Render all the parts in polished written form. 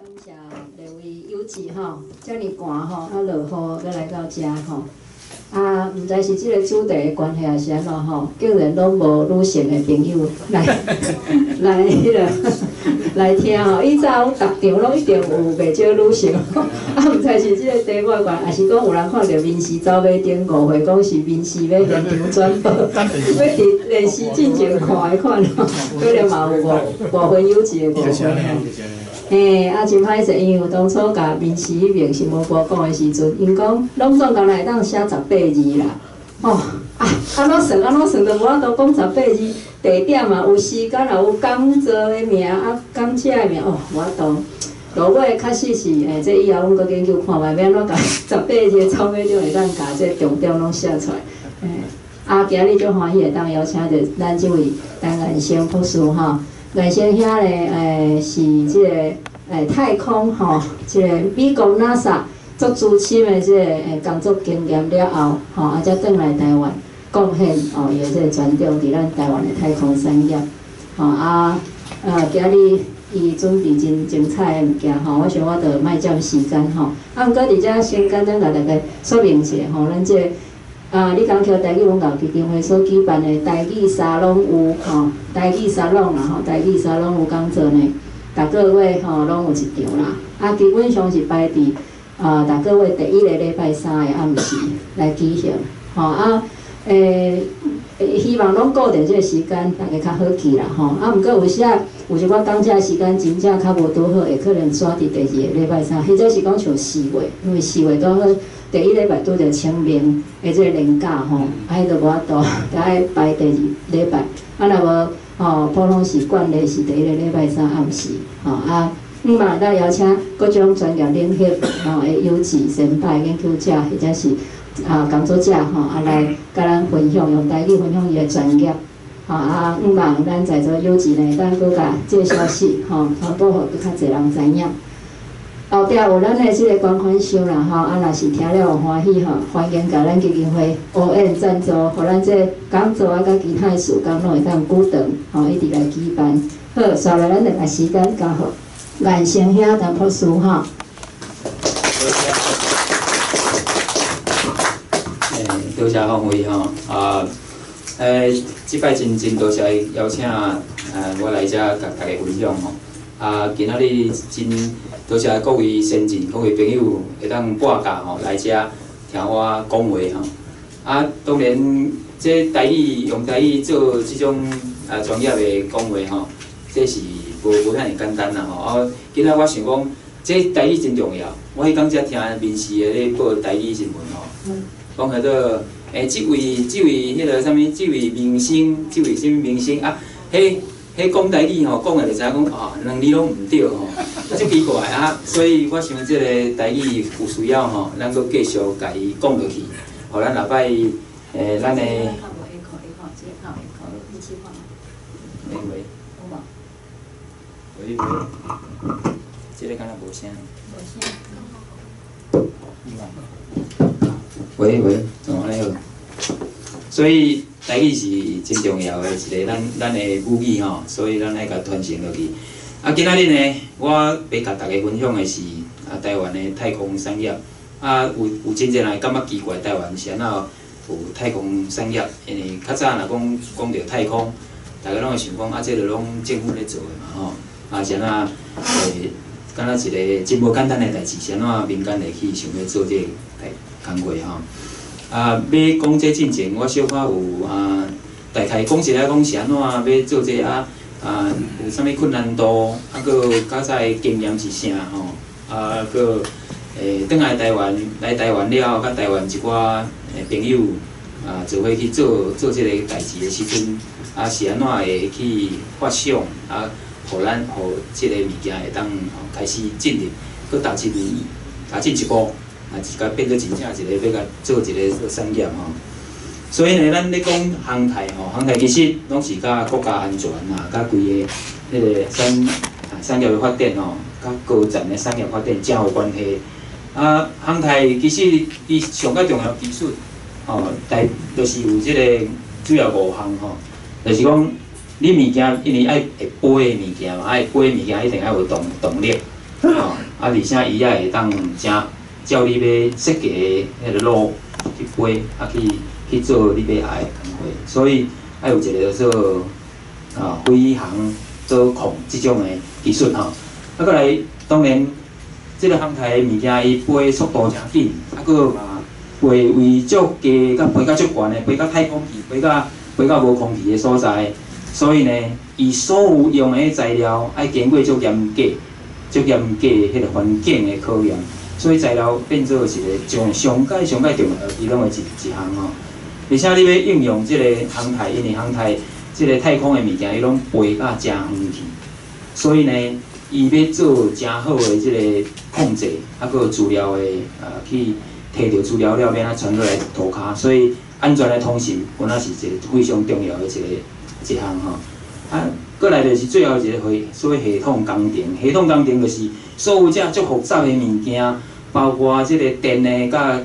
感謝兩位有志吼，遮爾寒吼，啊落雨閣來到遮吼，啊，毋知是這个主題的關係，抑是按怎吼，竟然攏無女性的朋友來來彼个來聽吼。以早阮逐場攏一定有袂少女性，啊，毋知是這个題目的關係，抑是講有人看著民視走馬燈誤會講是民視欲現場轉播，欲佇電視進前看的款吼，可能嘛有誤誤會有一个誤會吼。嘿，啊，真歹勢，因為當初共民視彼爿新聞部講的時陣，𪜶講攏總敢若會當寫十八字啦，吼，啊，按怎算按怎算都無法度講十八字，地點嘛有時間，也有講座的名，啊，講者的名，哦，無法度。落尾確實是，欸，這以後阮閣研究看覓，欲按怎共十八字的走馬燈會當共這重點攏寫出來。欸，啊，今日足歡喜會當邀請著咱這位陳彥昇博士吼，彥昇兄咧，欸，是這個太空吼，這个美國 NASA 足資深的這个工作經驗了後，吼，啊，才轉來台灣貢獻哦，伊的這个專長佇咱台灣的太空產業，吼啊，今日伊準備真精彩的物件吼，我想我就莫佔時間吼，啊，毋過佇遮先簡單共大家說明一下吼，咱這个啊，李江橋台語文教基金會所舉辦的台語沙龍有吼，台語沙龍啦吼，台語沙龍有講座呢。逐个月吼攏有一場啦，啊，基本上是排佇啊，逐个月第一个禮拜三的暗時來舉行，吼啊，希望攏固定這个時間，大家較好記啦，吼。啊，毋過有時仔有一寡講者時間真正較無拄好，會可能轉佇第二个禮拜三，或者是講像四月，因為四月拄好第一禮拜拄著清明的這个連假吼，啊，彼就無法度，得愛排第二禮拜，啊，若無。吼，普通是慣例是第一个禮拜三暗時，吼啊，毋嘛會當邀請各種專業領域吼的優質先輩研究者，或者是啊工作者吼啊來共咱分享，用台語分享伊的專業，吼啊，毋望咱在座有志呢，當閣共這个消息吼傳播予閣較濟人知影。後壁有咱的這个捐款箱啦吼，啊，若是聽了有歡喜吼，歡迎共咱基金會後援贊助，予咱這講座啊，佮其他的事工攏會當鼓動吼，一直來舉辦。好，紲來咱就共時間交予顏昇兄陳博士吼。欸，多謝鳳慧吼，啊，欸，這擺真真多謝邀請，我來遮共大家分享吼。啊，今仔日真多謝各位先進、各位朋友會當撥假吼來遮聽我講話吼。啊，當然，這台語用台語做這種啊專業的講話吼，這是無無遐爾簡單啦吼。啊，今仔我想講，這台語真重要。我彼工才聽民視的咧報台語新聞吼，講彼個欸，這位這位彼个啥物，這位明星，這位啥物明星啊，彼。彼講台語吼，講的就知影講啊，兩字攏毋對吼，足奇怪啊！所以我想這个台語有需要吼，咱閣繼續共伊講落去，予咱後擺欸，咱的。喂喂。喂喂。這个敢若無聲。喂喂，哦，按呢好。所以。台語是真重要的一个咱咱的母語吼，所以咱愛共傳承落去。啊，今仔日呢，我欲共大家分享的是啊，台灣的太空產業。啊，有有真濟人會感覺奇怪，台灣是按怎有太空產業？因為較早若講講著太空，大家攏會想講啊，這个攏政府咧做的嘛吼。啊，是按怎會敢若一个真無簡單的代誌，是按怎民間會去想欲做這个代工課吼？啊，欲講這進前，我小可有啊，大概講一下講是按怎欲做這啊啊，有啥物困難度，啊，閣有較早的經驗是啥吼？啊，閣欸，轉來台灣，來台灣了後，佮台灣一寡朋友啊，做伙去做做這个代誌的時陣，啊，是按怎會去發想啊，予咱予這个物件會當開始進入，閣踏進踏進一步。啊，是共變做真正一个欲共做一个做產業吼。所以呢，咱咧講航太吼，航太其實攏是佮國家安全啊，佮規个彼个產產業的發展吼，佮高層的產業發展誠有關係。啊，航太其實伊上較重要技術吼，大就是有這个主要五項吼，就是講你物件因為愛會飛的物件嘛，愛飛的物件一定愛有動動力。吼，啊，而且伊也會當誠照你欲設計的彼个路去飛，啊去做你欲愛的工課，所以愛有一个叫做飛航導控這種的技術吼。啊，閣來當然，這个航太的物件，伊飛速度誠緊，啊，閣嘛飛位足低，佮飛甲足懸的，飛到太空去，飛到無空氣的所在，所以呢，伊所有用的材料愛經過足嚴格、足嚴格的彼个環境的考驗，所以材料變做一个上上蓋上蓋重要其中的一項吼。而且你欲應用這个航太，因為航太這个太空的物件，伊攏飛甲誠遠去，所以呢，伊欲做誠好的這个控制，啊，閣有資料的去提著資料了，欲按怎傳落來塗跤，所以安全的通信，本來是一个非常重要的一項吼。啊，閣來就是最後一个所謂系統工程，系統工程就是所有這足複雜的物件，包括這个電的、佮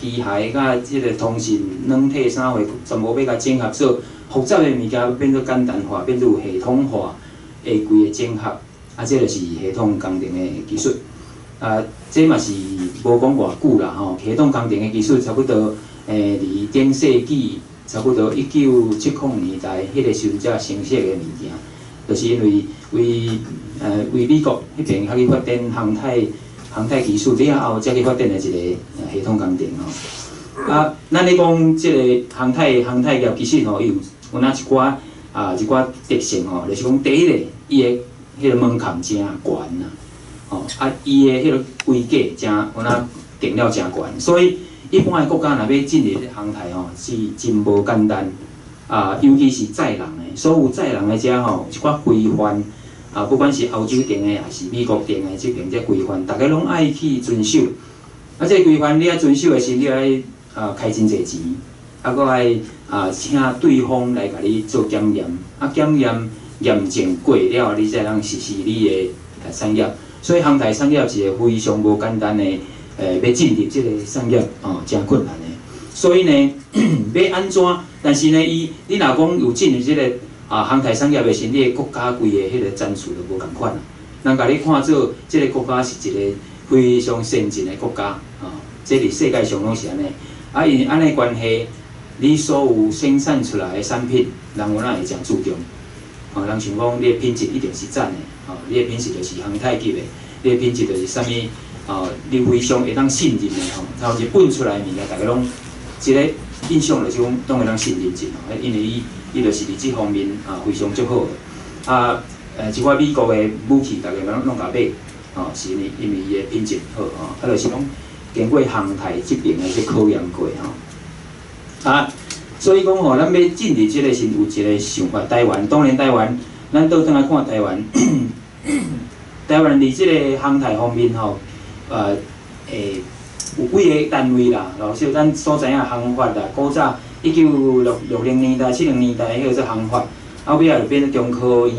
機械、佮這个通訊、軟體啥貨，全部欲共整合做複雜的物件，變做簡單化，變做有系統化的規个整合。啊，這就是系統工程的技術。啊，這嘛是無講偌久啦吼。系統工程的技術差不多，佇頂世紀差不多1970年代，彼个時陣才成熟的物件，就是因為為美國彼邊較去發展航太技術了後，才去發展的一個系統工程吼。啊，咱咧講這个航太業其實吼，伊有若一寡特性吼，就是講第一个，伊的彼个門檻誠懸啦，吼，啊，伊的彼个規格誠有若定了誠懸，所以一般的國家若欲進入航太吼，是真無簡單。啊，尤其是載人的，所有載人的遮吼，一寡規範啊，不管是歐洲定的，抑是美國定的，這邊這規範，逐家攏愛去遵守。啊，這个規範你愛遵守的時，你愛開真濟錢，啊，閣愛請對方來共你做檢驗，啊，檢驗驗證過了，你才通實施你的產業。所以航太產業是一个非常無簡單的，欲進入這个產業哦，誠困難的。所以呢，欲按怎？但是呢，伊你若講有進入這个航太產業的時，你的國家規个彼个層次就無仝款啦。人共你看做這个國家是一个非常先進的國家，吼，這佇世界上攏是按呢。啊，因為按呢關係，你所有生產出來的產品，人有哪會誠注重？吼，人想講你的品質一定是讚的，吼，你的品質就是航太級的，你的品質就是啥物？哦，你非常會當信任的吼，像日本出來的物件，逐家攏一个印象就是講，攏會當信任真吼，因為伊就是佇這方面非常足好的。啊，一寡美國的武器，逐家攏攏共買，吼，是因為伊的品質好吼，啊，就是講經過航太這邊的這考驗過吼。啊，所以講吼，咱欲進入這个時，有一個想法，台灣當然台灣，咱倒轉來看台灣，台灣佇這个航太方面吼，有幾个單位啦，老實咱所知影航發啦，古早1960年代、70年代，彼个做航發，後尾仔就變做中科院，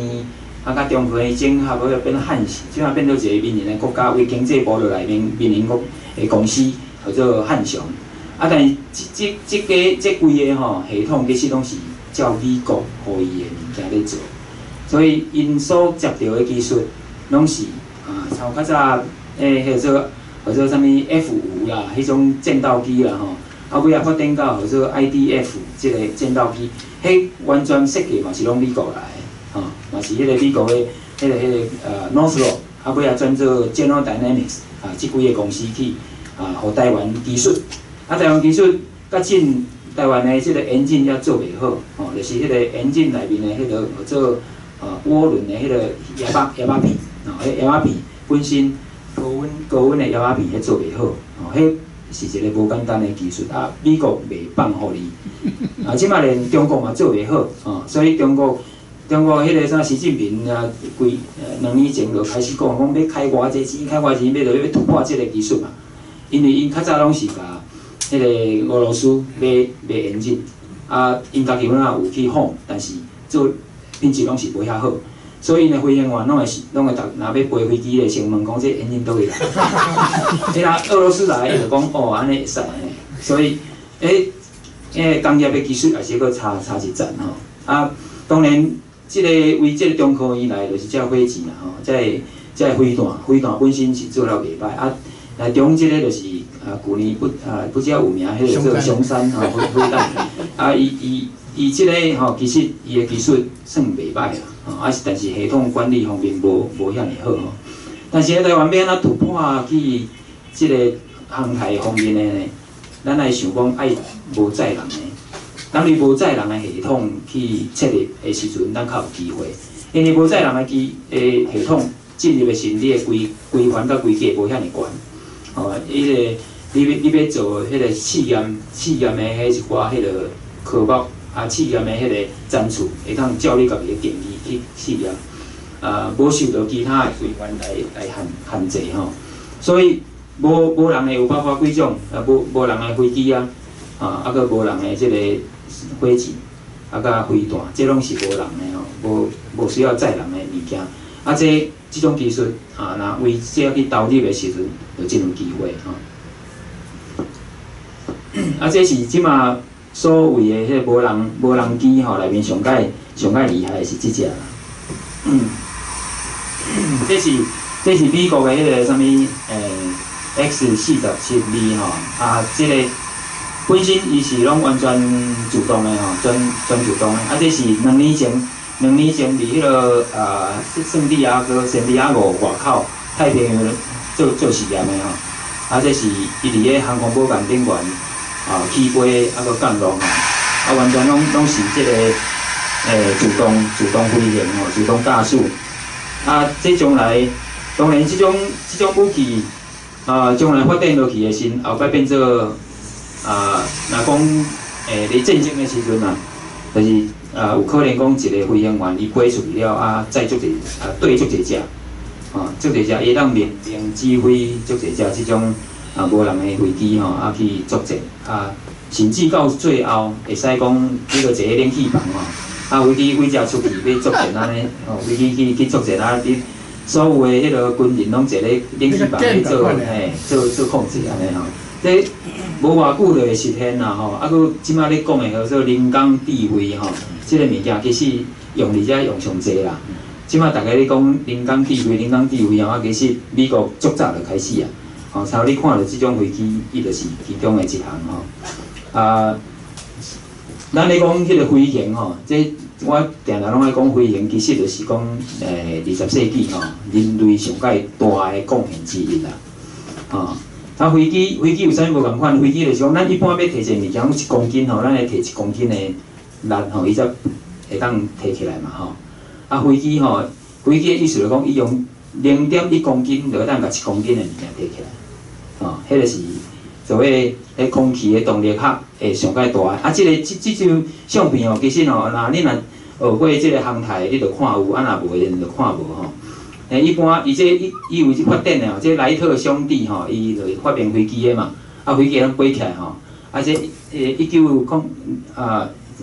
啊，佮中科院整合，閣變漢翔，這擺變做一個民營的國家，為經濟部落內面民營國的公司叫做漢翔。啊，但是這幾個吼系統其實攏是照美國予伊的物件咧做，所以𪜶所接著的技術，攏是啊，像較早叫做啥物 F-5啦，彼種戰鬥機啦吼，啊尾仔發展到叫做 IDF 這个戰鬥機，彼完全設計嘛是攏美國來的，吼，嘛是彼個美國的彼個 Northrop，啊尾仔轉做 General Dynamics 啊，這幾个公司去啊，予台灣技術，啊台灣技術較進台灣的這个引擎猶做袂好，吼，就是彼個引擎內面的彼个叫做渦輪的彼个葉仔片，吼，彼葉仔片本身。高溫的葉仔片，彼做袂好，吼，彼是一个無簡單的技術，啊，美國袂放予你，啊，這擺連中國嘛做袂好，吼，所以中國彼个啥習近平啊，幾2年前就開始講，講欲開偌濟錢，開偌濟錢，欲就欲突破這个技術嘛，因為𪜶較早攏是共彼个俄羅斯買引擎，啊，𪜶家己本來有去仿，但是做品質攏是無遐好。所以呢，飛行員攏會逐若欲飛飛機咧，先問講這引擎佗位來？彼若俄羅斯來，伊就講哦，按呢會使嘿。所以，工業的技術也是閣差一層吼。啊，當然，這个為這个中科院來，就是這火箭啦吼，這個這个飛彈，飛彈本身是做了袂歹啊。來中這个就是啊，舊年不遮有名，彼个做松山吼飛彈，啊，伊這个吼，其實伊的技術算袂歹啦，吼，啊，但是系統管理方面無遐爾好吼。但是咧，台灣欲按怎突破去這个航太方面的呢，咱愛想講愛無載人的，當你無載人的系統去設立的時陣，咱較有機會。因為無載人的機的系統進入的時，你的規範佮規格無遐爾懸。吼，彼个你欲做彼個試驗的彼一寡彼个科目，啊，試驗的彼個層次，會當照你家己的定義去試驗，啊，無受著其他的規範來限制吼。所以無人的有包括幾種，啊，無人的飛機啊，啊，閣無人的這個火箭，啊，佮飛彈，這攏是無人的吼，無需要載人的物件。啊，這種技術啊，若為這去投入的時陣，就真有機會吼。啊，這是這馬所謂的彼個無人機吼內面上蓋厲害的是這隻啦。這是美國的彼個啥物X-47B 吼，啊，這個本身伊是攏完全自動的吼，全自動的。啊，這是兩年前佇彼個啊聖地亞哥外口太平洋做試驗的吼。啊，這是伊佇咧航空母艦頂懸啊起飛啊，閣降落吼，啊，完全攏是這個自動飛行吼，自動駕駛。啊，這將來當然這種武器啊，將來發展落去的時，後擺變做啊，若講佇戰爭的時陣啊，就是啊，有可能講一個飛行員伊飛出去了啊，載足濟啊，對足濟隻，吼，足濟隻，伊會當命令指揮足濟隻這種啊無人的飛機吼，啊去作戰啊，甚至到最後會使講，你著坐佇冷氣房吼，啊飛機幾隻出去欲作戰按呢，吼，飛機去作戰啊，你所有的彼个軍人攏坐咧冷氣房咧做，嘿，做控制按呢吼。這無偌久就會實現啦吼，啊，閣這馬咧講的叫做人工智慧吼，這个物件其實用佇遮用上濟啦。這馬逐家咧講人工智慧，人工智慧啊，其實美國足早就開始啊。吼，像你看著這種飛機，伊就是其中的一項吼。啊，咱咧講彼个飛行吼，這我定定攏愛講飛行，其實就是講20世紀吼，人類上蓋大的貢獻之一啦。吼，啊飛機有啥物無仝款？飛機就是講，咱一般欲提一个物件，講1公斤吼，咱會提1公斤的力吼，伊才會當提起來嘛吼。啊，飛機吼，飛機的意思就是講，伊用0.1公斤就會當共1公斤的物件提起來，吼，彼个是所謂彼空氣的動力學會上蓋大。啊，這个這張相片吼，其實吼，若你若學過這個航太，你就看有；啊，若無的就看無吼。一般伊這伊有發展的吼，這萊特兄弟吼，伊就是發明飛機的嘛，啊，飛機會當飛起來吼。啊，這1900佮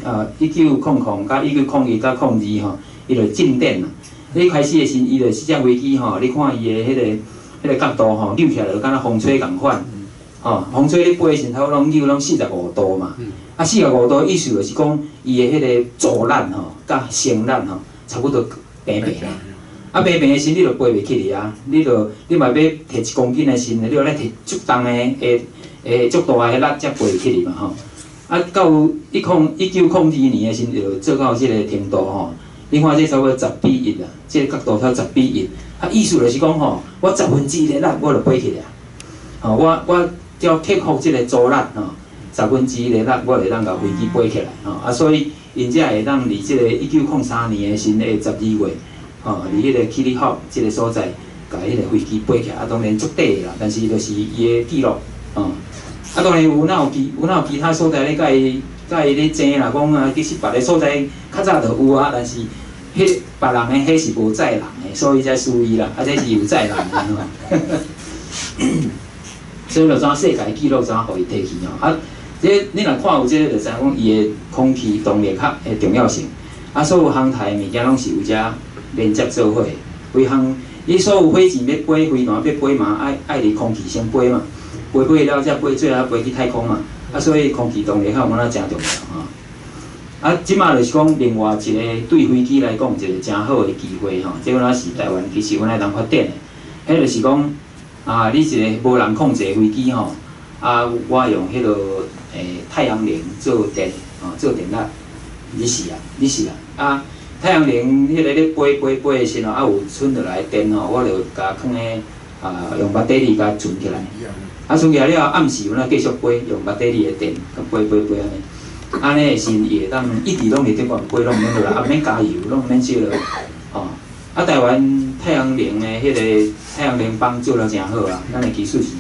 1901佮02吼，伊就進展啦。你開始的時，伊就是這飛機吼，你看伊的彼个角度吼，扭起來就敢若風吹仝款，吼，風吹咧飛的時頭攏扭攏四十五度嘛。啊，四十五度意思就是講，伊的彼個阻力吼，佮升力吼，差不多平平。啊，平平的時，你就飛袂起去啊！你嘛欲提1公斤的時，你就愛提足重的、會足大的力才飛會起去嘛吼。啊，到1902年的時，就做到這个程度吼。你看這差不多10比1啦，這个角度才10比1。啊，意思就是講吼，我1/10的力我就飛起來。吼，我只要克服這个阻力吼，1/10的力我就會當共飛機飛起來吼。啊，所以𪜶才會當佇這個1903年的時的12月。吼，佇彼個 Kitty Hawk 這个所在，共彼个飛機飛起來，啊，當然足短的啦，但是就是伊的記錄，吼。啊，當然有哪有其他所在咧，佮伊咧爭啦，講啊，其實別个所在較早就有啊，但是彼別人的彼是無載人的，所以才輸伊啦，啊，這是有載人的吼。所以就怎世界紀錄怎予伊提去吼？啊，這你若看有這个，就知影講伊的空氣動力學的重要性。啊，所有航太的物件攏是有遮連接做伙，飛航，你所有火箭欲飛，飛彈欲飛嘛，愛佇空氣先飛嘛，飛了才飛，最後飛去太空嘛。啊，所以空氣動力學敢若誠重要吼。啊，這馬就是講另外一個對飛機來講一個誠好的機會吼，這敢若是台灣其實阮會當發展的。彼就是講啊，你一个無人控制飛機吼，啊，我用彼个太陽能做電，吼，做電力，你試啊，你試啊，啊，太陽能彼个咧飛飛飛的時吼，啊有剩落來電吼，我就共囥咧啊，用 battery 共存起來，啊存起來了後，暗時有哪繼續飛，用 battery 的電，共飛飛飛按呢，按呢的時陣伊會當一直攏佇頂懸飛，攏毋免落來，啊毋免加油，攏毋免燒落，吼。啊，台灣太陽能的彼个太陽能板做了誠好啊，咱的技術是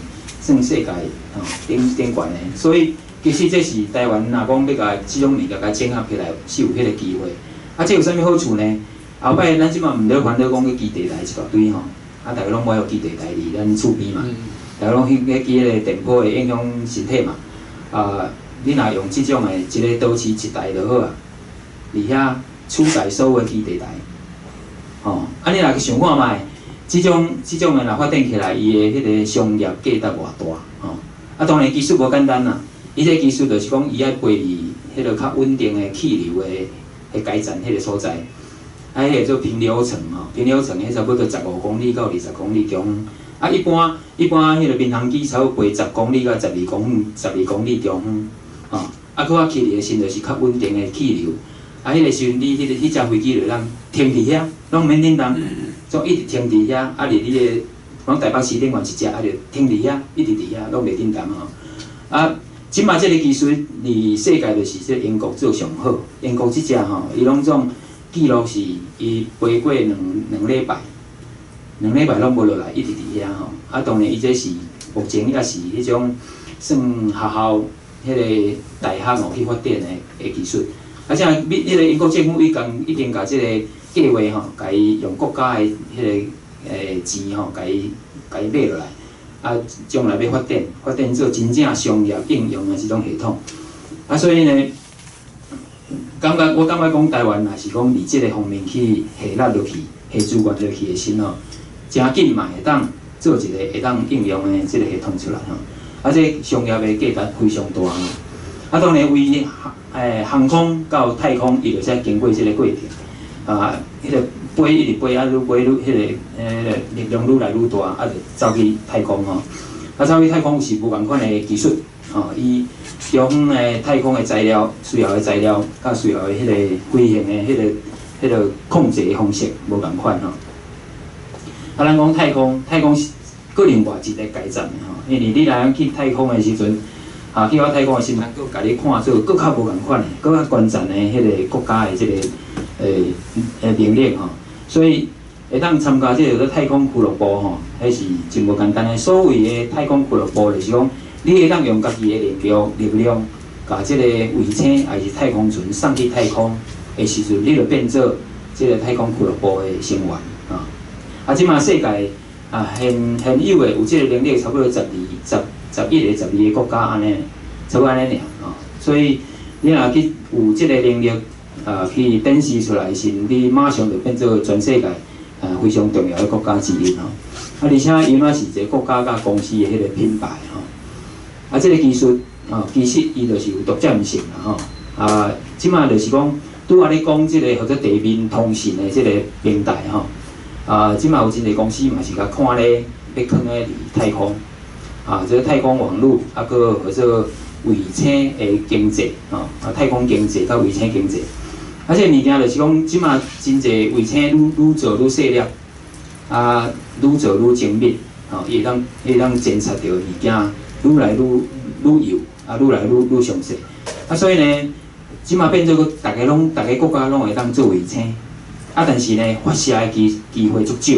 算世界吼頂頂懸的，所以其實這是台灣若講欲共這種物件共整合起來，是有彼个機會。啊，這有啥物好處呢？後擺咱這擺毋咧煩惱講去基地台一大堆吼，啊，逐个攏無愛予基地台佇咱厝邊嘛，逐个攏去去彼个電波會影響身體嘛。啊，你若用這種的一个都市一台就好啊，佇遐取代所有的基地台。吼，啊，你若去想看覓，這種的若發展起來，伊的彼个商業價值偌大，吼。啊，當然技術無簡單啦，伊這技術就是講，伊愛飛佇彼个較穩定的氣流的彼該層彼个所在，啊，彼个做平流層吼，平流層彼差不多15公里到20公里中，啊，一般彼个民航機差不多飛10公里到12公里中遠，吼，啊，閣較起來的時陣就是較穩定的氣流。啊，彼个時陣你彼个彼隻飛機就通停佇遐，攏毋免振動，總一直停佇遐，啊，佇你的講台北市頂懸一隻，啊，就停佇遐，一直佇遐，攏袂振動吼。啊，這擺這个技術佇世界就是這英國做上好，英國這隻吼，伊攏總記錄是伊飛過兩禮拜，兩禮拜攏無落來，一直佇遐吼。啊，當然伊這是目前猶是彼種算學校彼个大學哦去發展的技術。啊，這美彼个英國政府已經共這个計劃吼，共伊用國家的彼个錢吼，共伊買落來，啊，將來欲發展做真正商業應用的這種系統。啊，所以呢，我感覺講台灣若是講佇這个方面去下力落去，下資源落去的時吼，誠緊嘛會當做一個會當應用的這个系統出來吼。啊，這商業的價值非常大吼。啊，當然為航空到太空，伊就使經過這个過程，啊，彼个飛一直飛啊，愈飛愈彼个力量愈來愈大，啊，就走去太空吼。啊，走去太空是無仝款的技術，吼，伊中的太空的材料、需要的材料，佮需要的彼个飛行的彼个控制的方式無仝款吼。啊，咱講太空，太空是閣另外一个階層的吼，因為你來去太空的時陣，啊，去到太空的時陣，閣共你看做閣較無仝款的、閣較懸層的彼个國家的這个能力吼，所以會當參加這個太空俱樂部吼，彼是真無簡單的。所謂的太空俱樂部，就是講你會當用家己的力量，共這个衛星抑是太空船送去太空的時陣，你就變做這个太空俱樂部的成員啊。啊，這馬世界啊現有的有這个能力，差不多十二、11個、12個國家按呢，差不多按呢爾吼。所以你若去有這个能力啊，去展示出來時，你馬上就變做全世界啊非常重要的國家之一吼。啊，而且伊嘛是一個國家佮公司的彼个品牌吼。啊，這个技術吼，其實伊就是有獨佔性啦吼。啊，這馬就是講，拄仔咧講這个號做地面通信的這个平台吼。啊，這馬有真濟公司嘛是共看咧，欲囥咧佇太空，啊，這个太空網路，啊，閣號做衛星的經濟，吼，啊，太空經濟佮衛星經濟，啊，這个物件就是講，這馬真濟衛星愈愈做愈細粒，啊，愈做愈精密，吼，伊會當偵察著物件愈來愈愈幼，啊，愈來愈愈詳細，啊，所以呢，這馬變做閣逐个國家攏會當做衛星。啊，但是呢，發射的機會足少。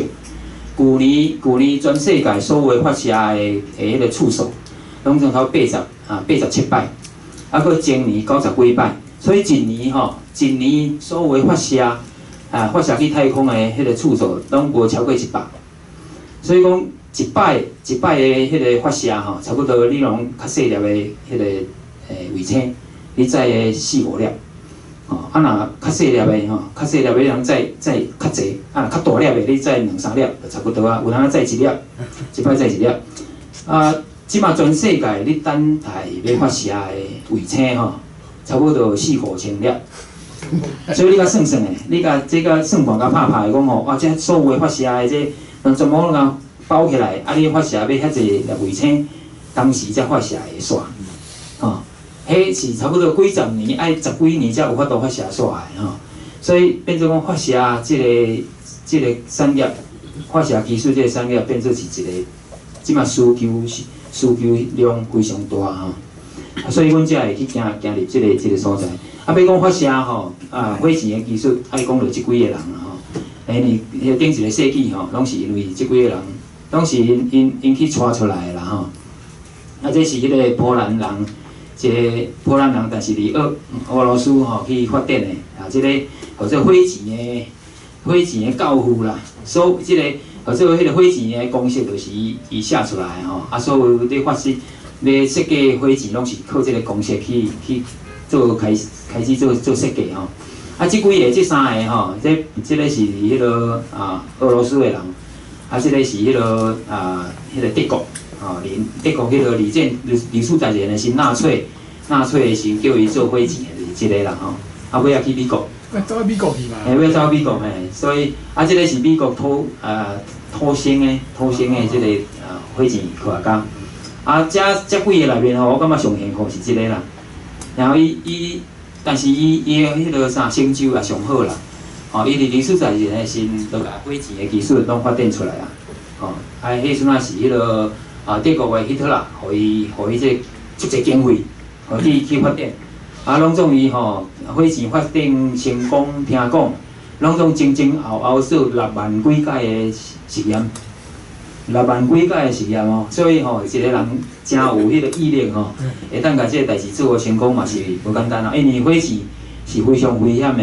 舊年全世界所有發射的彼个次數，攏總頭87擺，啊，閣前年90幾擺，所以一年吼，一年所有發射啊，發射去太空的彼个次數，攏無超過100。所以講，一擺一擺的彼个發射吼，差不多你攏較細粒的彼个衛星，你載个四五粒。吼，啊若較細粒的吼，較細粒的你通載載較濟，啊若較大粒的你載兩三粒就差不多啊。有當載一粒，一擺載一粒。啊，這馬全世界你等待欲發射的衛星吼，差不多四五千粒。所以你共算算的，你共這个算盤共拍拍講吼，啊，這所有的發射的這，攏全部攏共包起來，啊，你發射欲遐濟粒衛星，同時才發射會煞，吼，彼是差不多幾十年，愛十幾年才有法度發射煞的吼。所以變做講發射這個產業，發射技術這個產業變做是一個，這馬需求量非常大吼。所以阮才會去行行入這個所在。啊，欲講發射吼，啊，火箭的技術，愛講著這幾个人吼。因為彼頂一個世紀吼，攏是因為這幾個人，攏是𪜶𪜶𪜶去帶出來的啦吼。啊，這是彼個波蘭人，一個波蘭人，但是佇俄羅斯吼去發展的，啊，這個號做火箭的教父啦。所這個號做彼個火箭的公式，就是伊伊寫出來的吼。啊，所有咧發射、咧設計火箭，攏是靠這個公式去做開始開始做做設計吼。啊，這幾个、這三個吼，這個是彼个啊俄羅斯的人，啊，這個是彼个啊彼个德國，吼，連德國彼個二次大戰的時納粹的時叫伊做火箭的，就是這個啦吼。啊，尾仔去美國。走到美國去嘛？嘿，尾仔走美國嘿，所以啊，這個是美國土星的這個啊火箭科學家。啊，這幾个內面吼，我感覺上幸福是這個啦。然後伊伊。但是伊伊的彼个啥成就也上好啦，吼！伊佇二次大戰的時，就共火箭的技術攏發展出來啊，吼！啊，彼陣仔是彼个啊德國的希特勒，予伊這足濟經費，予去發展，啊，攏總伊吼火箭發展成功，聽講，攏總前前後後做6萬幾擺的實驗，6萬幾擺的實驗哦，所以吼，一個人誠有彼個毅力吼，會當共這个代誌做予成功嘛是無簡單啊。因為火箭是非常危險的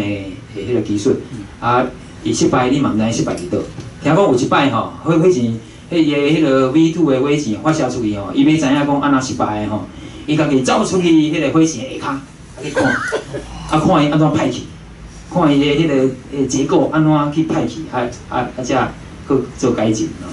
彼個技術，啊，伊失敗你嘛毋知失敗佇佗。聽講有一擺吼，火箭，彼伊的彼个 V2 的火箭發射出去吼，伊欲知影講按怎失敗的吼，伊家己走出去彼个火箭下跤，啊去看，啊看伊按怎歹去，看伊的彼个結構按怎去歹去，啊啊啊才閣做改進吼。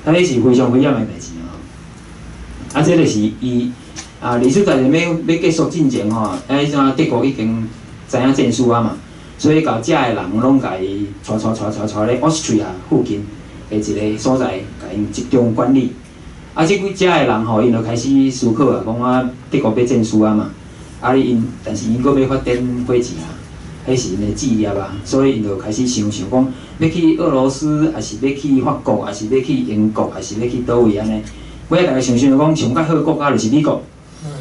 啊，彼是非常危險的代誌吼。啊，這就是伊啊，二次大戰欲結束進前吼，啊，彼陣德國已經知影戰輸啊嘛，所以共遮的人攏共伊帶帶帶帶帶咧 Austria 附近的一個所在，共𪜶集中管理。啊，這幾遮的人吼，𪜶就開始思考啊，講啊，德國欲戰輸啊嘛，啊，𪜶但是𪜶閣欲發展火箭啊，彼是𪜶的志業啊，所以𪜶就開始想想講，欲去俄羅斯，抑是欲去法國，抑是欲去英國，抑是欲去佗位按呢？尾仔逐家想想講，上較好的國家就是美國，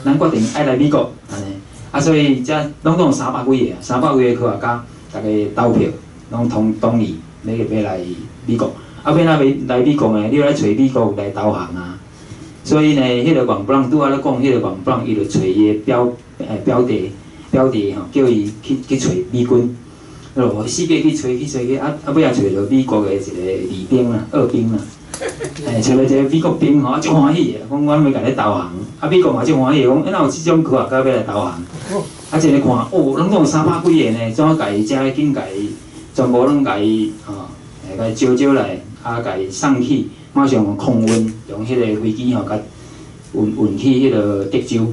咱決定愛來美國，按呢。啊，所以遮攏總有三百幾个，三百幾个科學家，逐家投票，攏同意，欲來美國。啊，欲按怎欲來美國呢？你愛揣美國來投降啊。所以呢，彼个王布朗拄仔咧講，彼个王布朗伊就揣伊的表弟吼，叫伊去揣美軍。哦，四界去揣去揣去，啊啊尾仔揣著美國的一個二兵啦，二兵啦。欸，揣著一個美國兵吼，足歡喜的，講阮欲共你投降。啊，美國嘛足歡喜的，講欸，哪有這種科學家欲來投降？啊，一个看，哦，攏總有三百幾个呢，怎啊共伊遮緊共伊，全部攏共伊吼，會共伊招招來，啊，共伊送去，馬上空運，用彼个飛機吼，共運去彼个德州，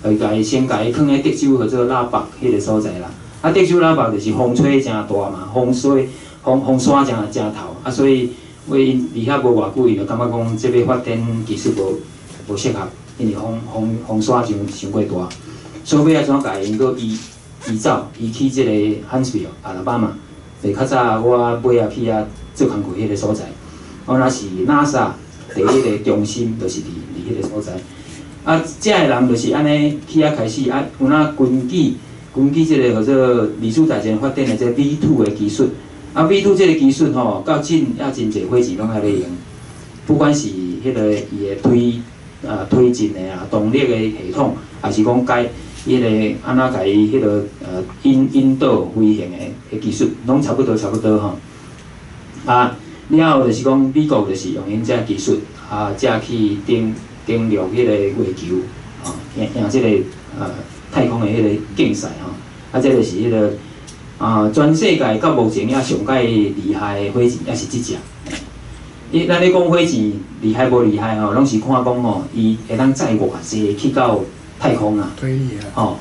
去共伊先共伊囥佇德州號做拉北彼个所在啦。啊，德州拉北就是風吹誠大嘛，風水風風沙誠誠透，啊，所以為𪜶佇遐無偌久，伊就感覺講這个發展技術無適合，因為風沙傷過大，所以尾仔怎共𪜶閣移走，移去這個 Huntsville 阿拉巴馬，就較早我尾仔去遐做工課彼個所在，我若是 NASA 第一个中心，就是佇彼个所在。啊，遮的人就是按呢去遐開始，啊，有影根據這个號做二次大戰發展的這 V2 的技術，啊 V2 這个技術吼，到今也真濟火箭攏還咧用，不管是彼个伊的推進的啊動力的系統，抑是講改彼个按怎共伊彼个引導飛行的技術，攏差不多差不多吼。啊，了後就是講美國就是用𪜶這技術，啊，才去登陸彼個月球，吼，贏這个太空的彼個競賽吼。啊，這就是彼个啊，全世界到目前也上蓋厲害的火箭，也是這隻。伊咱咧講火箭厲害無厲害吼，攏是看講吼，伊會當載偌濟去到太空啊。推力啊。吼，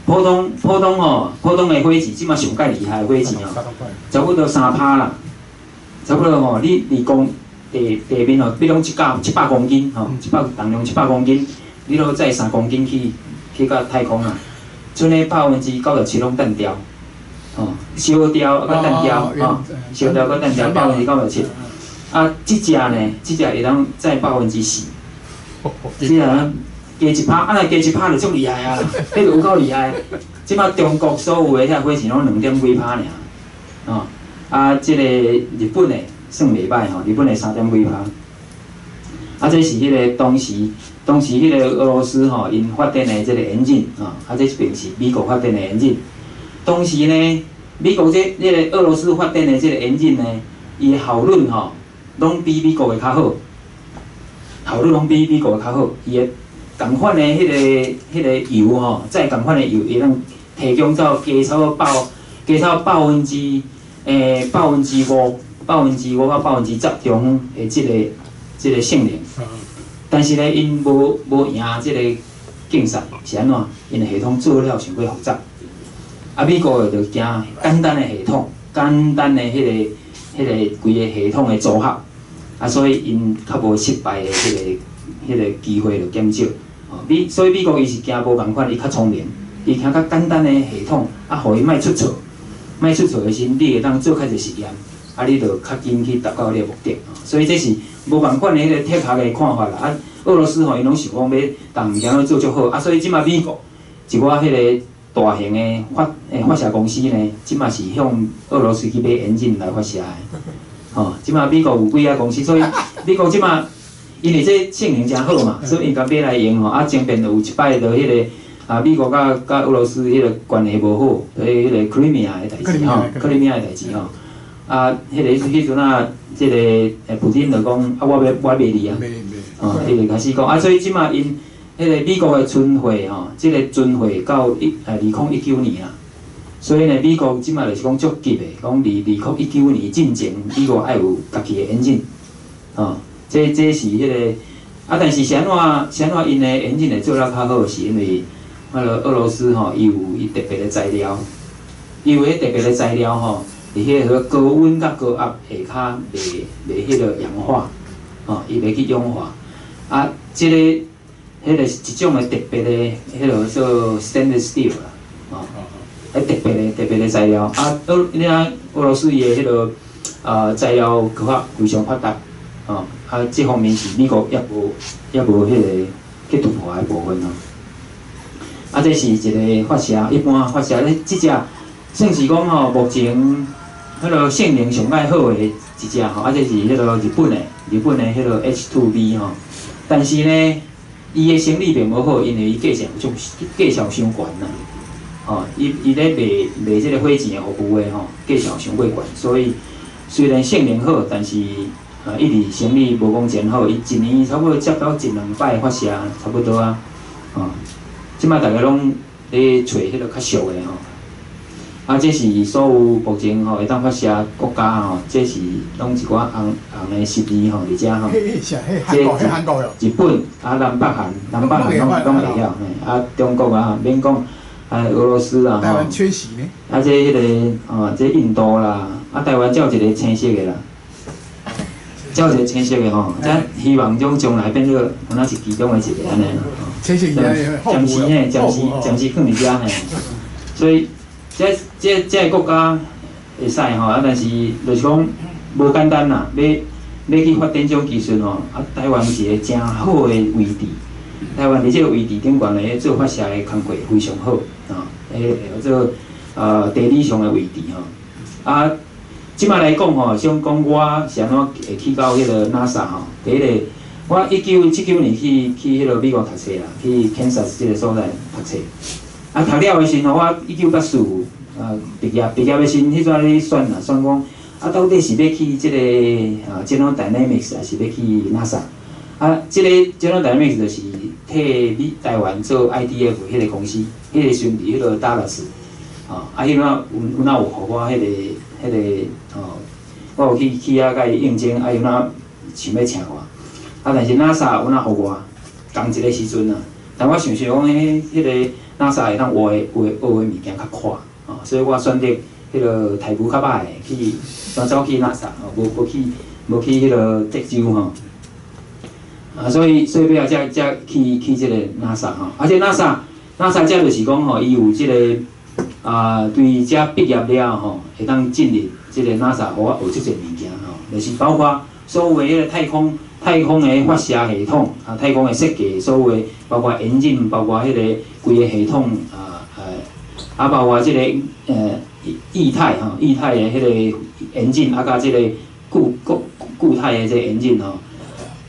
普通吼，普通的火箭，這馬上蓋厲害的火箭吼，差不多3拍啦，差不多吼，你二公地地面吼，比如講100公斤吼，一百重量700公斤，你攏載3公斤去到太空啊，賰呢97%攏彈掉，吼，燒掉啊，閣彈掉，吼，燒掉閣彈掉97%。啊，這隻呢，這隻會當載4%，這隻加一拍，啊，若加一拍就足厲害啊，彼就有夠厲害。這擺中國所有的遐火箭攏2點幾拍爾，吼，啊，這個日本的算袂䆀吼，日本的3點幾拍。啊，這是彼个當時彼个俄羅斯吼，𪜶發展的這個 engine 吼，啊，這邊是美國發展的 engine。當時呢，美國這個俄羅斯發展的這個 engine 呢，伊的效率吼，攏比美國的較好，效率攏比美國的較好。伊的仝款的彼個油吼，載仝款的油，會當提供到加差不多百，加差不多百分之五、5到10%中的這個性能。但是呢，𪜶無贏這個競賽，是按怎？𪜶的系統做了傷過複雜。啊，美國的就行簡單的系統，簡單的彼個規个系統的組合，啊，所以𪜶較無失敗的彼個機會就減少。哦，所以美國伊是行無仝款，伊較聰明，伊行較簡單的系統，啊，予伊莫出錯，莫出錯的時陣，你會當做較濟實驗，啊，你就較緊去達到你的目的。所以這是無仝款的彼個哲學的看法啦。啊，俄羅斯吼，𪜶攏想講欲逐物件攏做足好，啊，所以這擺美國一寡彼個大型的發射公司呢，這擺是向俄羅斯去買引擎來發射的。吼，這擺美國有幾家公司，所以美國這擺因為這性能誠好嘛，所以𪜶共買來用吼。啊，前邊就有一擺就彼個啊，美國佮俄羅斯彼個關係無好，彼個克里米亞的代誌吼，克里米亞的代誌吼。啊，彼陣啊，這個普丁就講啊，我欲賣你啊，吼，伊就開始講啊，所以這擺𪜶彼個美國的春會吼，這個春會到2019年啊，所以呢，美國這擺就是講足急的，講2019年進前，美國愛有家己的引擎，吼，這是彼個啊，但是是按怎𪜶的引擎會做了較好，是因為彼个俄羅斯吼，伊有伊特別的材料，伊有彼特別的材料吼，佇彼個高溫佮高壓會較袂彼個氧化，吼，伊袂去氧化。啊，這個彼個是一種的特別的，彼個做 stainless steel 啦，吼，彼特別的材料。啊，你知俄羅斯伊的彼個材料科學非常發達，吼，啊，這方面是美國猶無彼個去突破的部分咯。啊，這是一個發射，一般發射咧，這隻算是講吼，目前彼個性能上蓋好的一隻吼，啊，這是彼個日本的彼個 H2B 吼。但是呢，伊的生意並無好，因為伊價錢足價錢傷懸啦。吼，伊咧賣這個火箭的服務的吼，價錢傷過懸，所以雖然性能好，但是一直生意無講真好。伊一年差不多接到一兩擺發射，差不多啊。吼，這擺大家攏咧揣彼個較俗的吼。啊，這是所有目前吼會當發射國家吼，這是攏一寡紅紅的數字吼，佇遮吼。這日本啊，南北韓攏會曉，嘿，啊，中國啊，免講，啊，俄羅斯啦吼。台灣缺席呢？啊，這彼個哦，這印度啦，啊，台灣只有一個青色的啦，只有一個青色的吼，這希望將將來變做，敢若是其中的一個按呢啦。青色暫時嘿，暫時囥佇遮嘿，所以。這個國家會使吼，啊，但是就是講無簡單啦，欲去發展這種技術吼，啊，台灣是一個誠好的位置，台灣佇這個位置頂懸咧做發射的工課非常好，啊，做地理上的位置吼，啊，這擺來講吼，想講我是按怎會去到彼個 NASA 吼，第一個，我1979年去彼個美國讀冊啦，去 Kansas 這個所在讀冊。啊，讀了的時吼，我1984畢業的時陣，彼陣咧選啦，選講啊，到底是欲去這個啊 General Dynamics，還是欲去 NASA？啊，這個 General Dynamics 就是替你台灣做 IDF 彼個公司，彼個時陣佇彼個 Dallas，吼，啊，彼陣有予我彼個吼，我有去遐共伊應徵，啊，伊有哪想欲請我，啊，但是 NASA 有哪予我，仝一個時陣啊，但我想想講，彼個 NASA 會當學的物件較闊，吼，所以我選擇彼個待遇較䆀的去，轉走去 NASA，吼，無去無去彼个德州吼。啊，所以尾仔才去這個 NASA 吼，啊，這 NASA 這就是講吼，伊有這個啊，對遮畢業了吼，會當進入這個 NASA，予我學足濟物件吼，就是包括所有的彼个太空的發射系統啊，太空的設計，所有的包括引擎，包括彼個規个系統啊，包括這個液態吼，液態的彼個引擎，啊，佮這個固態的這個引擎吼。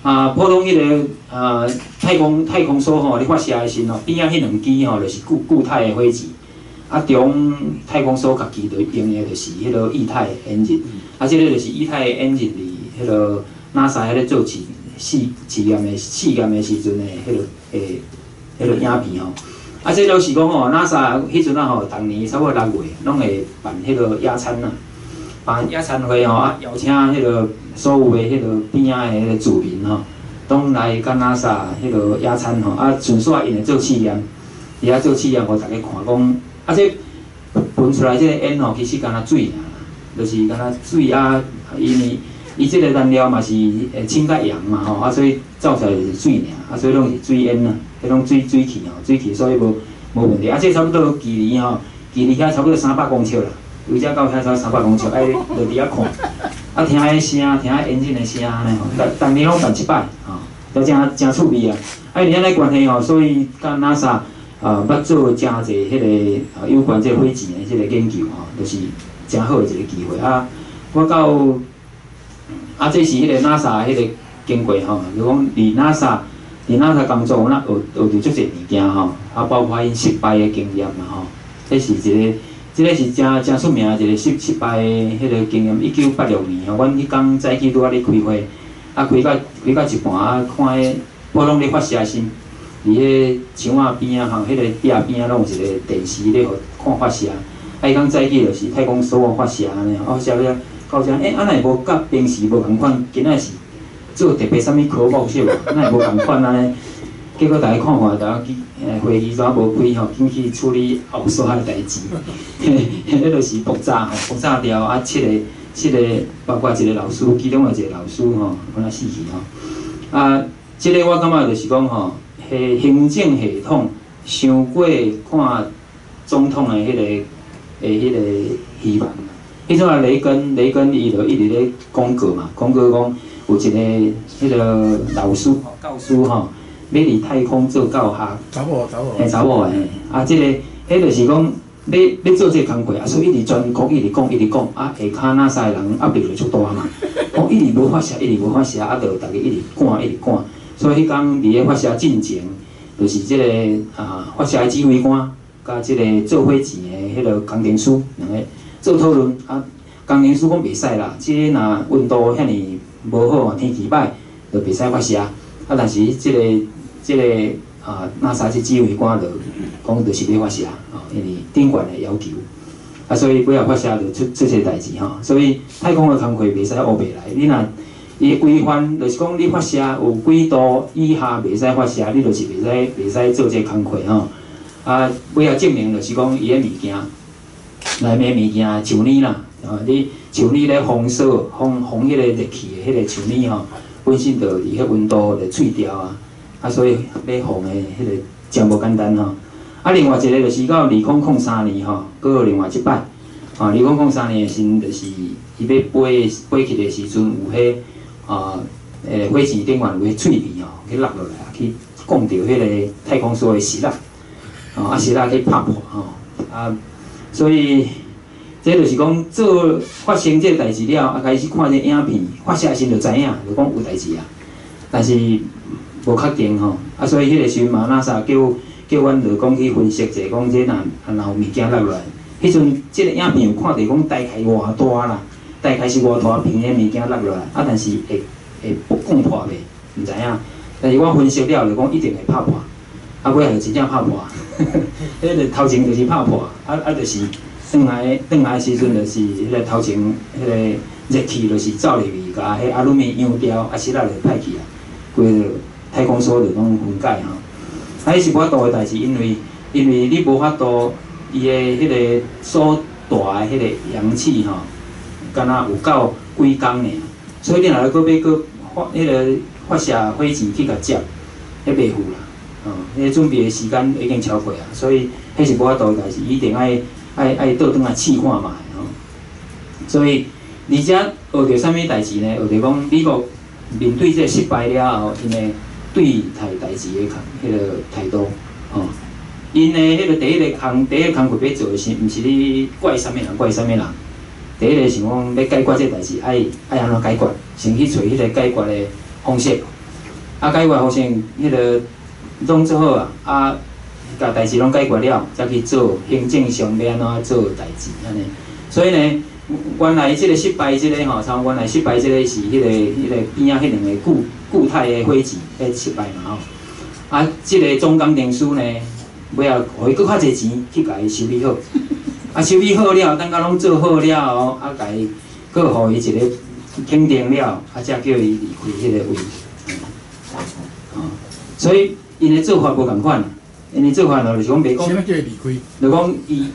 啊，普通彼个啊太空梭吼，咧發射的時吼，邊仔彼兩支吼，就是固態的火箭，啊，中太空梭家己就用的就是彼个液態的引擎，啊，這個就是液態的引擎佇彼个 NASA 彼咧做試驗的時陣的彼个影片吼。啊，這就是講吼，NASA 彼陣仔吼，逐年差不多6月攏會辦彼个野餐啊，辦野餐會吼，啊，邀請彼个所有的彼个邊仔的彼个住民吼，攏來佮 NASA 彼个野餐吼，啊，順紲𪜶會做試驗，佇遐做試驗，予大家看講，啊，這噴出來這個煙吼，其實敢若水爾啦，就是敢若水啊，因為伊這個燃料嘛是會氰佮鹽嘛吼，啊，所以走出來就是水爾，啊，所以攏是水煙啊，彼攏水氣吼，水氣所以無問題。啊，這差不多距離吼，距離遐差不多300公尺啦，由遮到遐差300公尺，愛落佇遐看，啊，聽彼聲，聽彼引擎的聲按呢吼，逐逐年攏辦一擺吼，都誠誠趣味啊。啊，因為按呢關係吼，所以佮 NASA 啊，捌做誠濟彼個啊有關這個火箭的這個研究吼，就是誠好的一個機會啊。我到啊，這是彼個 NASA 彼個經過吼，就講佇 NASA 工作，有哪學著足濟物件吼，啊，包括𪜶失敗的經驗嘛吼，這是一個，這個是誠出名的一個失敗的彼個經驗。1986年吼，阮彼工早起拄仔咧開會，啊，開到一半啊，看彼普通咧發射時，佇彼牆仔邊仔吼，彼個壁邊仔攏有一個電視咧，予看發射。啊，彼工早起就是太空梭發射按呢，啊，發射了到遮，欸，啊，哪會無佮平時無仝款？今仔是做特別啥物科目是無？哪會無仝款按呢？結果逐家看看，逐家去會議煞無開吼，緊去處理後續的代誌。彼就是爆炸吼，爆炸掉啊，七個，包括一個老師，其中的一個老師吼，敢若死去吼。啊，這個我感覺就是講吼，彼行政系統傷過看總統的彼個希望。彼陣啊，雷根伊就一直咧廣告嘛，廣告講有一個彼個老師教師吼，欲佇太空做教學。查某查某。嘿，查某的嘿，啊，這個，彼就是講，欲做這個工課，啊，所以一直全國一直講，一直講，啊，下跤 NASA 的人壓力就足大嘛。講一直無發射，一直無發射，啊，就逐家一直趕，一直趕。所以彼工佇咧發射進前，就是這個啊發射的指揮官，佮這個做火箭的彼個工程師兩个做討論。啊，工程師講袂使啦，這個若溫度遐爾無好，天氣歹，就袂使發射。啊，但是這個啊，NASA 這指揮官就講就是欲發射，吼，因為頂懸的要求。啊，所以尾仔發射就出這個代誌吼。所以太空的工課袂使烏白來，你若伊規範就是講你發射有幾度以下袂使發射，你就是袂使做這個工課吼。啊，尾仔證明就是講伊的物件，內面物件樹乳啦，吼，你樹乳咧封鎖封彼個熱氣的彼個樹乳吼，本身就佇彼溫度就脆掉啊，啊，所以欲封的彼個誠無簡單吼。啊，另外一個就是到2003年吼，閣有另外一擺，吼，2003年的時陣，就是伊欲飛去的時陣，有彼啊，火箭頂懸有彼碎片吼，去落落來，去摃著彼個太空梭的爍爁，吼，啊，爍爁去拍破吼，啊，所以這就是講做發生這個代誌了，啊，開始看這影片，發射時就知影，就講有代誌啊，但是無確定吼，啊，所以彼個時陣嘛，NASA 叫阮就講去分析者，講這若有物件落來，彼陣這個影片有看著講大概偌大啦，大概是偌大片的物件落落來，啊，但是會摃破袂，毋知影。但是我分析了就講一定會拍破，啊，尾仔就真正拍破，彼個頭前就是拍破，啊就是轉來時陣就是彼個頭前彼個熱氣就是走入去，共彼阿魯米溶掉，啊，爍爁就歹去啊，規個太空梭就攏分解吼。啊，彼是無法度的代誌，因為你無法度，伊的彼個所帶的彼個氧氣吼，敢若有夠幾工爾，所以你若閣欲閣發彼个發射火箭去共接，彼袂赴啦，哦，彼個準備的時間已經超過啊，所以彼是無法度的代誌，一定愛倒轉來試看覓吼。所以而且學著啥物代誌呢？學著講美國面對這個失敗了後，𪜶的對待代誌的彼個態度，吼。𪜶的彼個第一個工課欲做的是，毋是咧怪啥物人，怪啥物人。第一個想講欲解決這個代誌，愛按怎解決？先去揣彼個解決的方式。啊，解決方式彼個攏做好啊，啊，共代誌攏解決了，才去做行政上欲按怎做代誌按呢。所以呢，原來這個失敗這個吼，像原來失敗這個是彼個邊仔彼兩个固態的火箭彼失敗嘛吼。啊，這個總工程師呢，尾仔予伊閣較濟錢去共伊修理好。啊，修理好了，等甲攏做好了後，啊，共伊閣予伊一个肯定了，啊，才叫伊離開彼個位。哦，所以𪜶的做法無仝款，𪜶的做法就是講袂講。啥物叫伊離開？就講伊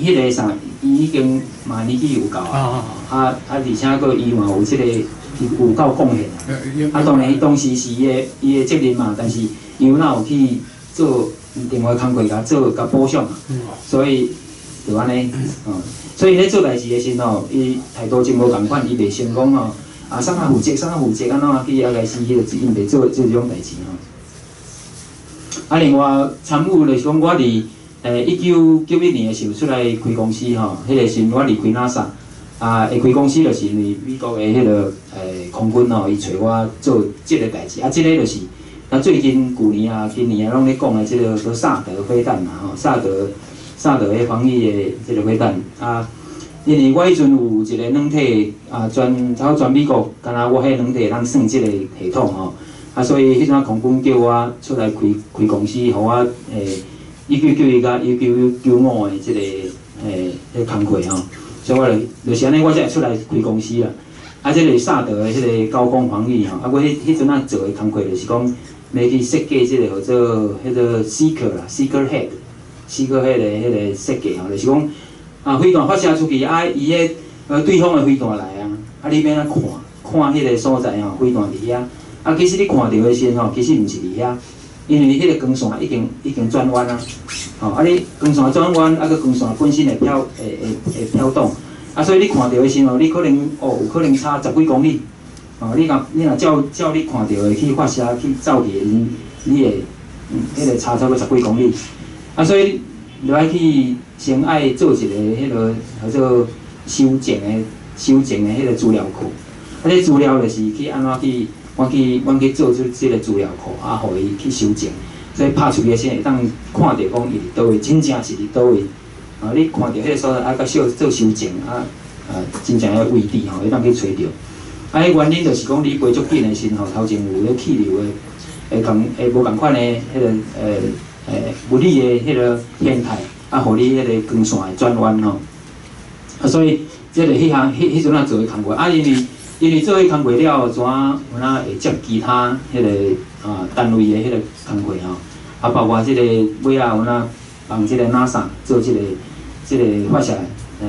彼个啥，伊已經嘛年紀有夠啊，啊啊，而且閣伊嘛有這個有夠貢獻啊。啊，當然伊當時是伊的責任嘛，但是伊有哪有去做另外工課共做共補償啊，所以就按呢，哦，所以咧做代誌的時吼，伊態度真無仝款，伊袂先講吼，啊，啥人負責，啥人負責，按怎去啊？開始彼個𪜶袂做這種代誌吼。啊，另外參與就是講，我佇1991年的時候出來開公司吼，彼個時陣我離開 NASA，啊，會開公司就是因為美國的彼個空軍吼，伊揣我做這個代誌，啊，這個就是啊最近舊年啊、今年啊，攏咧講的這個做薩德飛彈嘛吼，薩德的防禦的這個飛彈啊，因為我彼陣有一個軟體啊，全差不多全美國，敢若我彼軟體會當算這個系統吼，啊，所以彼陣空軍叫我出來開公司，予我1991佮1995的這個彼工課吼，所以我就是按呢，我才會出來開公司啦。啊，這個薩德的彼個高空防禦吼，啊，我彼陣仔做的工課就是講，欲去設計這個號做彼個 seeker 啦，seeker head，seeker head 的彼個設計吼，就是講啊，飛彈發射出去，啊，伊彼對方的飛彈來啊，啊，你欲按怎看？看彼個所在吼，飛彈佇遐，啊，其實你看著的時陣吼，其實毋是佇遐，因為彼個光線已經轉彎啊，吼，啊，你光線轉彎，啊，閣光線本身會飄，會飄動，啊，所以你看著的時候，你可能哦，有可能差十幾公里，哦，你若照你看著的去發射去走去的時陣，你會彼個差差不多十幾公里，啊，所以你愛去先愛做一個彼個叫做修正的彼個資料庫，啊，這資料就是去按怎去，阮去做出這個資料庫，啊，予伊去修正，所以拍出去的時會當看著講伊佇佗位，真正是佇佗位，啊，你看著彼個所在，啊，閣小做修正，啊，啊，真正的位置吼，會當去揣著。啊，彼原因就是講你飛足緊的時陣吼，頭前有咧氣流的，會仝會無仝款的彼個物理的彼個形態，啊，予你彼個光線會轉彎吼。啊，所以這個彼項彼陣仔做的工課，啊，因為做彼工課了後，怎有哪會接其他彼個啊單位的彼個工課吼，啊，包括這個尾仔有哪幫這個 NASA 做這個發射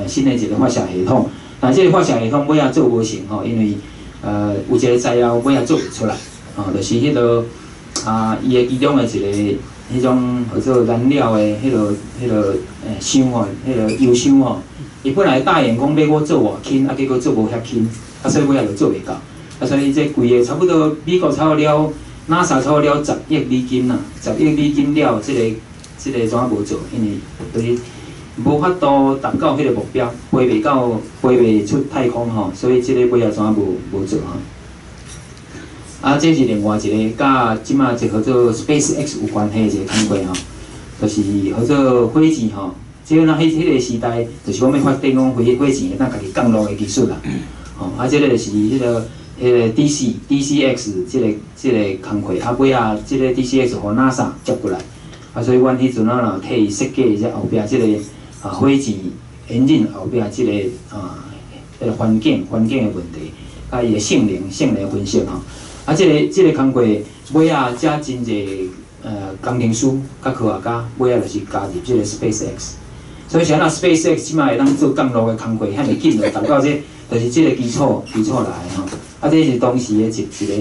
新的一個發射系統，但這個發射系統尾仔做無成吼，因為有一個材料尾仔做袂出來，吼，就是彼個啊，伊的其中的一個彼種號做燃料的彼個箱吼，彼個油箱吼，伊本來答應講欲我做偌輕，啊，結果做無遐輕，啊，所以尾仔就做袂到，啊，所以這規个差不多美國差不多了，NASA 差不多了10億美金啦，十億美金了，這個怎無做？因為就是無法度達到彼個目標，飛袂到，飛袂出太空吼，所以這個尾仔怎無做吼。啊，這是另外一個佮這馬一個號做 SpaceX 有關係的一個工課吼，就是號做火箭吼。這個若彼個時代，就是講欲發展講火箭會當家己降落的技術啦。吼，啊，這個就是彼個 DCX 這個工課，啊，尾仔這個 DCX 予 NASA 接過來，啊，所以阮彼陣仔替伊設計這後壁這個啊火箭引擎後壁這個啊彼個環境的問題，佮伊的性能分析吼。啊，這個工課尾仔遮真濟工程師佮科學家，尾仔就是加入這個 SpaceX。所以像那 SpaceX 這馬會當做降落的工課，遐爾緊就達到這，就是這個基礎來的吼。啊，這是當時的一個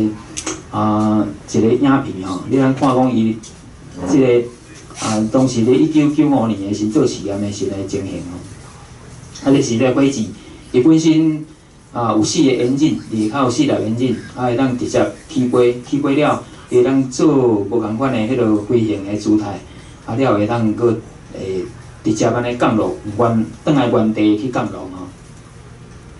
影片吼，你通看講伊這個當時佇1995年的時做試驗的時的情形吼。啊，這是咧火箭，伊本身有四个 engine，裡口有四粒 engine，會當直接起飛，起飛了，會當做無仝款的彼落飛行的姿態，了會當閣直接按呢降落，原轉來原地去降落吼。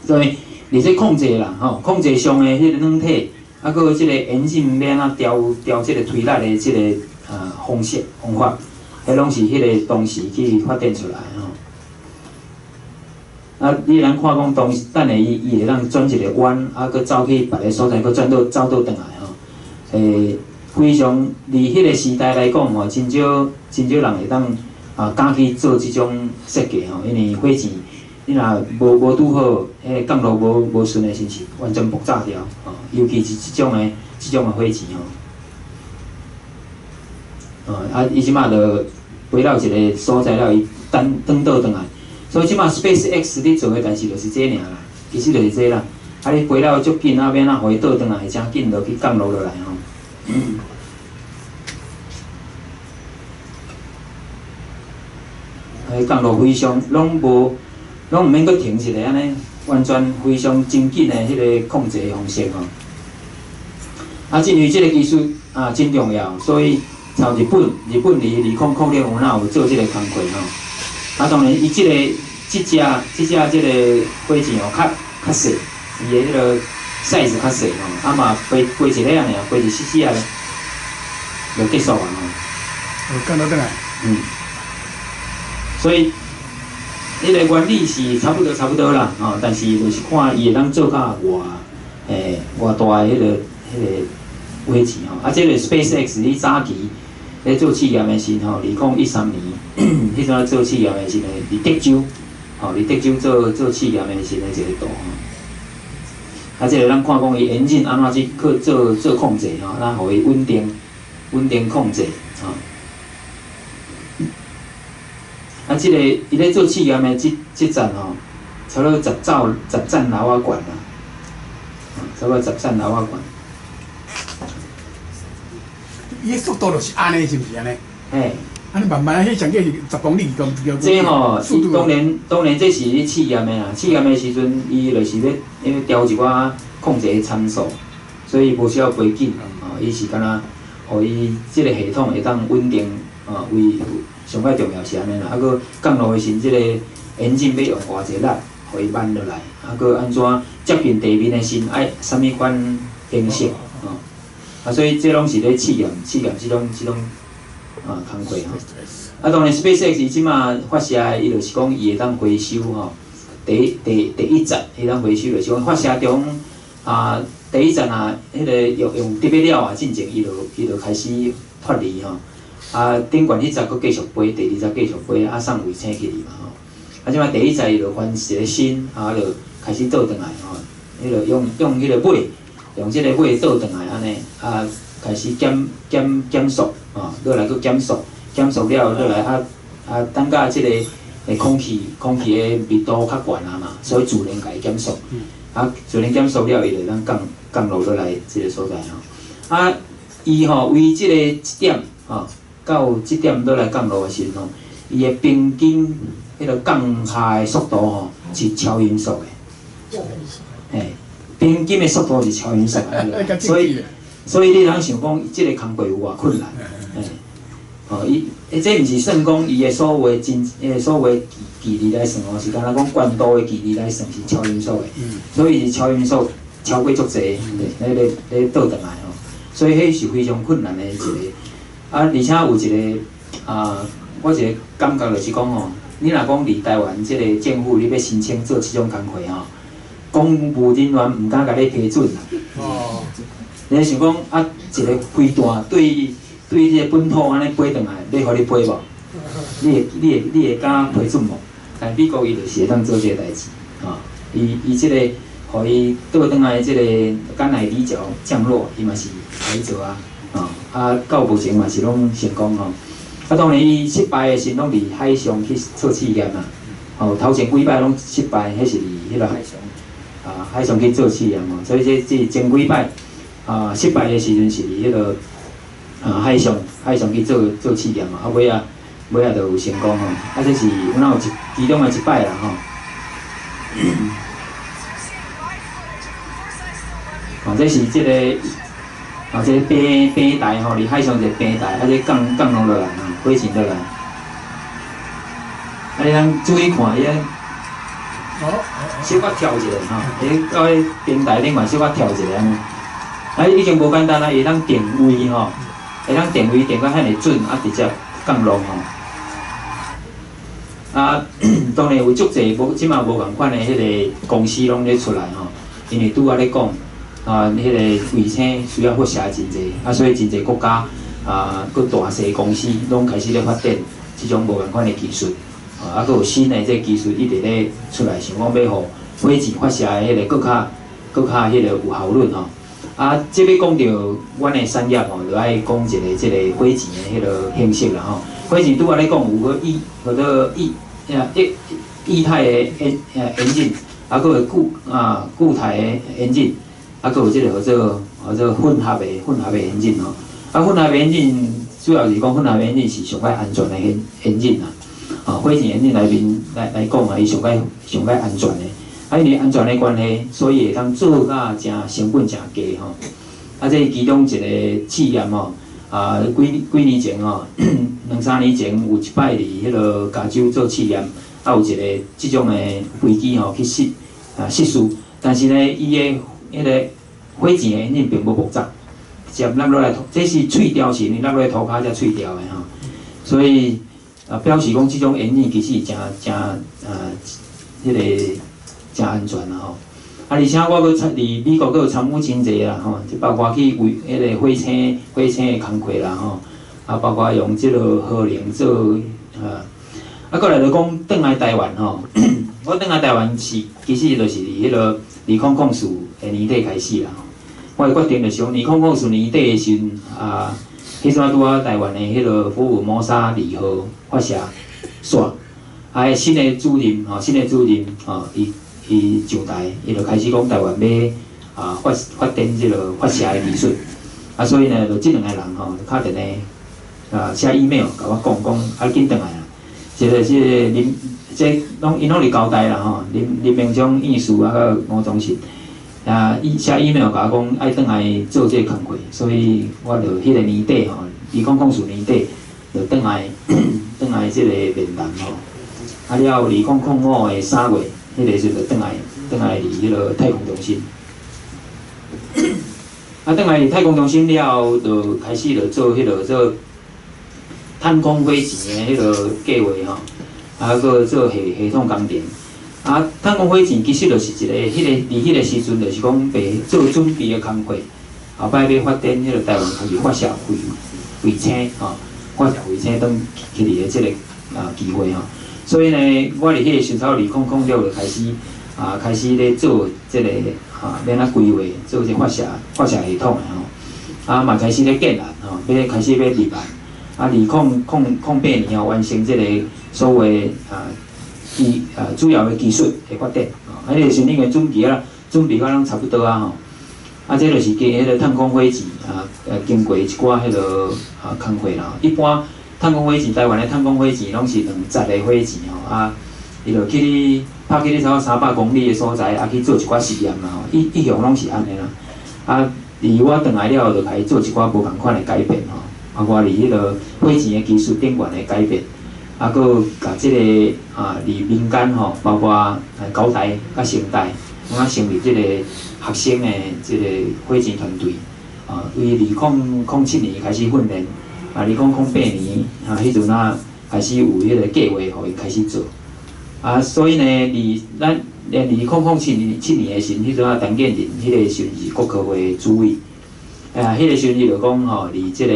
所以，佇這控制啦，吼，控制上的彼个軟體，閣有這個 engine 欲按怎調調這個推力的這個方式方法，彼攏是彼个當時去發展出來吼。你通看講當時等下伊會當轉一个彎，閣走去別个所在，閣轉倒走倒轉來吼。非常佇彼个時代來講吼，真少真少人會當敢去做這種設計吼，因為火箭你若無拄好，彼个降落無順的時，是完全爆炸掉吼。尤其是這種的火箭吼。伊這馬就飛到一个所在了，伊等轉倒轉來。所以這馬 SpaceX 咧做的代誌就是這爾啦，其實就是這啦。你飛了足緊，欲按怎予伊倒轉來，誠緊落去降落落來吼。降落非常攏無，攏毋免閣停一下按呢，完全非常精緊的彼个控制方式吼。至於這个技術真重要，所以像日本，日本佇2006有哪有做這个工課吼。當然，伊這个這隻這隻這个火箭哦，較較細，伊的彼个 size 較細吼，嘛飛飛一个爾，飛一絲絲仔就結束啊吼。有降落轉來。所以，彼个原理是差不多差不多啦，吼，但是就是看伊會當做較偌偌大的彼个火箭吼。這个 SpaceX 你早期咧做試驗的時吼，2013年，彼陣做試驗的時陣，佇德州，吼，佇德州做做試驗的時陣一个圖吼。這个咱看講伊 engine 按怎去去做做控制吼，咱予伊穩定穩定控制吼。這个伊咧做試驗的這這站吼，差不多10兆10層樓仔懸啦，差不多10層樓仔懸。伊的速度就是按呢，是毋是按呢？嘿。按呢慢慢，彼上過是10公里、2公里。這吼，伊當然當然這是咧試驗的啦，試驗的時陣，伊就是咧因為調一寡控制的參數，所以無需要飛緊，吼，伊是敢若，予伊這个系統會當穩定，為上較重要是按呢啦，閣降落的時，這个 engine 欲用偌濟力，予伊慢落來，閣按怎接近地面的時，愛啥物款形式，吼，所以這攏是咧試驗，試驗這種這種工課吼。當然 SpaceX 伊這馬發射的，伊就是講伊會當回收吼。第一站會當回收，就是講發射中第一站彼个用用得欲了啊，進前伊就開始脫離吼。頂懸彼集閣繼續飛，第二集繼續飛，送衛星去哩嘛吼。這擺第一集伊就換一個新，就開始倒轉來吼。彼个用用彼个尾，用這个尾倒轉來按呢，開始減減減速，吼，落來閣減速，減速了落來等甲這个空氣空氣的密度較懸啊嘛，所以自然共伊減速。自然減速了，伊就當降降落落來這个所在吼。伊吼為這個一點吼。到這點落來降落的時陣吼，伊的平均彼个降下的速度吼是超音速的，嘿，平均的速度是超音速的，所以所以你通想講，這个工課有偌困難，嘿，吼伊，這毋是算講伊的所有真，所有距離來算哦，是敢若講懸度的距離來算是超音速的，所以是超音速超過足濟，咧咧咧倒轉來吼，所以彼是非常困難的一個。而且有一个我一个感覺就是講吼，你若講佇台灣這个政府，你欲申請做這種工課吼，公務人員毋敢共你批准啦。哦。你想講一个飛彈對對這个本土按呢飛轉來，欲予你飛無？你會你會你會敢批准無？但美國伊就是會當做這个代誌，吼，伊伊這个予伊倒轉來這个甘乃迪橋降落，伊嘛是來做啊。到目前嘛是攏成功吼。當然伊失敗的時攏佇海上去做試驗嘛。吼，頭前幾擺攏失敗，彼是佇彼个海上，海上去做試驗吼，所以這前幾擺失敗的時陣是佇彼个海上去做試驗嘛，尾仔就有成功吼，這是阮有一其中的一擺啦吼。這是這个這个平台吼，佇海上一个平台，這降落落來吼，火箭落來。你通注意看，伊个小可跳一下吼，伊到彼平台頂懸小可跳一下按呢。已經無簡單啦，伊會當定位吼，會當定位定到遐爾準，直接降落吼。當然有足濟無，這馬無仝款的彼个公司攏咧出來吼，因為拄仔咧講，彼个衛星需要發射真濟，所以真濟國家閣大細公司攏開始咧發展這種無仝款的技術，閣有新的這个技術一直咧出來，想講欲予火箭發射的彼个閣較彼个有效率吼。這欲講著阮的產業吼，就愛講一个這个火箭的彼个形式啦吼。火箭拄仔咧講有個液，叫做液態的引擎，閣有固態的引擎，閣有這个叫做混合的引擎吼。混合的引擎主要是講混合的引擎是上較安全的引擎啦。火箭引擎內面來講啊，伊上較安全的。因為安全的關係，所以會當做甲誠成本誠低吼。這是其中一個試驗吼。幾年前吼，兩三年前有一擺佇彼个加州做試驗，有一个這種的飛機吼去試試，但是呢，伊的彼个火箭的引擎並無爆炸，直接落落來，這是碎掉是因為落落來塗跤才碎掉的吼。所以表示講這種引擎其實誠誠彼个誠安全啦吼。而且我閣參佇美國閣有參與真濟啦吼，就包括去為彼个火星的工課啦吼，包括用這个核能做過來就講轉來台灣吼，我轉來台灣是其實就是佇彼个2004的年底開始啦吼。我的決定就是講，2004年底的時陣彼陣拄仔台灣的彼个福爾摩沙二號發射煞，新的主任吼，新的主任吼，伊上台，伊就開始講台灣欲發展這个發射的技術，所以呢，就這兩个人吼，敲電話寫 email 共我講講，緊轉來啦。一个是林，這攏𪜶攏佇交大啦吼，林明忠院士佮吳宗信，伊寫 email 共我講愛轉來做這个工課，所以我就彼个年底吼，2004年底就轉來這个面談吼，了後2005的3月。彼个時陣就轉來佇彼个太空中心。轉來佇太空中心了後，就開始就做彼个做探空火箭的彼个計劃吼，閣做系統工程。探空火箭其實就是一個，彼个佇彼个時陣就是講欲做準備的工課，後擺欲發展彼个台灣家己發射衛星吼，發射衛星轉去的這个機會吼。所以呢，我佇彼個時陣，2006就開始咧做這个欲按怎規劃做這發射系統的吼，嘛開始咧建案吼，欲開始欲入案。2008年吼完成這個所謂主要的技術的發展，彼个時陣已經準備啊，準備甲攏差不多啊吼。這就是經彼个探空火箭經過一寡彼个工課啦。一般探空火箭，台灣的探空火箭攏是兩節的火箭吼，伊就去咧拍去咧差不多300公里的所在，去做一寡實驗啦吼，一向攏是按呢啦。佇我轉來了後，就開始做一寡無仝款的改變吼，包括佇彼个火箭的技術頂懸的改變，閣共這个佇民間吼，包括交大佮成大，阮成立這个學生的這个火箭團隊，對2007年開始訓練。2008年彼陣開始有彼个計劃，予𪜶開始做。所以呢，佇咱2007年的時陣，彼陣陳建仁彼个時陣是國科會主委。彼個時陣伊就講吼，佇這個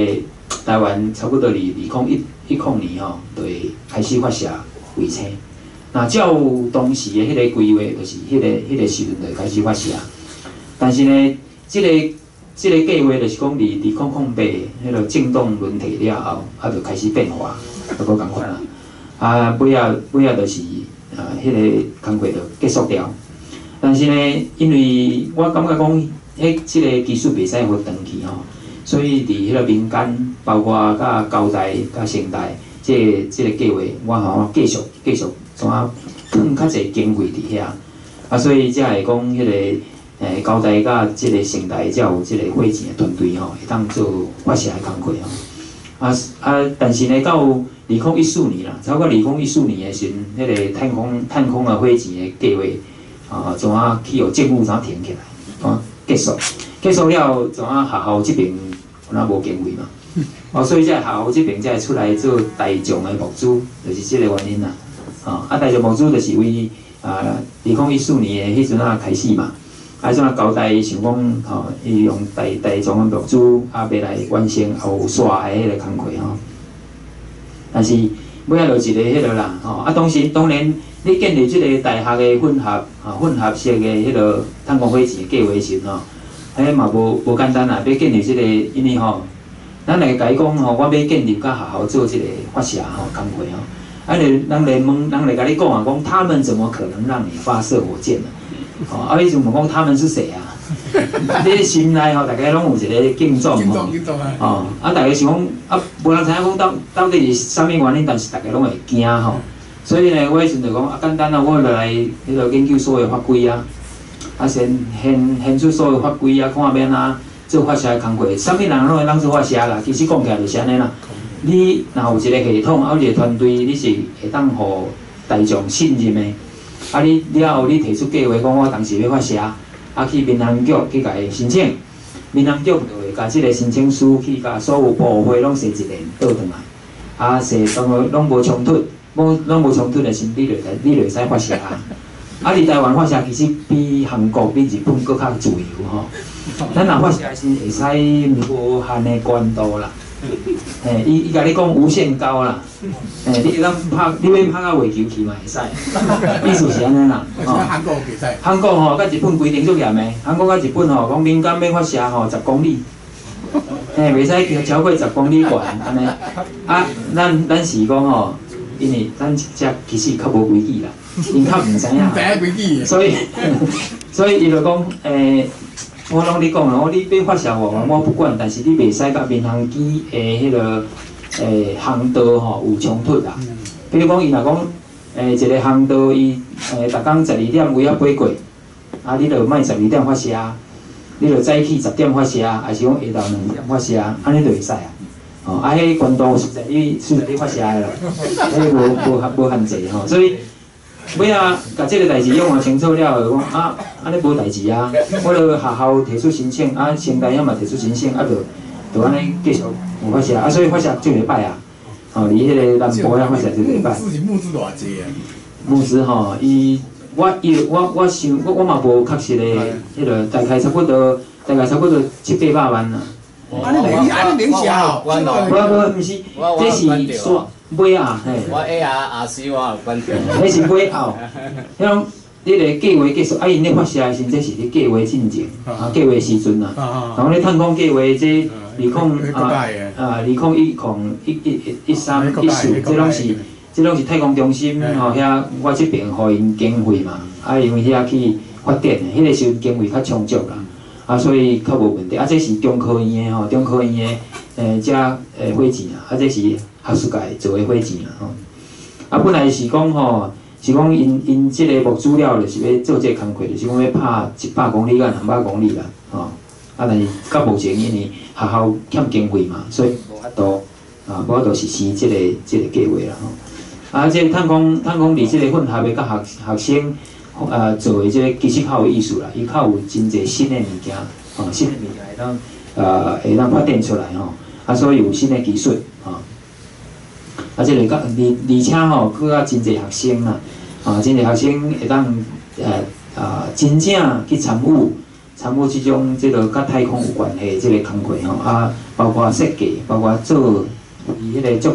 台灣差不多佇2010年吼，就會開始發射衛星。若照當時的彼个規劃，就是彼個時陣就會開始發射。但是呢，這個計劃就是講，佇2008彼个政黨輪替了後，就開始變化，就無仝款啦。尾仔就是彼个工課就結束掉。但是呢，因為我感覺講，彼這个技術袂使予斷去吼，所以佇彼个民間，包括佮交大、佮成大，這个計劃，我吼繼續繼續怎啊放較濟經費佇遐，啊，所以才會講彼个交大佮這个成大才有這个火箭的團隊吼，會當做發射的工課吼。啊啊，但是呢，到2014年啦，差不多二零一四年的時陣，彼个太空的火箭的計劃啊，怎啊去予政府怎停起來，啊結束，結束了，怎啊學校這邊敢若無經費嘛，哦，所以這學校這邊才會出來做大眾的募資，就是這个原因啦。啊，大眾募資就是為啊2014年的彼陣仔開始嘛，啊，怎啊交大想講吼，伊用大眾的募資啊，欲來完成後續的彼个工課吼。但是尾仔就一个彼落啦，吼啊，當時當然你建立這个大學的混合式的彼个太空火箭計劃時吼，彼嘛無簡單啦，欲建立這个，因為吼，咱來共伊講吼，我欲建立佮學校做這个發射吼工課吼，啊，你人來問，人來共你講啊，講他們怎麼可能讓你發射火箭呢？吼，啊，彼時問講他們是誰啊？你心內吼，大家攏有一個敬重吼，哦，啊，大家想講啊，無人知影講到底是啥物原因，但是大家攏會驚吼。所以呢，我彼時陣就講啊，簡單啊，我就來彼个研究所的法規啊，啊先研出所有法規啊，看欲按怎做發射的工課，啥物人攏會當做發射啦。其實講起來就是按呢啦。你若有一個系統，啊有一個團隊，你是會當予大眾信任的。啊，你了後你提出計劃，講我當時欲發射，啊去民航局去共伊申請，民航局就會共這个申請書去共所有部會攏踅一遍倒轉來，啊踅當個攏無衝突，無攏無衝突的時，你就會使發射啊。啊，佇台灣發射其實比韓國、比日本閣較自由吼。咱若發射的時會使無限的高度啦。嘿，伊共你講無限高啦，嘿，你會當拍，你欲拍到月球去嘛會使，意思是按呢啦。吼，韓國袂使。韓國吼，佮日本規定足嚴的，韓國佮日本吼，講民間欲發射吼十公里，嘿，袂使超過十公里懸按呢。啊，咱是講吼，因為咱遮其實較無規矩啦，𪜶較毋知影。毋知影規矩。所以伊就講，我攏咧講啦，你欲發射我，我不管，但是你袂使佮民航機的彼个航道吼有衝突啦。比如講，伊若講一个航道，伊逐工12點位仔飛過，啊，你就莫十二點發射，你就早起10點發射，還是講下晝2點發射，按呢就會使啊。吼，啊，彼懸度隨在你發射的啦，彼無限制吼，所以。尾仔，共這个代誌用啊清楚了後，就講啊，按呢無代誌啊，我就學校提出申請，啊，成大遐嘛提出申請，啊，就按呢繼續有發射，啊，所以發射就禮拜啊，吼，佇彼个南部遐發射一禮拜。募資是募資偌濟啊？募資吼，伊我伊我我想我我嘛無確實的，彼个大概差不多七八百萬啦。按呢免按呢免寫哦。無無，毋是，這是煞尾仔嘿。我 ARRC 我有關注。彼是尾後，彼種你个計劃結束，啊，𪜶咧發射的時陣，這是咧計劃進前，啊，計劃時陣啊。然後咧太空計劃這2010、13、14，這攏是太空中心吼遐，我這邊予𪜶經費嘛，啊，因為遐去發展的，彼个時陣經費較充足啦，啊，所以較無問題。啊，這是中科院的吼，中科院的這火箭啊，啊，這是學術界做的火箭啦吼。啊，本來是講吼，是講𪜶這个募資了，就是欲做這个工課，就是講欲拍100公里到200公里啦，吼。啊，但是到目前因為學校欠經費嘛，所以無法度實施這个計劃啦吼。啊，這個太空佇這个混合的佮學生做的這个其實較有意思啦，伊較有真濟新的物件，吼，新的物件會當發展出來吼。啊，所以有新的技術吼。啊，這个佮而且吼，閣較真濟學生啦，啊，真濟學生會當真正去參與這種這个佮太空有關係的這个工課吼，啊，包括設計，包括做伊彼個足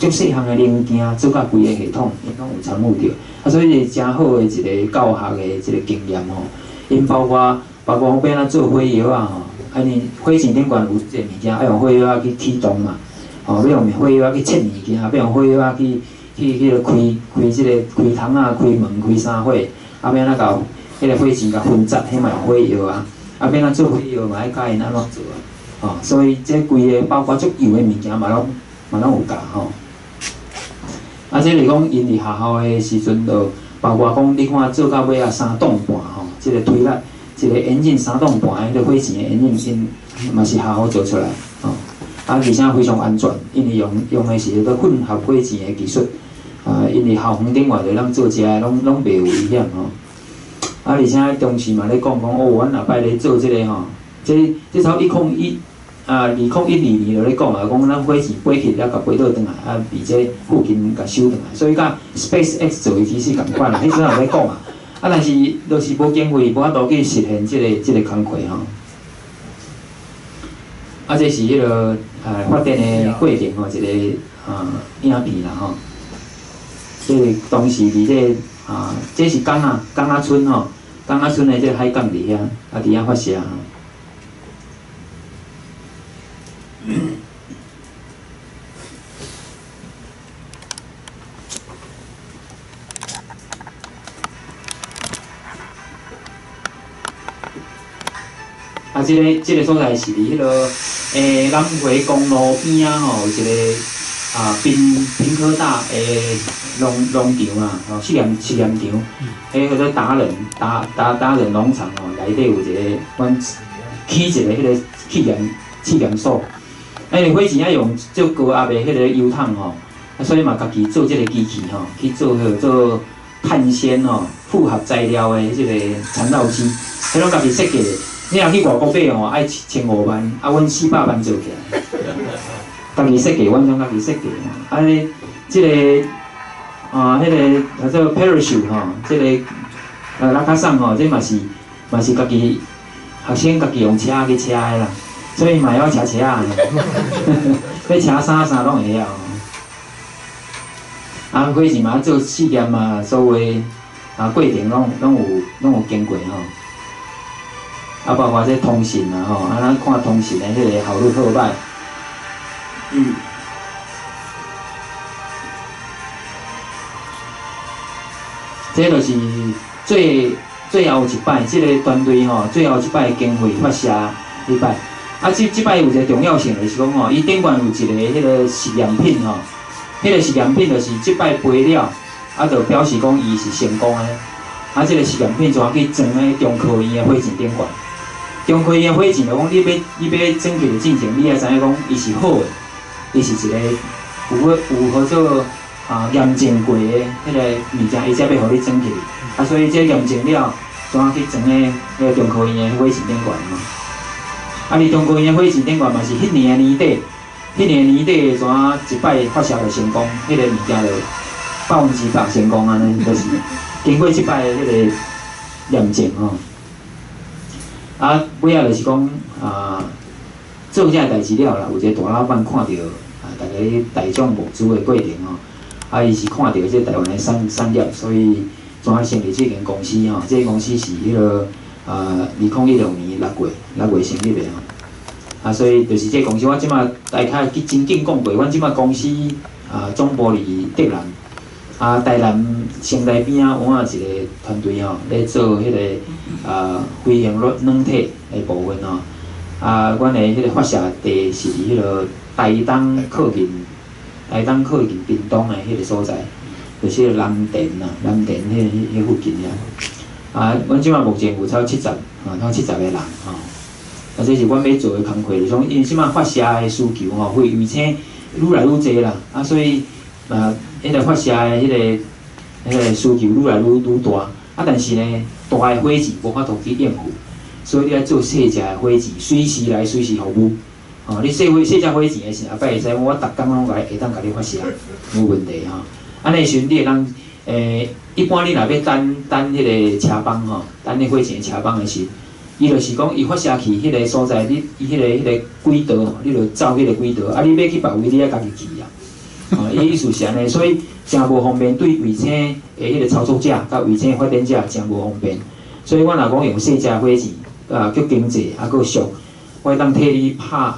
足細項的零件，做甲規个系統，𪜶攏有參與著。啊，所以是誠好的一个教學的這个經驗吼。𪜶包括講欲按怎做火藥仔吼，啊，因為火箭頂懸有這个物件，愛用火藥仔去啟動嘛，吼，欲用火藥仔去切物件，欲用火藥仔去彼个開這个開窗仔、開門、開啥貨，啊，欲按怎共彼个火箭共分拆，彼嘛用火藥啊，啊欲按怎做火藥嘛愛教𪜶按怎做啊，吼，所以這規个包括足油的物件嘛攏有教吼。啊，這是講𪜶佇學校的時陣，就包括講你看做到尾仔3棟半吼，這個推力，一個引進3棟半的彼個火箭的引進，𪜶嘛是學校做出來，吼。啊，而且非常安全，因為用的是彼個混合火箭的技術，啊，因為校園頂外就咱做這个攏袂有危險吼。啊，而且當時嘛咧講講，哦，阮後擺咧做這个吼，這頭101啊，2012年就咧講啊，講咱火箭飛去了，共飛倒轉來，啊，佇這附近共收轉來，所以佮 SpaceX 做的其實仝款啦，彼陣也咧講啊，啊，但是就是無經費，無法度去實現這個工課吼。啊，這是彼個發展的過程吼，一個影片啦吼。這個當時佇這個啊，這是港仔村吼，港仔村的這個海港佇遐，啊，佇遐發射吼。啊，這個所在是佇彼個南迴公路邊仔吼，有一個啊屏科大的農場啊，吼試驗場，彼叫做達仁農場吼，內底有一個阮起一個彼個試驗所。因為火箭愛用足高壓的彼個油桶吼，啊，所以嘛家己做這個機器吼，去做彼個做碳纖吼複合材料的這個纏繞機，彼攏家己設計的。你若去外國買吼，愛1500萬，啊，阮400萬做起來。家己設計，阮攏家己設計吼。啊，這個啊，彼個叫做 parachute 吼，這個拉卡桑吼，這嘛是家己學生家己用車去車的啦，所以嘛會曉車車仔，欲車啥啥攏會曉。啊，火箭嘛做試驗嘛，所有啊過程攏有經過吼。啊，包括這通訊啊吼，啊，咱看通訊的彼個效率好歹。這就是最後一擺，這個團隊吼，最後一擺經費發射彼擺。啊，這擺有一個重要性，就是講吼，伊頂懸有一個彼個實驗品吼，彼個實驗品就是這擺飛了，啊，就表示講伊是成功的。啊，這個實驗品就去裝咧中科院的火箭頂懸。中科院的火箭就講，你欲裝起的進前，你愛知影講伊是好的，伊是一個有好做啊驗證過的彼個物件，伊才欲予你裝起。啊，所以這驗證了，怎去裝咧彼個中科院的火箭頂懸吼？啊，佇中科院的火箭頂懸嘛是彼年的年底，彼年年底怎一擺發射就成功，彼個物件就100%成功按呢，就是經過這擺的彼個驗證吼。啊，尾仔就是講啊，做這个代誌了啦，有一個大老闆看著啊，逐家咧大眾募資的過程吼，啊，伊是看著這個台灣的產業，所以怎成立這間公司吼？這間公司是彼個啊，2016年6月成立的吼。啊，所以就是這個公司，我這馬大概去真緊講過，阮這馬公司啊，總部佇竹南，啊，台南成大邊仔有我一個團隊吼，咧做彼個啊飛行軟體的部分吼。啊，阮的彼個發射地是佇彼個台東靠近屏東的彼個所在，就是彼個南田啊，南田彼附近遐。啊，阮這馬目前有超70，啊，超70個人吼。啊，這是阮欲做的工課，就是講因為這馬發射的需求吼，飛衛星愈來愈濟啦，啊，所以啊，彼個發射的彼個需求愈來愈大，啊，但是呢，大的火箭無法度去應付，所以你愛做細隻的火箭，隨時來隨時服務。吼，你細隻火箭的時，後擺會使我逐工攏會當共你發射，無問題吼。按呢時陣你會當，一般你若欲等彼個車幫吼，等彼火箭的車幫的時，伊就是講，伊發射去彼個所在，你伊彼個軌道，你就走彼個軌道，啊，你欲去別位，你愛家己去啊。吼，伊意思是按呢，所以誠無方便對衛星的彼個操作者佮衛星發展者誠無方便。所以我若講用細隻火箭，啊，閣經濟，啊，閣俗，我會當替你拍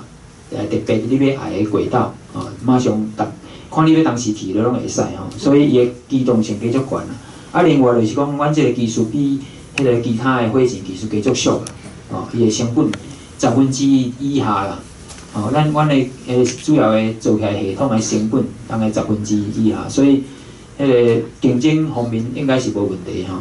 特別你欲愛的軌道，吼，馬上逐看你欲當時去，你攏會使吼。所以伊的機動性加足懸啦。啊，另外就是講，阮這個技術比彼个其他的火箭技術加足俗啦，哦，伊的成本1/10以下啦，哦，咱阮的主要的做起來系統的成本，大概1/10以下，所以彼个競爭方面應該是無問題吼。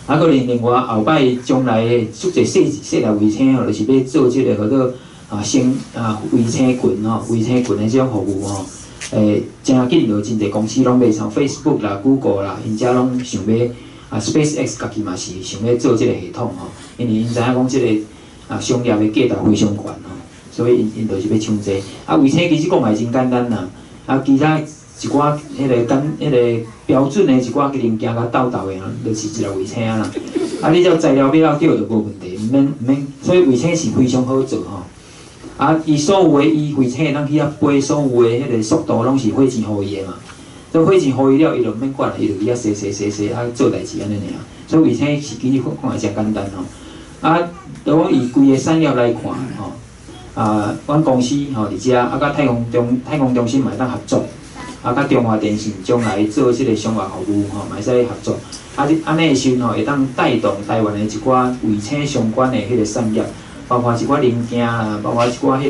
啊，閣另外後擺將來的足濟細細粒衛星吼，就是欲做這個號做啊星啊衛星群吼，衛星群的這種服務吼，誠緊就真濟公司攏欲像 Facebook 啦、Google 啦，𪜶遮攏想欲啊 SpaceX 家己嘛是想欲做這個系統吼，因為𪜶知影講這個啊商業的價值非常懸吼，所以𪜶就是欲搶這個。啊，衛星其實講來真簡單啦，啊，其他一寡彼個簡彼個標準的一寡零件共鬥鬥的，就是一粒衛星啦。啊，你只要材料買了對就無問題，毋免毋免。所以衛星是非常好做吼。啊，伊所有的伊衛星會當去遐飛，所有的彼個速度攏是火箭予伊的嘛。所以火箭予伊了，伊就毋免管啦，伊就去遐踅踅踅踅啊做代誌按呢爾。所以衛星是其實看來誠簡單吼。啊，就講以規個產業來看吼，啊，阮公司吼佇遮啊，佮太空中心嘛會當合作。啊，佮中華電信將來做這個商業服務吼，嘛會使合作。啊，你按呢的時陣吼，會當帶動台灣的一寡衛星相關的彼個產業，包括一寡零件啦，包括一寡彼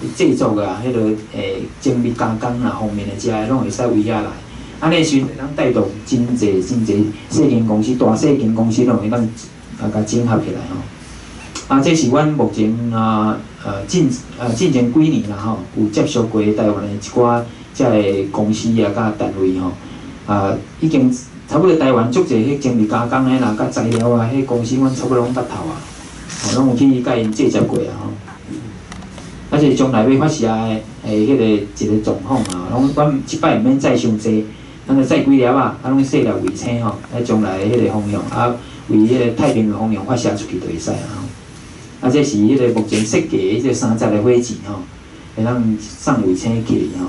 個製作啊，彼個精密加工啦方面的遮個攏會使為遐來。按呢時陣會當帶動真濟真濟細間公司、大細間公司攏會當啊共整合起來吼。啊，這是阮目前啊進前幾年啦吼，有接觸過台灣的一寡遮个公司啊，佮單位吼，啊，已經差不多台灣足濟彼精密加工的啦，佮材料啊，彼公司阮差不多攏捌透啊，吼，攏有去共𪜶對接過啊吼。啊，這是將來欲發射的彼個一個狀況啊，攏阮這擺毋免載傷濟，咱就載幾粒仔，啊，攏細粒衛星吼，啊，將來彼個方向啊，為彼個太平洋方向發射出去就會使啊吼。啊，這是彼個目前設計的這30個火箭吼，會當送衛星去吼。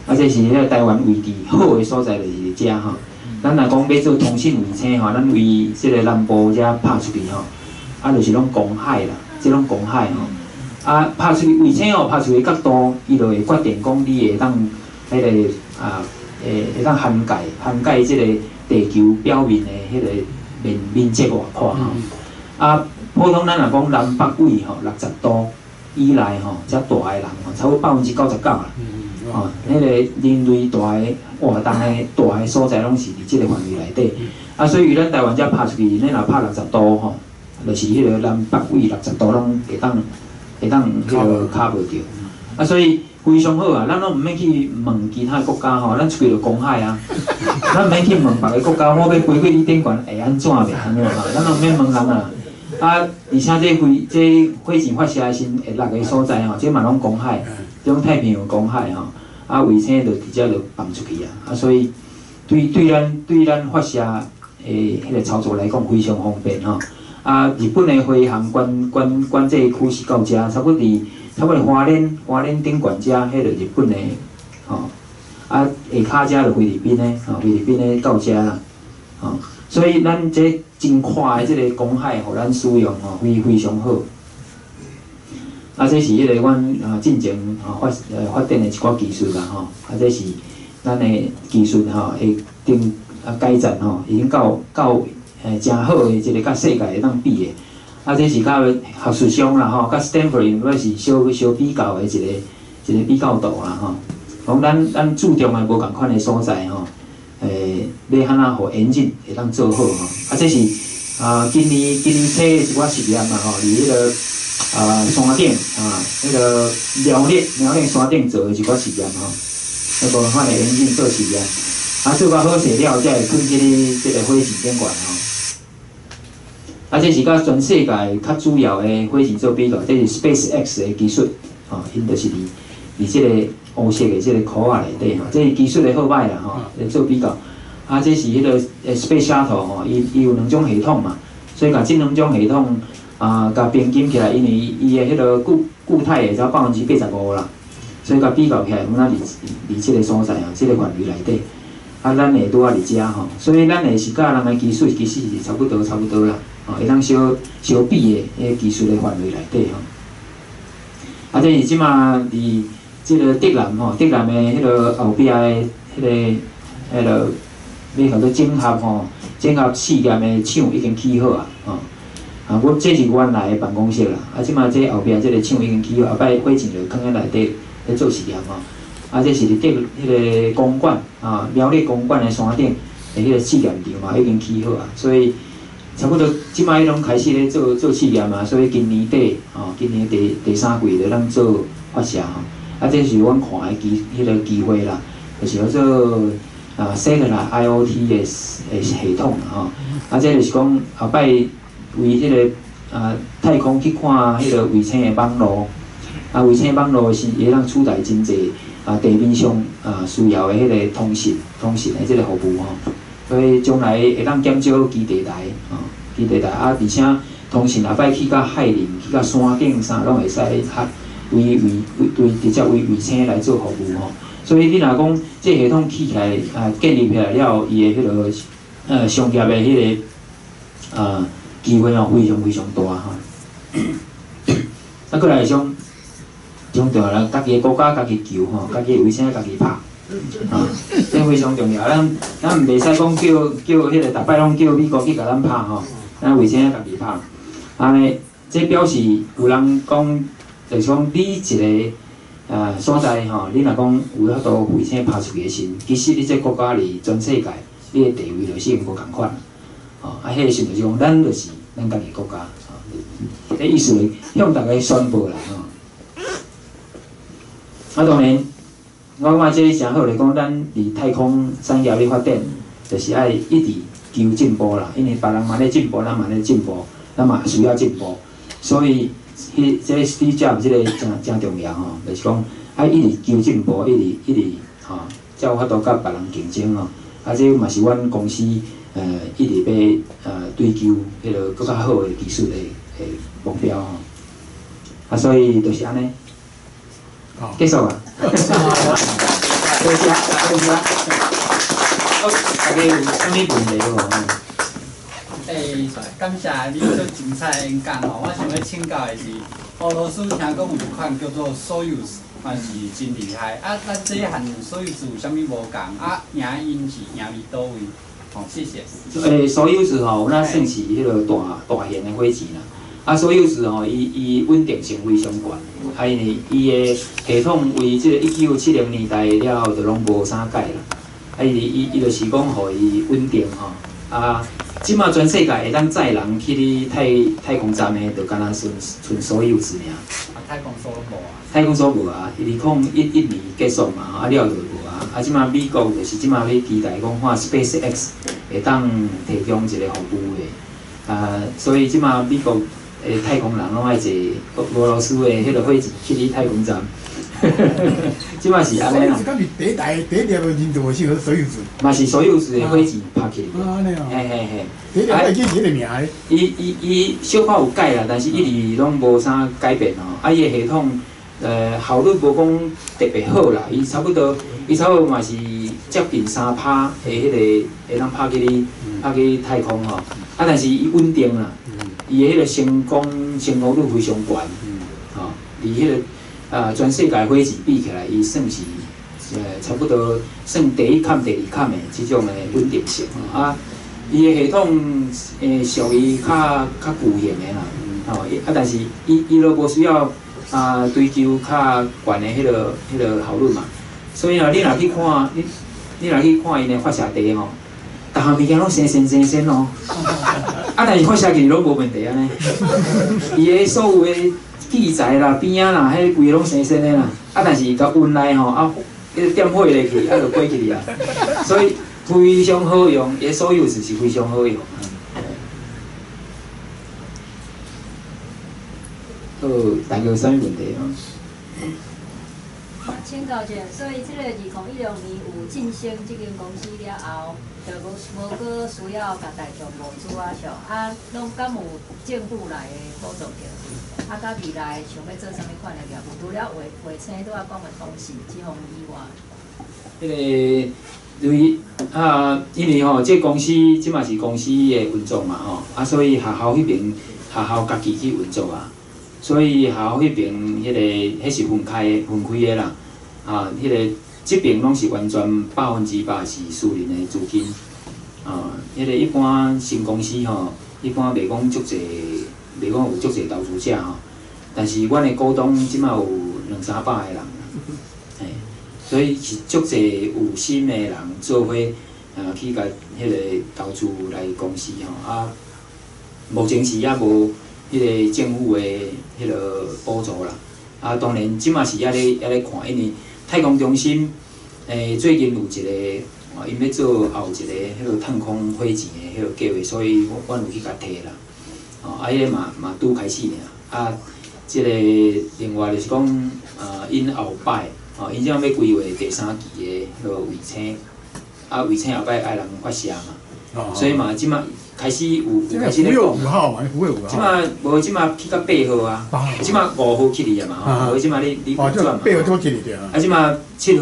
啊，這是彼個台灣位置好的所在，就是佇遮吼。咱若講欲做通訊衛星吼，咱為這個南部遮拍出去吼，啊，就是攏公海啦，這攏公海吼。啊，拍出去衛星吼，拍出去角度，伊就會決定講你會當彼個啊，會當涵蓋這個地球表面的彼個面積偌闊吼。啊，普通咱若講南北緯吼60度以內吼，遮大的人吼，差不多99%啦。吼，彼個人類大的活動的大的所在，攏是佇這個範圍內底。啊，所以咱台灣遮拍出去，咱若拍六十度吼，就是彼個南北緯六十度攏會當彼個 cover 著。啊，所以非常好啊，咱攏毋免去問其他國家吼，咱出去就公海啊。咱毋免去問別个國家，我欲飛過你頂懸會按怎袂？按呢吼，咱攏毋免問人啊。啊，而且這火箭發射的時會落的所在吼，這嘛攏公海，這種太平洋公海吼，啊，衛星就直接就放出去啊。啊，所以對咱發射的彼個操作來講非常方便吼。啊，日本的飛航管制區是到遮，差不多花蓮頂懸遮，彼個日本的吼。啊，下跤遮就菲律賓的吼，菲律賓的到遮啦，吼。所以咱這真闊的這個公海，予咱使用吼，非常好。啊，這是彼個阮啊進前啊發展的一寡技術啦吼。啊，這是咱的技術吼，會定啊改進吼，已經到誠好的一個佮世界會當比的。啊，這是佮學術上啦吼，佮 Stanford 猶是相相比較的一個比較度啦吼。講咱注重的無仝款的所在吼。欲按怎予引進會當做好吼？啊，這是啊，今年初的一寡實驗嘛吼，佇彼個啊山頂啊，彼個苗栗山頂做的一寡實驗吼，彼個款的引進做實驗，啊，做較好勢了，才會囥去這個火箭頂懸吼。啊，這是佮全世界較主要的火箭做比較，這是 SpaceX 的技術，吼，𪜶就是佇這個烏色的這個箍仔內底吼，這是技術的好䆀啦吼，來做比較。啊，這是彼個 Space Shuttle 吼，伊有兩種系統嘛，所以共這兩種系統啊，共平均起來，因為伊的彼個固態的才85%啦，所以共比較起來，敢若佇這個所在吼，這個範圍內底，啊，咱的拄仔佇遮吼，所以咱的是佮人的技術其實是差不多啦，吼，會當相相比的彼個技術的範圍內底吼。啊，這是這馬佇這個竹南吼，竹南的彼個後壁的彼個彼個欲共做整合吼，整合试驗的廠已經起好啊，吼。啊，阮這是原來的辦公室啦，啊，這馬這後壁這个廠已經起好，後擺火箭就囥佇內底咧做實驗吼。啊，這是佇竹彼个公館啊，苗栗公館的山頂的彼个試驗場嘛，已經起好啊，所以差不多這馬伊攏開始咧做做試驗啊，所以今年底吼，今年第三季就通做發射吼。啊，這是阮看的機彼个機會啦，就是叫做啊，Satellite IoT 的系統啦吼。啊，這就是講後擺為彼个啊太空去看彼个衛星的網路，啊，衛星網路是會當取代真濟啊地面上啊需要的彼个通訊的這个服務吼。所以將來會當減少基地台吼，基地台啊，而且通訊後擺去到海林、去到山頂啥攏會使較為為為對直接為衛星來做服務吼。所以你若講這系統起起來啊，建立起來了後，伊的彼个商業的彼个啊機會吼，非常非常大吼。啊，閣來上上重要啦，家己的國家家己救吼，家己的衛星家己拍。啊，這非常重要。咱毋袂使講叫彼个逐擺攏叫美國去共咱拍吼，咱衛星家己拍。按呢，這表示有人講，就是講你一个所在吼，你若講有法度衛星拍出去的時，其實你這國家佇全世界，你的地位就是無仝款。吼，啊，彼个時陣就是講，咱就是咱家己國家，吼，這意思向大家宣布啦，吼。啊，當然，我感覺這誠好來講，咱佇太空產業咧發展，就是愛一直求進步啦。因為別人嘛咧進步，咱嘛咧進步，咱嘛需要進步。所以，彼這 Steve Jobs 這个誠誠重要吼，就是講愛一直求進步，一直一直吼，才有法度佮別人競爭吼。啊，這嘛是阮公司一直欲追求彼个閣較好的技術的目標吼。啊，所以就是按呢。結束啊！多謝，多謝。好，大家有啥物問題無？欸，感謝你做精彩的演講吼，我想欲請教的是，俄羅斯聽講有一款叫做ソユーズ，嘛是真厲害。啊，咱這和ソユーズ有啥物無仝？啊，贏𪜶是贏佇佗位？吼，謝謝。欸，ソユーズ吼，咱算是彼个大大型的火箭啦。啊，ソユーズ吼，伊穩定性非常懸，啊，因為伊的系統為這个1970年代了後，就攏無啥改啦。啊，伊就是講予伊穩定吼。啊，這馬全世界會當載人去佇太空站的，就敢若賰賰ソユーズ爾。啊，太空梭攏無啊？太空梭無啊，2011年結束嘛，啊了就無啊。啊，這馬美國就是這馬咧期待講看 SpaceX 會當提供一个服務的。啊，所以這馬美國的太空人攏愛坐俄羅斯的彼个火箭去佇太空站。這馬是按呢啦。敢是第一台第一粒的人造衛星，ソユーズ。嘛是ソユーズ的火箭拍去的。啊，按呢哦。嘿嘿嘿。第一粒我會記這个名咧。伊小可有改啦，但是一直攏無啥改變吼。啊，伊的系統，效率無講特別好啦，伊差不多嘛是接近3趴的彼个會當拍去太空吼。啊，但是伊穩定啦，伊的彼個成功率非常懸，吼，佇彼个啊全世界火箭比起來，伊算是差不多算第一坎、第二坎的這種的穩定性。啊，伊的系統屬於較舊型的啦，吼，啊，但是伊都無需要啊追求較懸的彼个效率嘛。所以啊，你若去看𪜶的發射地吼，逐項物件攏生生生生哦，啊，但是發射去攏無問題按呢。伊的所有的器材啦、邊仔啦，彼規个攏生生的啦，啊，但是共運來吼，啊，彼个點火落去，啊，就過去啊。所以非常好用，伊ソユーズ是非常好用。好，大家有啥物問題嗎？請教者，所以這個2016年有晉升這間公司了後，就無閣需要共大眾募資啊，像啊，攏敢有政府來的補助著？啊，佮未來想欲做啥物款的業務？除了衛星拄仔講的通信這方面以外，彼个對啊，因為吼，這公司這嘛是公司的運作嘛吼，啊，所以學校彼邊學校家己去運作啊，所以學校彼邊彼个彼是分開的啦。啊，彼个這邊攏是完全100%是私人的資金，啊，彼个一般新公司吼，一般袂講足濟，袂講有足濟投資者吼。但是阮的股東這馬有兩三百个人，嘿，所以是足濟有心的人做伙啊去共彼個投資來公司吼啊。目前是猶無彼個政府的彼個補助啦。啊，當然這馬是猶咧看，因為太空中心最近有一個，𪜶欲做後一個彼個探空火箭的彼個計劃，所以阮有去共提啦。哦，啊，彼個嘛拄開始爾。啊，這個另外就是講，𪜶後擺，哦，𪜶這馬欲規劃第三期的彼個衛星，啊，衛星後擺愛人發射嘛，所以嘛，這馬開始有開始咧講。5號嘛，福衛5號。這馬無，這馬去到八號啊，這馬5號去哩啊嘛，吼，無這馬你轉嘛。八號都去哩啊，這馬7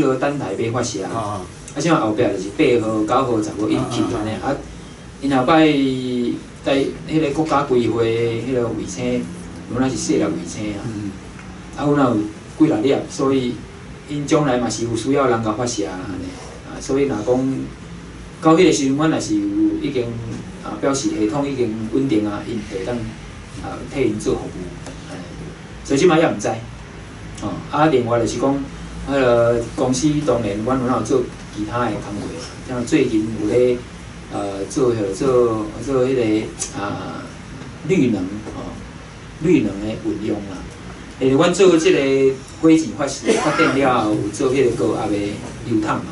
號等待欲發射，啊，這馬後壁就是八號、9號、10號一起按呢，啊，𪜶後擺在彼個國家規劃彼個衛星，原來是四粒衛星啊，啊，阮也有幾若粒，所以𪜶將來嘛是有需要人共發射按呢，啊，所以若講到彼個時陣，阮若是有已經啊表示系統已經穩定啊，𪜶就會當啊替𪜶做服務，所以這馬猶毋知，哦，啊，另外就是講，彼個公司當然阮有做其他的工課，像最近有咧做彼個做彼個啊綠能吼，綠能的運用啦。因為阮做這個火箭發射發電了後，有做彼個高壓的油桶嘛。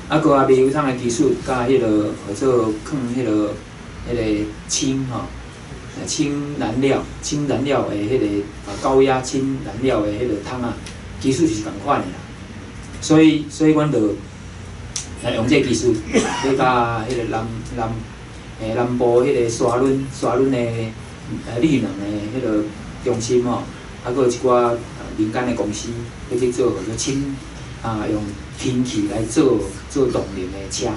啊，高壓的油桶的技術，佮彼個號做囥彼個氫吼，氫燃料、氫燃料的彼個啊高壓氫燃料的彼個桶仔，技術是仝款的啦。所以阮就來用這個技術，欲佮彼個南部彼個沙崙的綠能的彼個中心吼，啊，閣有一寡民間的公司，欲去做號做氫啊，用氫氣來做動能的車，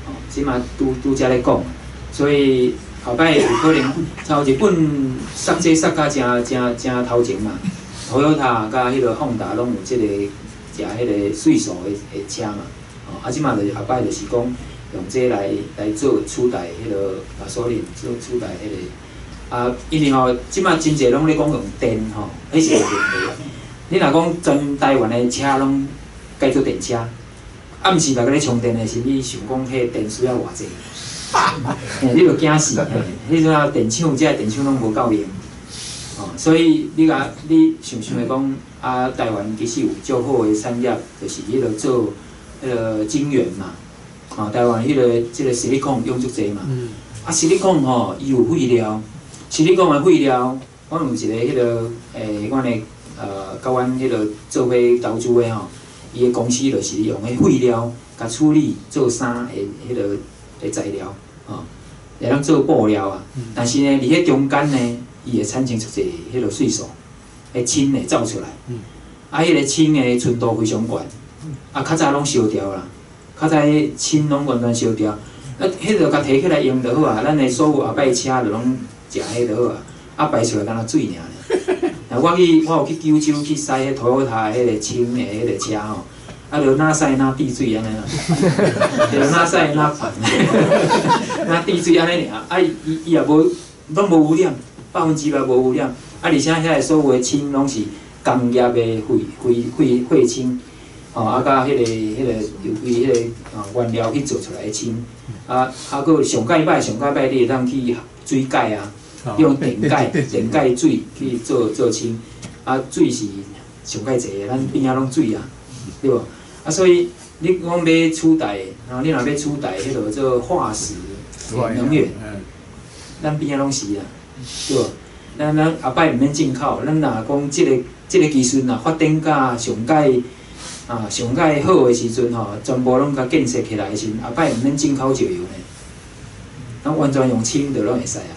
哦，這馬拄拄才咧講，所以後擺有可能，像日本殺這殺甲誠誠誠頭前嘛，Toyota 佮彼個 Honda 攏有這個食彼個水素的車嘛，哦，啊，這馬就是後擺就是講用這來做取代彼個瓦索林，做取代彼個，啊，因為吼，這馬真濟攏咧講用電吼，彼是有問題。你若講全台灣的車攏改做電車，啊，毋是逐家咧充電的時，你想講彼個電需要偌濟？嘿，你就驚死！嘿，彼陣啊，電廠這个電廠攏無夠用，哦，所以你共你想想來講，啊，台灣其實有足好的產業，就是彼個做彼個晶圓嘛，哦，台灣彼個這個矽利康用足濟嘛，啊，矽利康吼，伊有廢料，矽利康的廢料，阮有一個彼個阮的佮阮彼個做伙投資的吼，伊的公司就是用彼廢料，共處理做衫的彼個的材料，吼，會當做布料啊。但是呢，佇彼中間呢，伊會產生出一個彼個水素，彼氫會走出來。啊，彼個氫的純度非常懸，啊，較早攏燒掉啦，較早彼氫攏完全燒掉，啊，彼個共提起來用就好啊。咱的所有後擺車就攏食彼就好啊，啊，排出來敢若水爾。啊，我有去九州去駛彼 Toyota 彼個氫的彼個車吼，啊，就若駛若滴水按呢啦，就若駛若噴，若滴水按呢爾，啊，伊也無，攏無污染，100%無污染，啊，而且遐个所有的氫攏是工業的廢氫，吼，啊，佮彼個有機彼個原料去做出來的氫，啊，閣上蓋歹上蓋歹，你會當去水解啊。用電解水去做氫，啊，水是上蓋濟的，咱邊仔攏水啊，對無？啊，所以你講欲取代，然後你若欲取代彼個做化石能源，咱邊仔攏是啊，對無？咱後擺毋免進口，咱若講這個技術若發展甲上蓋啊上蓋好的時陣吼，全部攏共建設起來的時陣，後擺毋免進口石油呢，咱完全用氫就攏會使啊。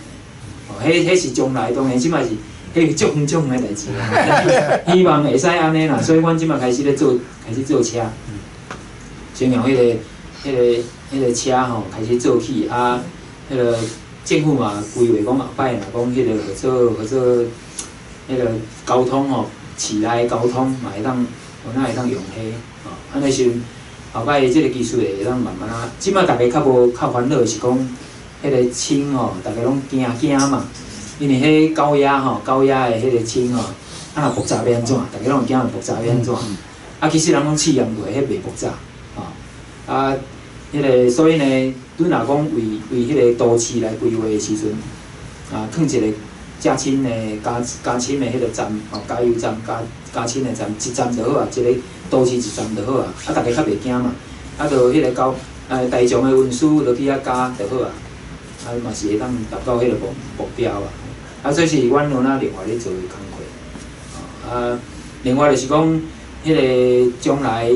彼是將來，當然這馬是彼足遠足遠的代誌啦。希望會使按呢啦，所以阮這馬開始咧做，開始做車，先用彼個車吼開始做起啊。彼個政府嘛規劃講後擺若講彼個號做彼個交通吼，市內交通嘛會當，有哪會當用彼吼。按呢時陣，後擺這個技術會當慢慢仔，這擺逐家較無較煩惱是講，彼個氫吼，逐家攏驚驚嘛，因為彼高壓吼，高壓的彼個氫吼，啊若爆炸欲按怎？逐家攏會驚爆炸欲按怎？啊，其實人攏試驗過，彼袂爆炸，吼。啊，彼個所以呢，阮若講為為彼個都市來規劃的時陣，啊，囥一個加氫的加加氫的彼個站，吼，加油站加加氫的站，一站就好啊，一個都市一站就好啊，啊，逐家較袂驚嘛，啊，就彼個交大眾的運輸落去遐加就好啊，啊嘛是會當達到彼個目目標啊，啊，這是阮有哪另外咧做的工課，啊，另外就是講，彼個將來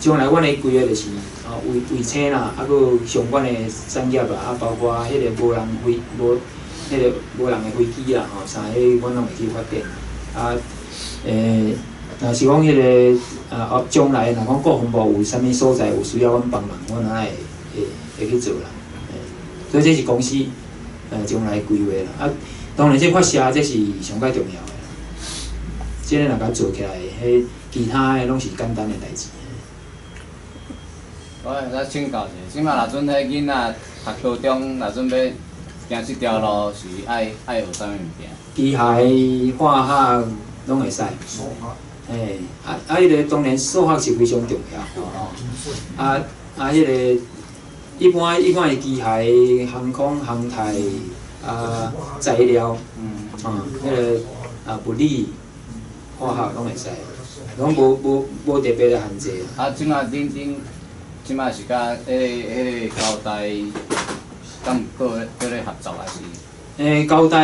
將來阮的規劃就是，哦，衛衛星啦，啊，閣有相關的產業啦，啊，包括彼個無人飛無。彼個無人的飛機啦，吼，啥彼阮攏會去發展。啊，若是講彼個啊，將來若講國防部有啥物所在有需要阮幫忙，阮也會會會去做啦。所以這是公司將來規劃啦。啊，當然這發射這是上蓋重要的。這個若共做起來，彼其他的攏是簡單的代誌。我會使請教者，這擺若陣彼囡仔讀高中，若準欲行這條路是愛愛學啥物物件？機械、化學攏會使。嘿，啊啊！彼個當然數學是非常重要。啊啊！彼個一般一般的機械、航空、航太啊材料，啊，彼個啊物理、化學攏會使，攏無無無特別的限制。啊，這擺恁恁這擺是佮彼個彼個交大，敢有閣閣咧合作還是？交大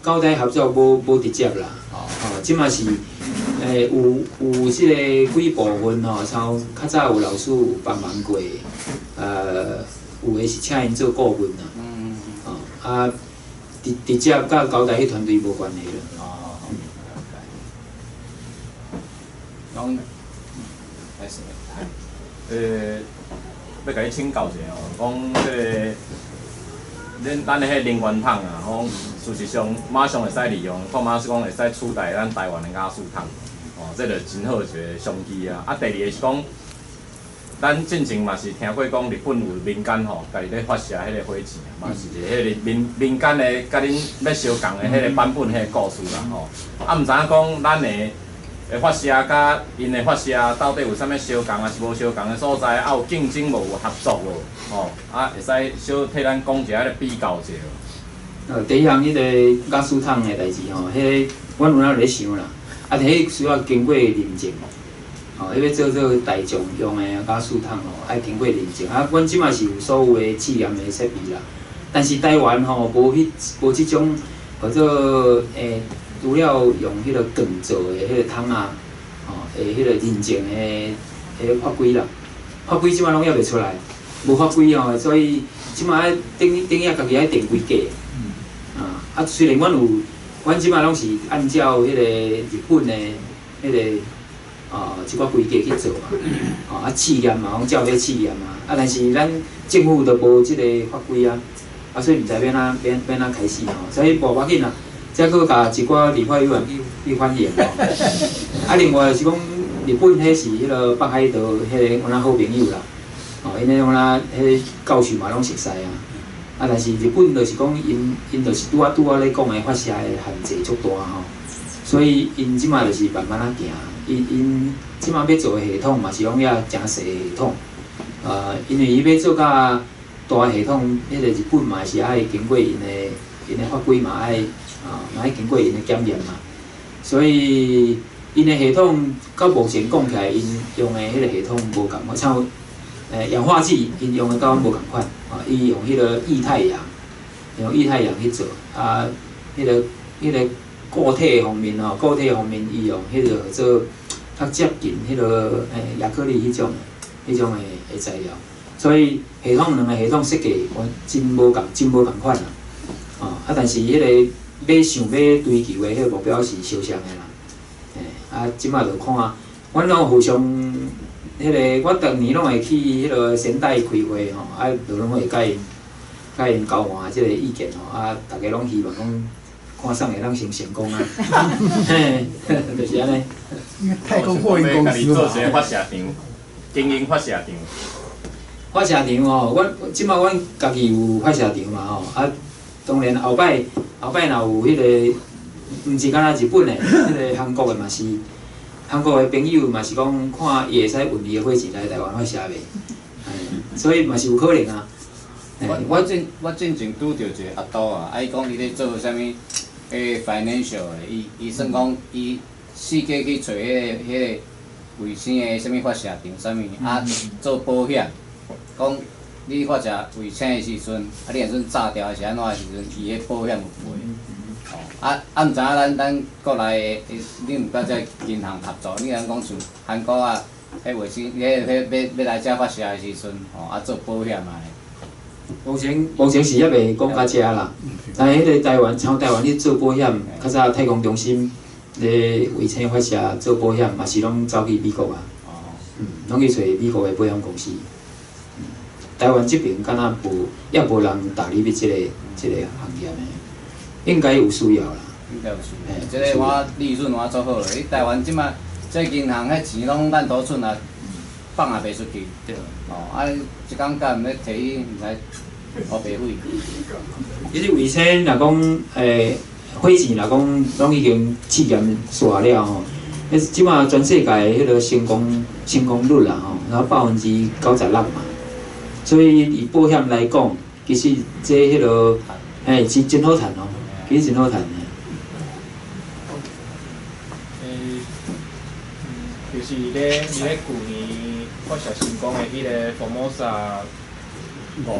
交大合作無無直接啦。哦，這馬是有有這個幾部分吼，像較早有老師有幫忙過，有的是請𪜶做顧問啦。哦，啊，直直接佮交大彼團隊無關係啦。哦。攏，開始。欲共你請教一下哦，講這個。恁咱的彼個能源桶啊，吼，事實上馬上會使利用，看馬是講會使取代咱台灣的瓦斯桶，哦，這就真好一個商機啊。啊，第二个是講，咱進前嘛是聽過講日本有民間吼，家己咧發射彼個火箭，嘛是一個彼個民民間的，佮恁欲相仝的彼個版本彼個故事啦吼。啊，毋知影講咱的的發射佮𪜶的發射到底有啥物相仝，抑是無相仝的所在？啊，有競爭無？有合作無？吼，啊，會使小替咱講一下咧比較者無？第一項彼個瓦斯桶的代誌吼，彼個阮有哪咧想啦，啊，彼需要經過認證，吼，彼欲做做大眾用的瓦斯桶吼，愛經過認證。啊，阮這馬是有所有的試驗的設備啦，但是台灣吼無彼無這種號做除了用彼個鋼做的彼個桶仔，吼，的彼個認證的彼個法規啦，法規這馬攏猶袂出來，無法規吼，所以這馬愛頂頂下家己愛定規格。啊啊，雖然阮有，阮這馬攏是按照彼個日本的彼個啊這寡規格去做嘛，吼啊試驗嘛，攏照彼試驗嘛，啊但是咱政府都無這個法規啊，啊所以毋知欲按怎欲欲按怎開始吼，所以無要緊啦。這閣共一寡立法委員去去反映吼。啊，另外就是講，日本彼是彼個北海道彼個阮仔好朋友啦，吼，𪜶彼阮仔彼教授嘛攏熟似啊。啊，但是日本就是講，𪜶𪜶就是拄仔拄仔咧講的發射的限制足大吼，所以𪜶這馬就是慢慢仔行，𪜶𪜶這馬欲做的系統嘛是講遐誠細的系統，因為伊欲做較大系統，彼個日本嘛是愛經過𪜶的𪜶的法規嘛愛。啊，嘛愛經過𪜶的檢驗嘛，所以𪜶的系統到目前講起來，𪜶用的彼個系統無仝款，像氧化劑，𪜶用的佮阮無仝款，啊，伊用彼個液態氧，用液態氧去做，啊，彼個彼個固體方面吼，固體方面伊用彼個做較接近彼個亞克力彼種彼種的的材料，所以系統兩個系統設計真無仝，真無仝款啦，哦，啊，但是彼個。欲想欲追求的彼個目標是相像的啦，啊，這馬就看，阮攏互相，彼個我逐年攏會去彼個仙台開會吼，啊，就攏會佮𪜶佮𪜶交換這個意見吼，啊，逐家攏希望講，看啥會當先成功啊，嘿，就是按呢。太空貨運公司做一個發射場。經營發射場。發射場吼，阮這馬阮家己有發射場嘛吼，啊，當然後擺後擺若有彼個，毋是干焦日本的，彼個韓國的嘛是，韓國的朋友嘛是講看伊會使運伊的火箭來台灣發射袂，所以嘛是有可能啊。我進前拄著一個阿杜啊，啊伊講伊咧做啥物？彼 financial 的，伊算講伊四界去揣彼個衛星的啥物發射場啥物，啊做保險，講你發射衛星的時陣，啊你若陣炸掉還是按怎的時陣，伊彼保險有賠。哦，啊啊毋知影咱國內的，你毋佮這銀行合作，你通講像韓國啊，彼衛星，彼彼欲來遮發射的時陣，吼啊做保險啊。目前是猶未講到遮啦，但是彼個台灣，像台灣咧做保險，較早太空中心咧衛星發射做保險，嘛是攏走去美國啊，攏去揣美國的保險公司。台灣這爿敢若無，猶無人踏入去這個行業的，應該有需要啦。應該有需要。這個我利潤我做好咧，你台灣這馬這銀行彼錢攏爛頭寸啊，放也袂出去。對。哦，啊，一工敢毋咧提去，毋知。烏白費。其實衛星若講，火箭若講攏已經試驗煞了吼，彼這馬全世界的彼個成功率啦吼，然後96%嘛。所以以保險來講，其實這彼個，是真好趁哦，其實真好趁的。就是咧舊年發射成功的彼個 Formosa 5，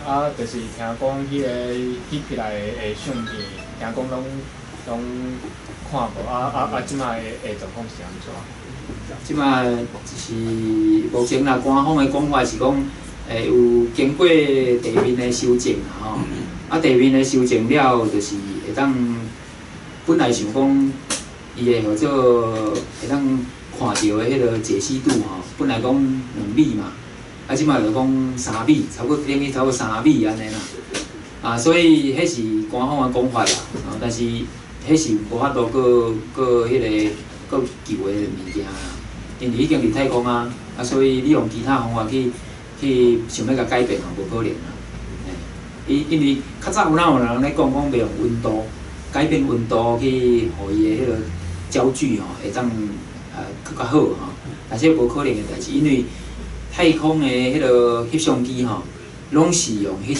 啊，就是聽講彼個翕起來的相片，聽講攏看無，啊，這馬的狀況是按怎？這馬就是目前啦，官方的講法是講，有經過地面的修正啦吼，啊，地面的修正了，就是會當本來想講，伊會號做會當看著的彼個解析度吼，本來講2米嘛。啊，這馬就講三米，差不多等於差不多三米按呢啦。啊，所以彼是官方的講法啦。啊，但是彼是無法度閣閣彼個閣舊的物件啦，因為已經佇太空啊，啊，所以你用其他方法去想欲共改變吼，無可能啦。因為較早有哪有人咧講講欲用溫度改變溫度去予伊的彼個焦距吼，會當閣較好吼，但是無可能的代誌，因為太空的彼個翕相機吼，攏是用彼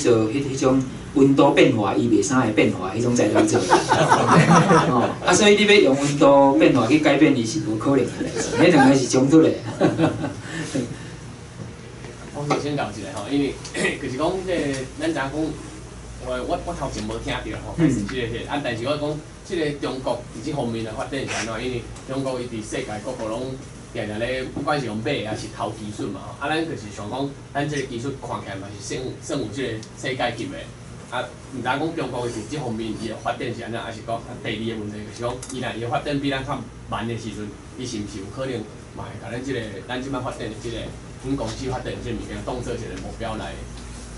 種溫度變化，伊袂啥會變化彼種材料做。哦，啊，所以你欲用溫度變化去改變伊是無可能的代誌，彼兩个是衝突的。我先請教一下吼，因為就是講這個，咱知影講，我頭前無聽著吼，開始這個啊，但是我講這個中國佇這方面的發展是按怎？因為中國伊佇世界各國攏定定咧，不管是用買抑是偷技術嘛吼，啊，咱就是想講，咱這個技術看起來嘛是算有這個世界級的，啊，毋知影講中國伊佇這方面伊的發展是按怎，抑是講第二个問題就是講，伊若伊的發展比咱較慢的時陣，伊是毋是有可能嘛會共咱這個咱這擺發展的這個阮公司發展的這個物件當做一個目標來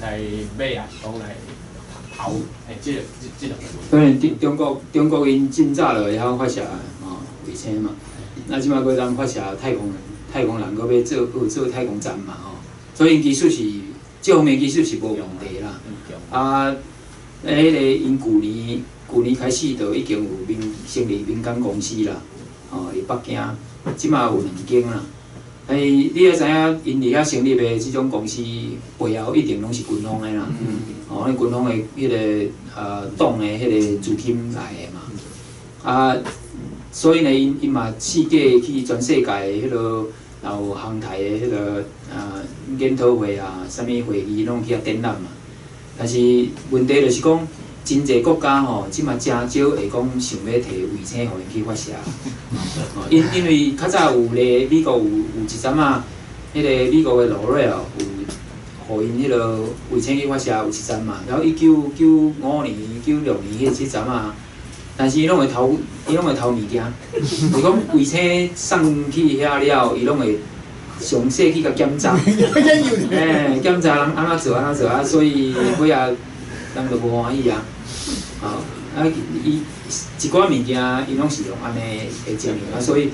買，抑是講來偷？這個這兩個問題。當然，中國𪜶真早就會曉發射吼衛星嘛。啊，這馬閣當發射太空人，太空人閣欲做太空站嘛吼，所以技術是這方面技術是無問題啦。啊，彼個𪜶舊年開始就已經有成立民間公司啦，吼，佇北京，這馬有兩間啦。你愛知影，𪜶佇遐成立的這種公司背後一定攏是軍方的啦，吼，那軍方的彼個黨的彼個資金來的嘛，啊。所以呢，𪜶嘛四界去全世界的彼個，若有航太的彼個研討會啊，啥物會議攏去遐展覽嘛。但是問題就是講，真濟國家吼，這馬誠少會講想欲提衛星予𪜶去發射。因為較早有咧，美國有一陣仔，彼個美國的 Loral 有予𪜶彼個衛星去發射有一陣嘛，然後1995年、96年彼陣仔。但是伊攏會偷，伊攏會偷物件。是講衛星送去遐了，伊攏會詳細去共檢查。檢查人按怎做按怎做啊，所以尾仔人就無歡喜啊。吼，啊，伊一寡物件，伊攏是用按呢的情形啊，所以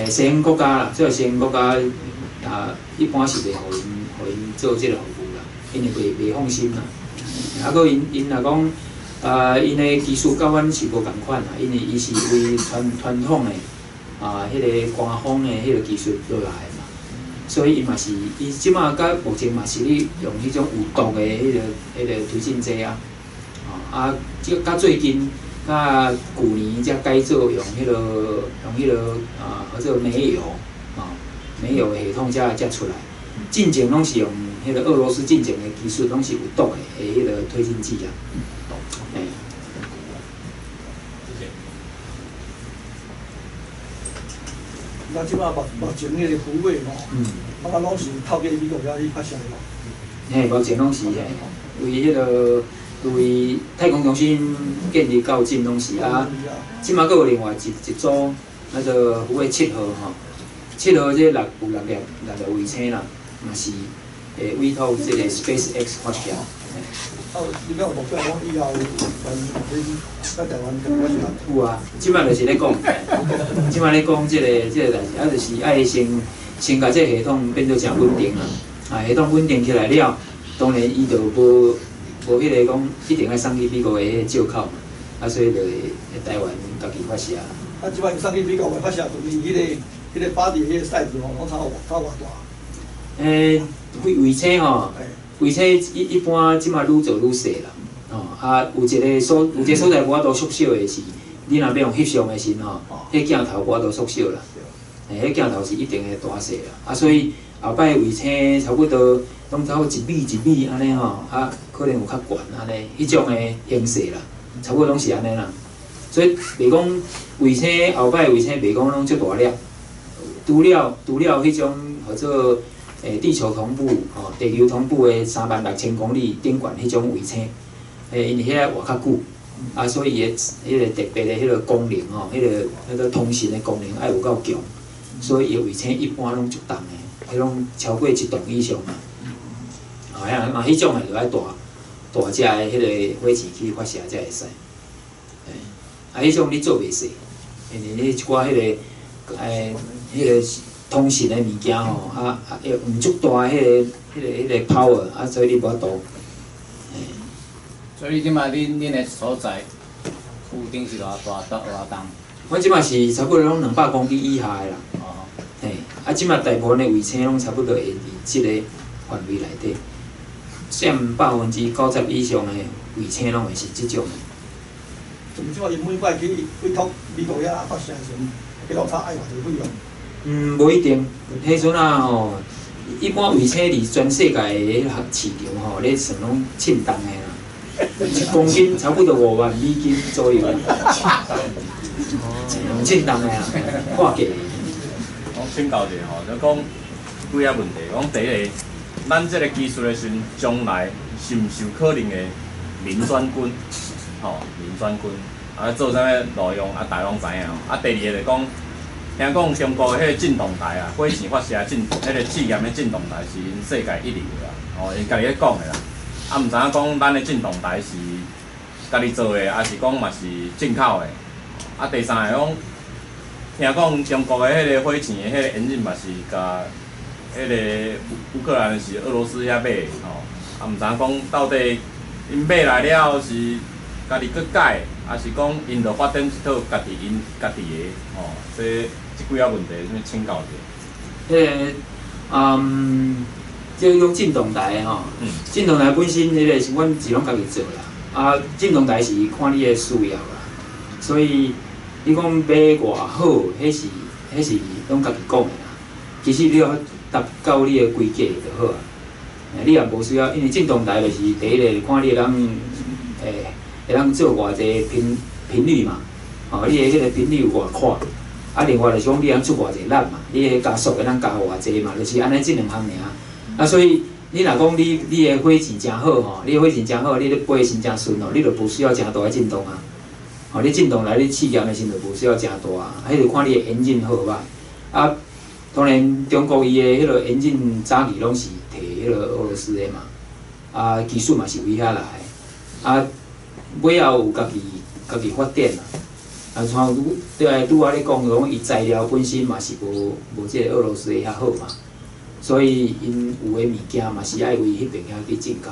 西方國家啦，主要西方國家啊，一般是袂予因做這个服務啦，因為袂放心啦。啊，閣𪜶𪜶若講，啊，𪜶的技術佮阮是無仝款啦，因為伊是為傳統的啊，彼个官方的彼个技術落來的嘛，所以伊嘛是，伊這馬佮目前嘛是咧用彼種有毒的彼个推進劑啊，啊，這佮最近。佮舊年才改做用彼个啊，叫做煤油啊，煤油的系統才出來。進前攏是用彼个俄羅斯進前的技術，攏是有毒的彼个推進劑啊。嘿。謝謝。那這擺目前彼个福衛吼，啊，攏是透過美國遐去發射的嘛？嘿，目前攏是嘿，為彼个。對太空中心建立到今攏是啊，這馬閣有另外一組，叫做福衛七號吼，七號這有六粒衛星啦，嘛是會委託這個 SpaceX 發射。啊，你有目標講以後在台灣有啊，這馬就是咧講，這馬咧講這個代誌，啊，就是愛先共這個系統變做誠穩定啦，啊，系統穩定起來了，當然伊就無彼个講一定愛送去美國的彼個借口嘛，啊，所以就會台灣家己發射。啊，這擺送去美國的發射，就是彼个 body 彼个 size 吼，攏差偌大？衛星吼，衛星一般這馬愈做愈細啦，吼啊，有一个所在無法度縮小的是，你若欲用翕相的時吼，彼鏡頭無法度縮小啦，彼鏡頭是一定會大細啦，啊，所以後擺衛星差不多。攏差不多1米1米按呢吼，啊，可能有較懸按呢，彼種的形式啦，差不多攏是按呢啦。所以袂講衛星後擺衛星袂講攏足大粒，除了彼種號做地球同步吼，地球同步的36000公里頂懸彼種衛星，因為彼個活較久，啊，所以伊的彼个特別的彼个功能吼，彼个通訊的功能愛有夠強，所以伊衛星一般攏足重的，彼攏超過1噸以上啊。啊，嘛，彼種的就愛大大隻的彼个火箭去發射才會使。啊，彼種你做袂細，因為你一寡彼个通訊的物件吼，啊，要用足大彼个 power，啊，所以你無法度。所以這擺恁的所在，浮頂是偌大偌重？阮這擺是差不多攏200公斤以下的啦。哦。嘿，啊，這擺大部分的衛星攏差不多會佇這个範圍內底。佔90%以上的衛星攏會是這種的。從這擺伊每擺去委託美國遐發射時陣，彼落差愛偌濟費用？嗯，無一定。彼陣啊吼，一般衛星佇全世界的市場吼，咧算攏稱重的啦，1公斤差不多5萬美金左右。稱重的啦，看價。我請教一下吼，就講幾個問題，講第一個。咱這个技術的時陣，將來是毋是有可能會民轉軍？吼，民轉軍啊，做啥物路用啊，大家攏知影。啊，第二个就講，聽講中國的彼個振動台啊，火箭發射彼个試驗的振動台是𪜶世界一流的啦，吼，𪜶家己咧講的啦。啊，毋知影講咱的振動台是家己做的，抑是講嘛是進口的？啊，第三个講，聽講中國的彼个火箭的彼个引擎嘛是共彼个烏克蘭是俄羅斯遐買的吼，啊，毋知影講到底𪜶買來了後是家己閣改，抑是講𪜶就發展一套家己𪜶家己的吼，這幾仔問題，啥物請教者。這種振動台的吼，振動台本身彼个是阮是攏家己做啦，啊，振動台是看你的需要啦，所以你講買偌好，彼是攏家己講的啦。其實你要達到你的規格就好啊。你也無需要，因為振動台就是第一个看你會當做偌濟頻率嘛，吼，你的彼个頻率有偌闊，啊，另外就是講你通出偌濟力嘛，你的加速會當加偌濟嘛，就是按呢這兩項爾。啊，所以你若講你的火箭誠好吼，你的火箭誠好，你咧飛時誠順吼，你就無需要誠大的振動啊。吼，你振動來你試驗的時陣就無需要誠大啊，彼就看你的引擎好歹。啊，當然中國伊的彼个引擎早期攏是摕彼个俄羅斯的嘛，啊，技術嘛是為遐來的，啊，尾後有家己發展啦。啊，像對拄仔咧講，講伊材料本身嘛是無這个俄羅斯的遐好嘛。所以𪜶有的物件嘛是愛為彼爿遐去進口，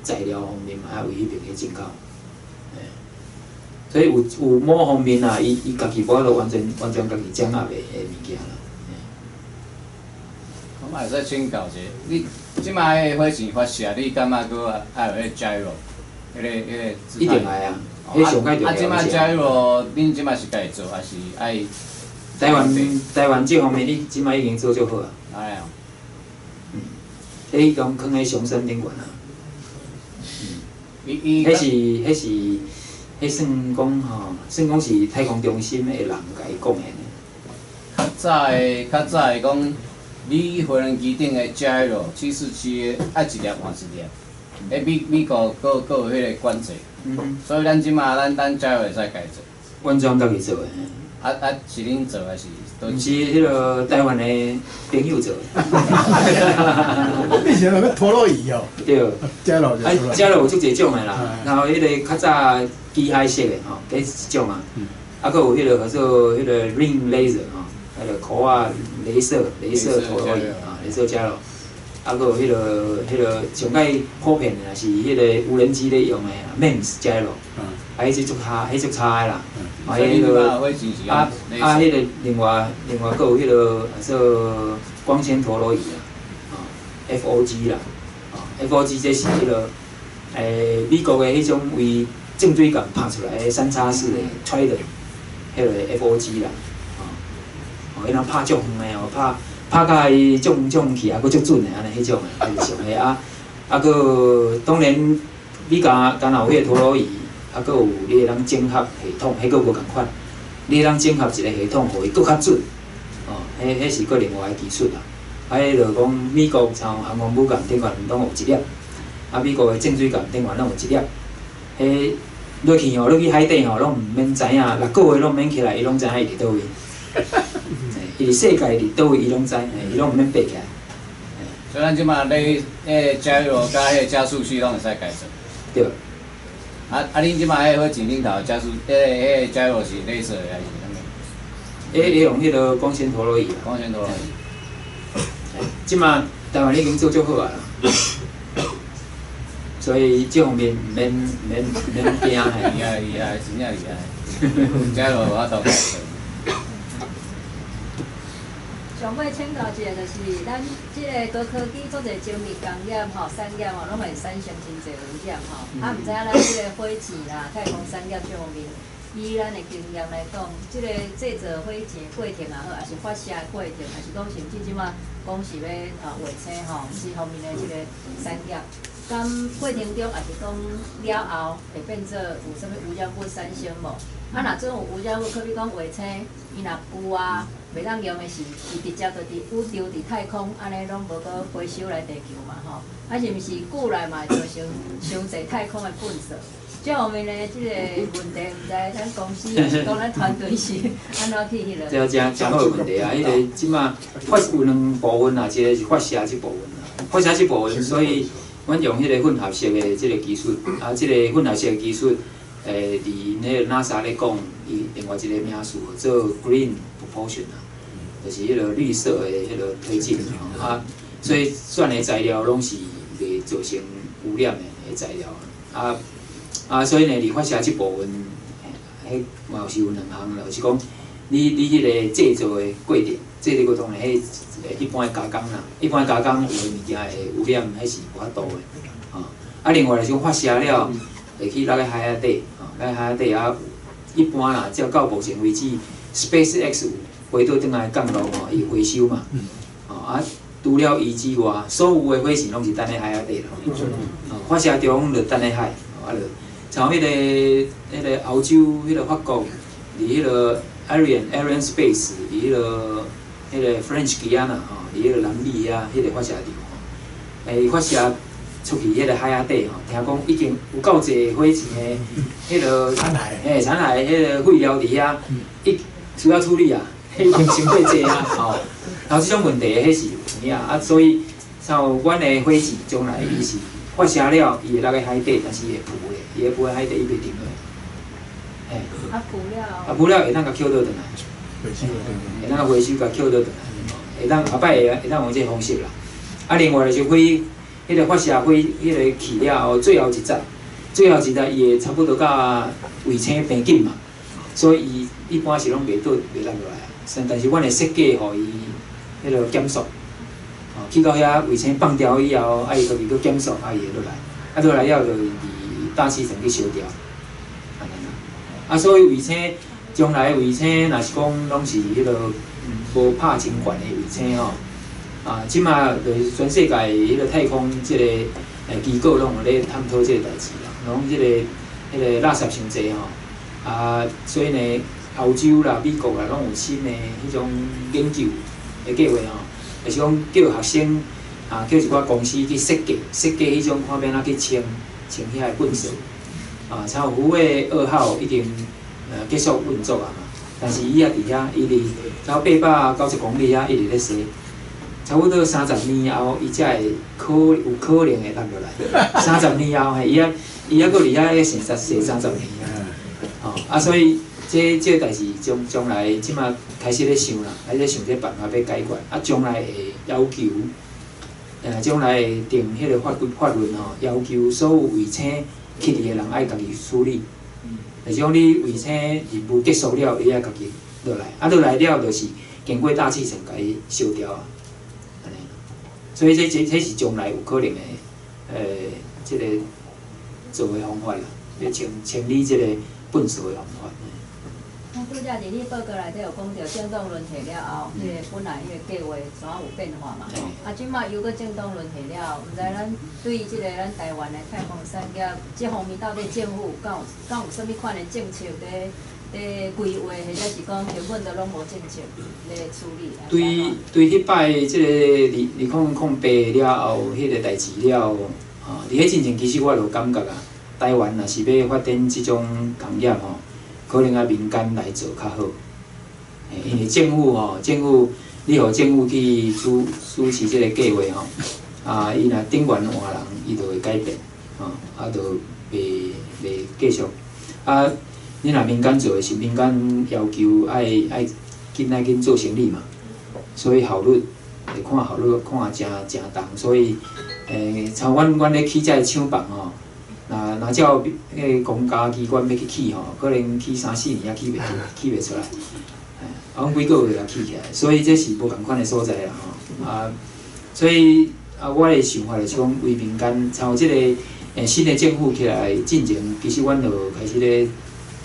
材料方面嘛愛為彼爿去進口，所以有某方面啊，伊家己無法度完全完全家己掌握的物件啦。我嘛會使請教者，你這擺火箭發射，你感覺閣愛有彼 gyro，彼個？一定愛啊，彼上蓋重要。啊，這擺 gyro，恁這擺是家己做，還是愛？台灣這方面，你這擺已經做足好啊。哎呀。彼講囥佇上山頂懸啊。彼是算講吼，算講是太空中心的人共伊貢獻的。較早的講，你飛輪機頂的 gyro 747愛一粒換一粒，彼美國閣有彼個管制，所以咱這馬咱 gyro 會使家做。完全家己做的。啊，是恁做還是？毋是彼个台灣的朋友做的。你是那個陀螺儀哦？對。啊， gyro 有足濟種的啦，然後彼个較早機械式的吼，這一種啊，啊，閣有彼個叫做彼個 ring laser 吼，彼個箍仔鐳射陀螺儀啊，鐳射 gyro，啊，閣有彼個上蓋普遍的是彼個無人機咧用的 MEMS gyro，啊，彼隻足差，彼足差的啦。啊，彼个啊，彼個另外閣有彼個做光纖陀螺儀啦，啊，FOG 啦，啊，FOG 這是彼個美國的彼種為潛水艦拍出來的三叉式的 Trident，彼个 FOG 啦，啊，哦，彼人拍足遠的哦，拍甲伊中中去，啊，閣足準的按呢，彼種的，彼是上个啊，啊，閣當然你敢若有彼个陀螺儀。啊，閣有你會當整合系統，彼閣無仝款。你會當整合一個系統，予伊閣較準，哦，彼是閣另外的技術啦。啊，彼就講美國像航空母艦頂懸攏有一粒，啊，美國的潛水艦頂懸攏有一粒。彼落去吼，落去海底吼，攏毋免知影，6個月攏毋免起來，伊攏知影伊佇佗位。伊佇世界佇佗位，伊攏知，伊攏毋免爬起來。所以咱這馬咧，彼個 gyro 佮彼個加速器攏會使家做。對。啊，恁這馬彼個火箭頂頭加速，彼個 gyro 是鐳射的還是啥物？會用彼個光纖陀螺儀。光纖陀螺儀。這馬台灣已經做足好啊，所以這方面毋免驚嘿。厲害厲害，真正厲害。gyro 無法度家做。上尾請教一下，就是咱這個高科技足濟精密工業吼、產業吼，攏會產生真濟污染吼。啊，毋知影咱這個火箭啦、太空產業這方面，以咱的經驗來講，這個製造火箭的過程也好，抑是發射的過程，抑是講甚至這馬講是欲衛星吼，這方面的這個產業，敢過程中抑是講了後會變做有啥物污染物產生無？啊，若真有污染物，好比講衛星，伊若舊啊，袂當用的時，伊直接就佇宇宙、佇太空，按呢攏無閣回收來地球嘛吼。啊，是毋是久來嘛會造成傷濟太空的糞埽？這方面的這個問題，毋知咱公司抑是講咱團隊是按怎去彼落？這誠誠好的問題啊！彼個這馬發有兩部分啊，一個是發射這部分啊，發射這部分，所以阮用彼個混合式的這個技術，啊，這個混合式的技術，佇彼個 NASA 咧講，伊另外一個名詞做 Green Propulsion 啊，就是彼個綠色的彼個推進啊，所以選的材料攏是袂造成污染的材料啊啊，所以呢，佇發射這部分，彼嘛是有兩項，就是講你彼個製造的過程，製造過程彼一般的加工啦，一般的加工有的物件會污染，彼是無法度的，啊，啊，另外就是講發射了，會去落去海仔底，吼，落去海仔底啊，一般啦，照到目前為止，SpaceX 有回倒轉來降落吼，伊回收嘛，吼啊，除了伊之外，所有的火箭攏是等咧海仔底啦，哦，發射場就等咧海，啊，就像彼個歐洲、彼個法國，佇彼個 Ariane Space，佇彼個 French Guiana 吼，佇彼個南美遐，彼個發射場吼，發射出去彼個海仔底吼，聽講已經有夠濟火箭的彼個殘骸，殘骸彼個廢料佇遐，伊需要處理啊，彼已經傷過濟啊，吼。然後這種問題，彼是有影啊，所以像阮的火箭將來伊是發射了，伊會落去海底，但是伊會浮的，伊會浮佇海底，伊袂沉落。嘿。啊，浮了。啊，浮了會當共抾倒轉來。回收會當共回收，共抾倒轉來。會當後擺會當用這個方式啦。啊，另外就是飛，彼個發射飛，彼個去了後，最後一節，最後一節伊會差不多甲衛星平緊嘛，所以伊一般是攏袂倒袂落落來啊。但是阮會設計予伊彼個減速，吼，去到遐衛星放掉以後，啊伊家己閣減速，啊伊會落來，啊落來了就佇大氣層去燒掉，按呢啦。啊，所以衛星將來衛星若是講攏是彼個無拍真懸的衛星吼，啊，這馬就是全世界彼個太空這個機構攏有咧探討這個代誌啦，攏這個垃圾傷濟吼，啊，所以呢，歐洲啦、美國啦，攏有新的彼種研究的計劃吼，就是講叫學生啊，叫一寡公司去設計設計彼種看欲按怎去清清遐个糞埽，啊，像福衛二號已經結束運作啊嘛，但是伊也佇遐，伊佇到890公里遐一直咧洗。差不多三十年後，伊才會有可能會落落來。三十年後，嘿，伊猶閣佇遐咧洗洗三十年啊。吼，啊，所以這個代誌將來這馬開始咧想啦，開始咧想這辦法欲解決。啊，將來會要求，將來會定彼個法律吼，要求所有衛星去佇的人愛家己處理。就是講你衛星任務結束了，伊愛家己落來，啊落來了就是經過大氣層共伊燒掉啊。所以這是將來有可能的，這個做的方法啦，欲清理這個糞埽的方法。我拄才佇你報告內底有講著政黨輪替了後，彼個本來彼個計劃怎有變化嘛？吼，啊，這馬又閣政黨輪替了後，毋知咱對這個咱台灣的太空產業這方面到底政府敢有啥物款的政策佇規劃，或者是講根本都攏無政策咧處理？對，彼擺這個2008了後，彼個代誌了後，啊，佇彼進前其實我就感覺啊，台灣若是欲發展這種工業吼，可能愛民間來做較好。因為政府吼，政府你予政府去主持這個計劃吼，啊，伊若頂懸換人，伊就會改變，吼，啊，就袂繼續。啊，你若民間做的是民間要求愛緊愛緊做生理嘛，所以效率會看效率看誠誠重，所以，像阮咧起這个廠房吼，若照彼個公家機關欲去起吼，可能起三四年猶起袂出來，啊，阮幾個月就起起來，所以這是無仝款的所在啦吼，啊，所以啊，我的想法就是講，為民間，像這個新的政府起來進前，其實阮就開始咧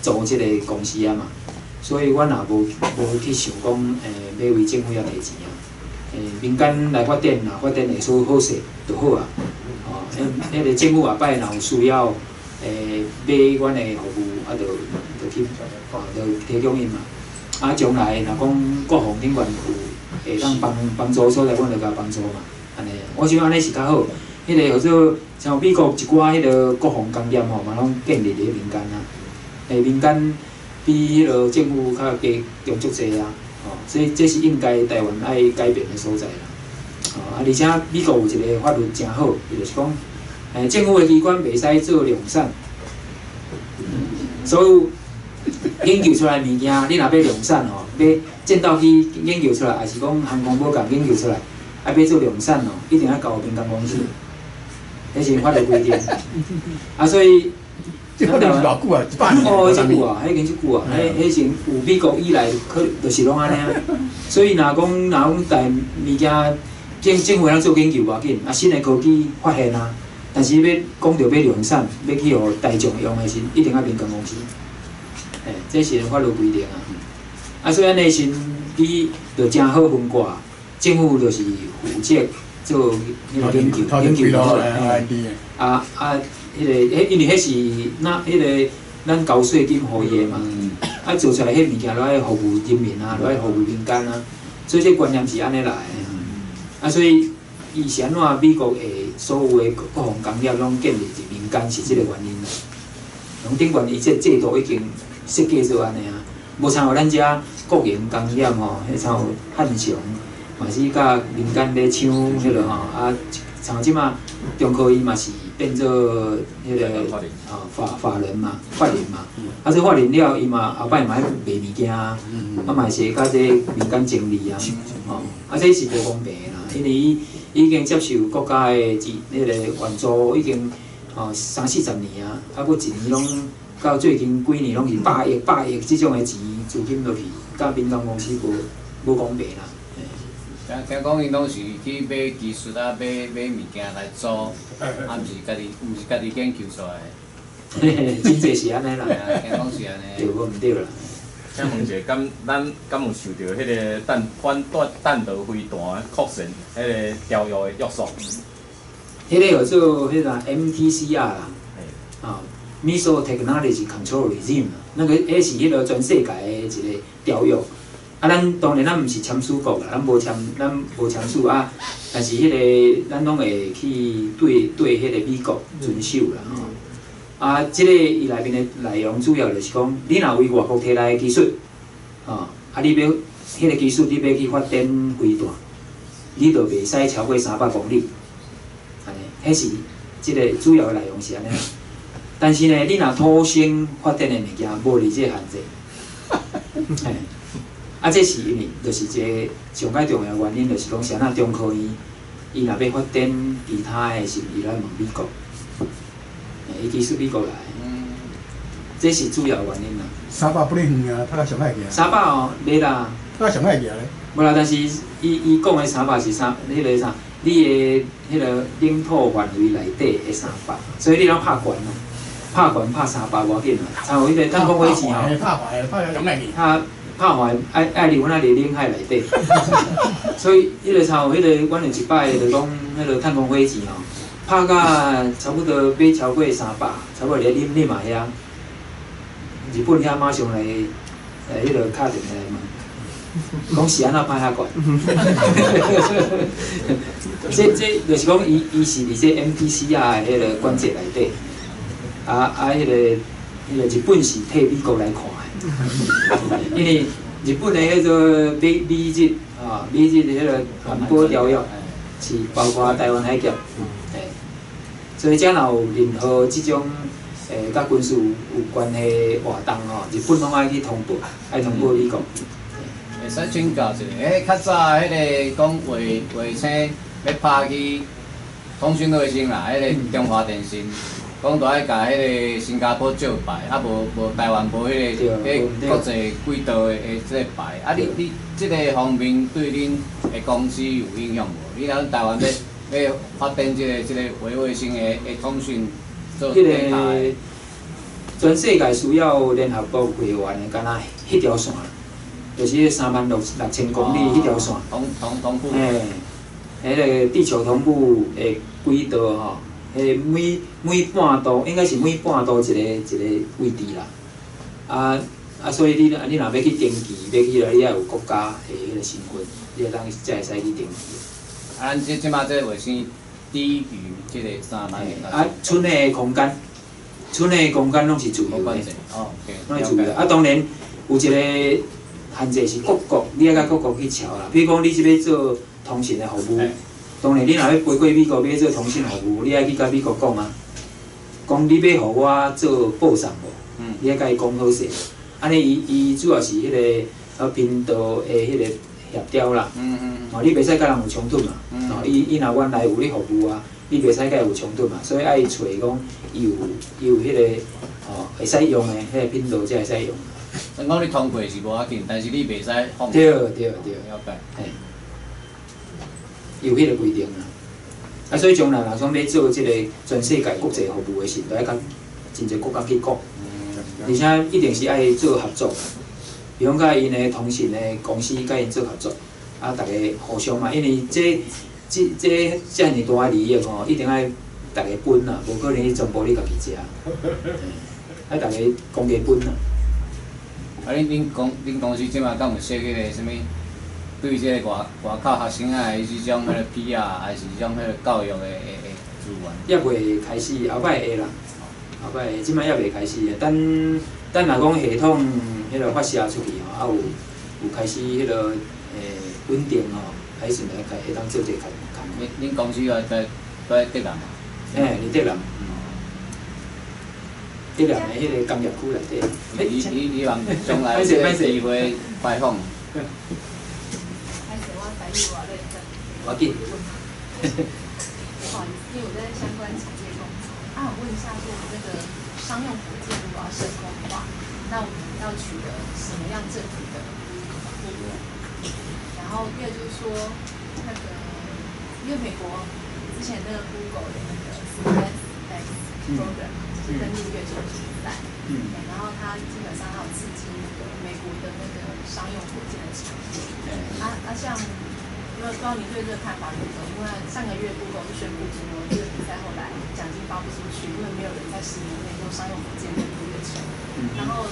做這個公司啊嘛，所以阮也無去想講，欲為政府遐提錢啊，民間來發展，若發展會好好勢就好啊，吼，彼個政府後擺若有需要，買阮的服務，啊，就去，哦，就提供𪜶嘛。啊，將來若講國防頂懸有會當幫助所在，阮就共幫助嘛，按呢，我想按呢是較好。彼個號做像美國一寡彼個國防工業吼，嘛攏建立佇咧民間啊。民間比彼個政府較加強足濟啊，吼，所以這是應該台灣愛改變的所在啦。吼，啊，而且美國有一個法律誠好，伊就是講，政府的機關袂使做量產，所有研究出來的物件，你若欲量產吼，欲戰鬥機研究出來，抑是講航空母艦研究出來，啊，欲做量產吼，一定愛交予民間公司，彼是法律規定。啊，所以。這法律是偌久啊？100年。哦，彼足久啊，彼已經足久啊，彼時有美國以來，可就是攏按呢啊。所以若講台物件，政府通做研究無要緊，啊，新的科技發現啊，但是欲講著欲量產，欲去予大眾用的時，一定愛民間公司。這是法律規定啊。啊，所以按呢時，你就誠好分割，政府就是負責做彼個研究，研究就好。啊啊！彼個，彼因為彼是那彼個咱交稅金予伊的嘛，啊做出來彼物件都愛服務人民啊，都愛服務民間啊，所以這觀念是按呢來的。啊，所以伊是按怎美國的所有的國防工業攏建立佇民間是這個原因啦。攏頂懸伊這制度已經設計做按呢啊，無像咱遮國營工業吼，彼像漢翔嘛是佮民間咧搶彼落吼，啊，像這馬中科院嘛是。變做彼个啊法人嘛，法人嘛。啊，這法人了，伊嘛後擺嘛愛賣物件啊，啊嘛是會佮這民間爭利啊，吼，啊這是無公平的啦，因為伊已經接受國家的資彼個援助已經吼三四十年啊，啊閣一年攏到最近幾年攏是百億、百億這種的錢資金落去，佮民間公司無無公平啦。聽聽講，𪜶攏是去買技術啊，買買物件來租，啊，毋是家己，毋是家己研究出來的。真濟是按呢啦。聽講是按呢。對，無毋對啦。請問一下，敢咱敢有受著彼个彈反彈彈道飛彈擴散彼个條約的約束？彼个叫做彼个 MTCR 啦，啊，Missile Technology Control Regime，那個彼是彼个全世界的一個條約。啊，咱當然咱毋是簽署國啦，咱無簽，咱無簽署啊。但是彼个咱攏會去對對彼個美國遵守啦吼。啊，這个伊內面的內容主要就是講，你若為外國提來的技術，吼，啊，你欲彼个技術，你欲去發展飛彈，你就袂使超過300公里，按呢，彼是這个主要的內容是按呢。但是呢，你若土星發展的物件，無佇這个限制，嘿。啊，這是因為，就是一个上蓋重要原因，就是講，啥若中科院，伊若欲發展其他的時，伊來問美國，伊技術美國來，這是主要原因啦。300不哩遠啊，拍較上海去啊。三百哦，袂啦。拍較上海去啊咧。無啦，但是伊伊講的三百是啥？彼个啥？你的彼个領土範圍內底的三百，所以你攏拍懸啦，拍懸拍三百無要緊啦。像彼个探空火箭吼，拍懸，拍較上海去。拍拍橫愛愛離阮仔佇領海內底，所以彼个像彼个，阮有一擺就講彼个探空火箭吼，拍甲差不多欲超過三百，差不多佇咧啉啉嘛遐，日本遐馬上來來彼个敲電話來問，講是按怎拍遐懸？這這就是講，伊伊是佇這 MTCR 的彼个管制內底，啊啊，彼个彼个日本是替美國來看的，因為日本的彼个美美日啊，美日的彼个安保條約是包括台灣海峽，嘿，所以遮若有任何這種佮軍事有關係活動吼，日本攏愛去通報，愛通報美國。會使請教一下，彼較早彼个講衛衛星欲拍去通訊衛星啦，彼个中華電信講都愛共彼个新加坡借牌，啊無無台灣無彼个彼國際軌道的的這个牌，啊你你這个方面對恁的公司有影響無？你若台灣欲欲發展這个這个微衛星的的通訊做彼个全世界需要聯合國會員的，敢若彼條線，就是3萬6,000公里彼條線。同同同步。嘿，彼个地球同步的軌道吼，彼每每半度應該是每半度一个一个位置啦。啊啊，所以你你若欲去登記，欲去了，你愛有國家的彼个身份，你會當才會使去登記。啊，咱這這擺這個衛星低於這個3萬啊，村內的空間，村內的空間攏是自由的，哦，攏是自由的。啊，當然有一個限制是各國，你愛佮各國去喬啦。比如講，你這欲做通訊的服務，當然你若欲飛過美國欲做通訊服務，你愛去佮美國講啊，講你欲予我做報送無？你愛佮伊講好勢。按呢，伊伊主要是彼个啊頻道的彼个協調啦。哦，你袂使佮人有衝突嘛。哦，伊伊若原來有咧服務啊，你袂使佮伊有衝突嘛。所以愛揣講伊有伊有彼个哦會使用的彼个頻道才會使用。算講你通過是無要緊，但是你袂使放。對對對。了解。嘿，有彼个規定啦。啊，所以將來若講欲做這个全世界國際服務的時，都愛佮真濟國家去講，而且一定是愛做合作。比如講，佮𪜶的通訊的公司佮𪜶做合作，啊，逐家互相嘛，因為這這這遮爾大的利益吼，一定愛逐家分啦，無可能你全部你家己食，愛逐家公家分啦。啊，恁恁公恁公司這馬敢有設彼個啥物？對這個外外口學生仔的這種彼个 PR，還是這種彼個教育的的的資源？猶未開始，後擺會啦，後擺會，這擺猶未開始。等等，若講系統彼个發射出去吼，啊有有開始彼个穩定吼，彼時陣會會當做這個工。恁恁公司在在在德蘭嘛？嘿，伫竹南，竹南的彼个工业区内底。伊伊希望将来这个机会开放。歹势，我台语无认真。无要紧。不好意思，因为我在相关产业工作。啊，我问一下，说我们这个商用火箭如果要升空的话，那我们要取得什么样政府的批准？然后第二就是说，那个因为美国之前那个 Google 的那个 SpaceX program 就是登陆月球比赛，然后它基本上它有刺激那个美国的那个商用火箭的产业。啊啊，像因为不知道您对这个看法如何？因为上个月 Google 就宣布说，这个比赛后来奖金发不出去，因为没有人在10年内用商用火箭登陆月球。然后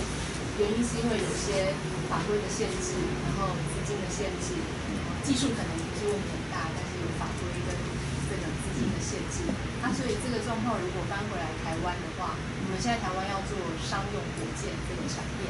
原因是因为有些法规的限制，然后资金的限制，技术可能不是问题很大，但是有法规跟这个资金的限制。那所以这个状况如果搬回来台湾的话，我们现在台湾要做商用火箭这个产业，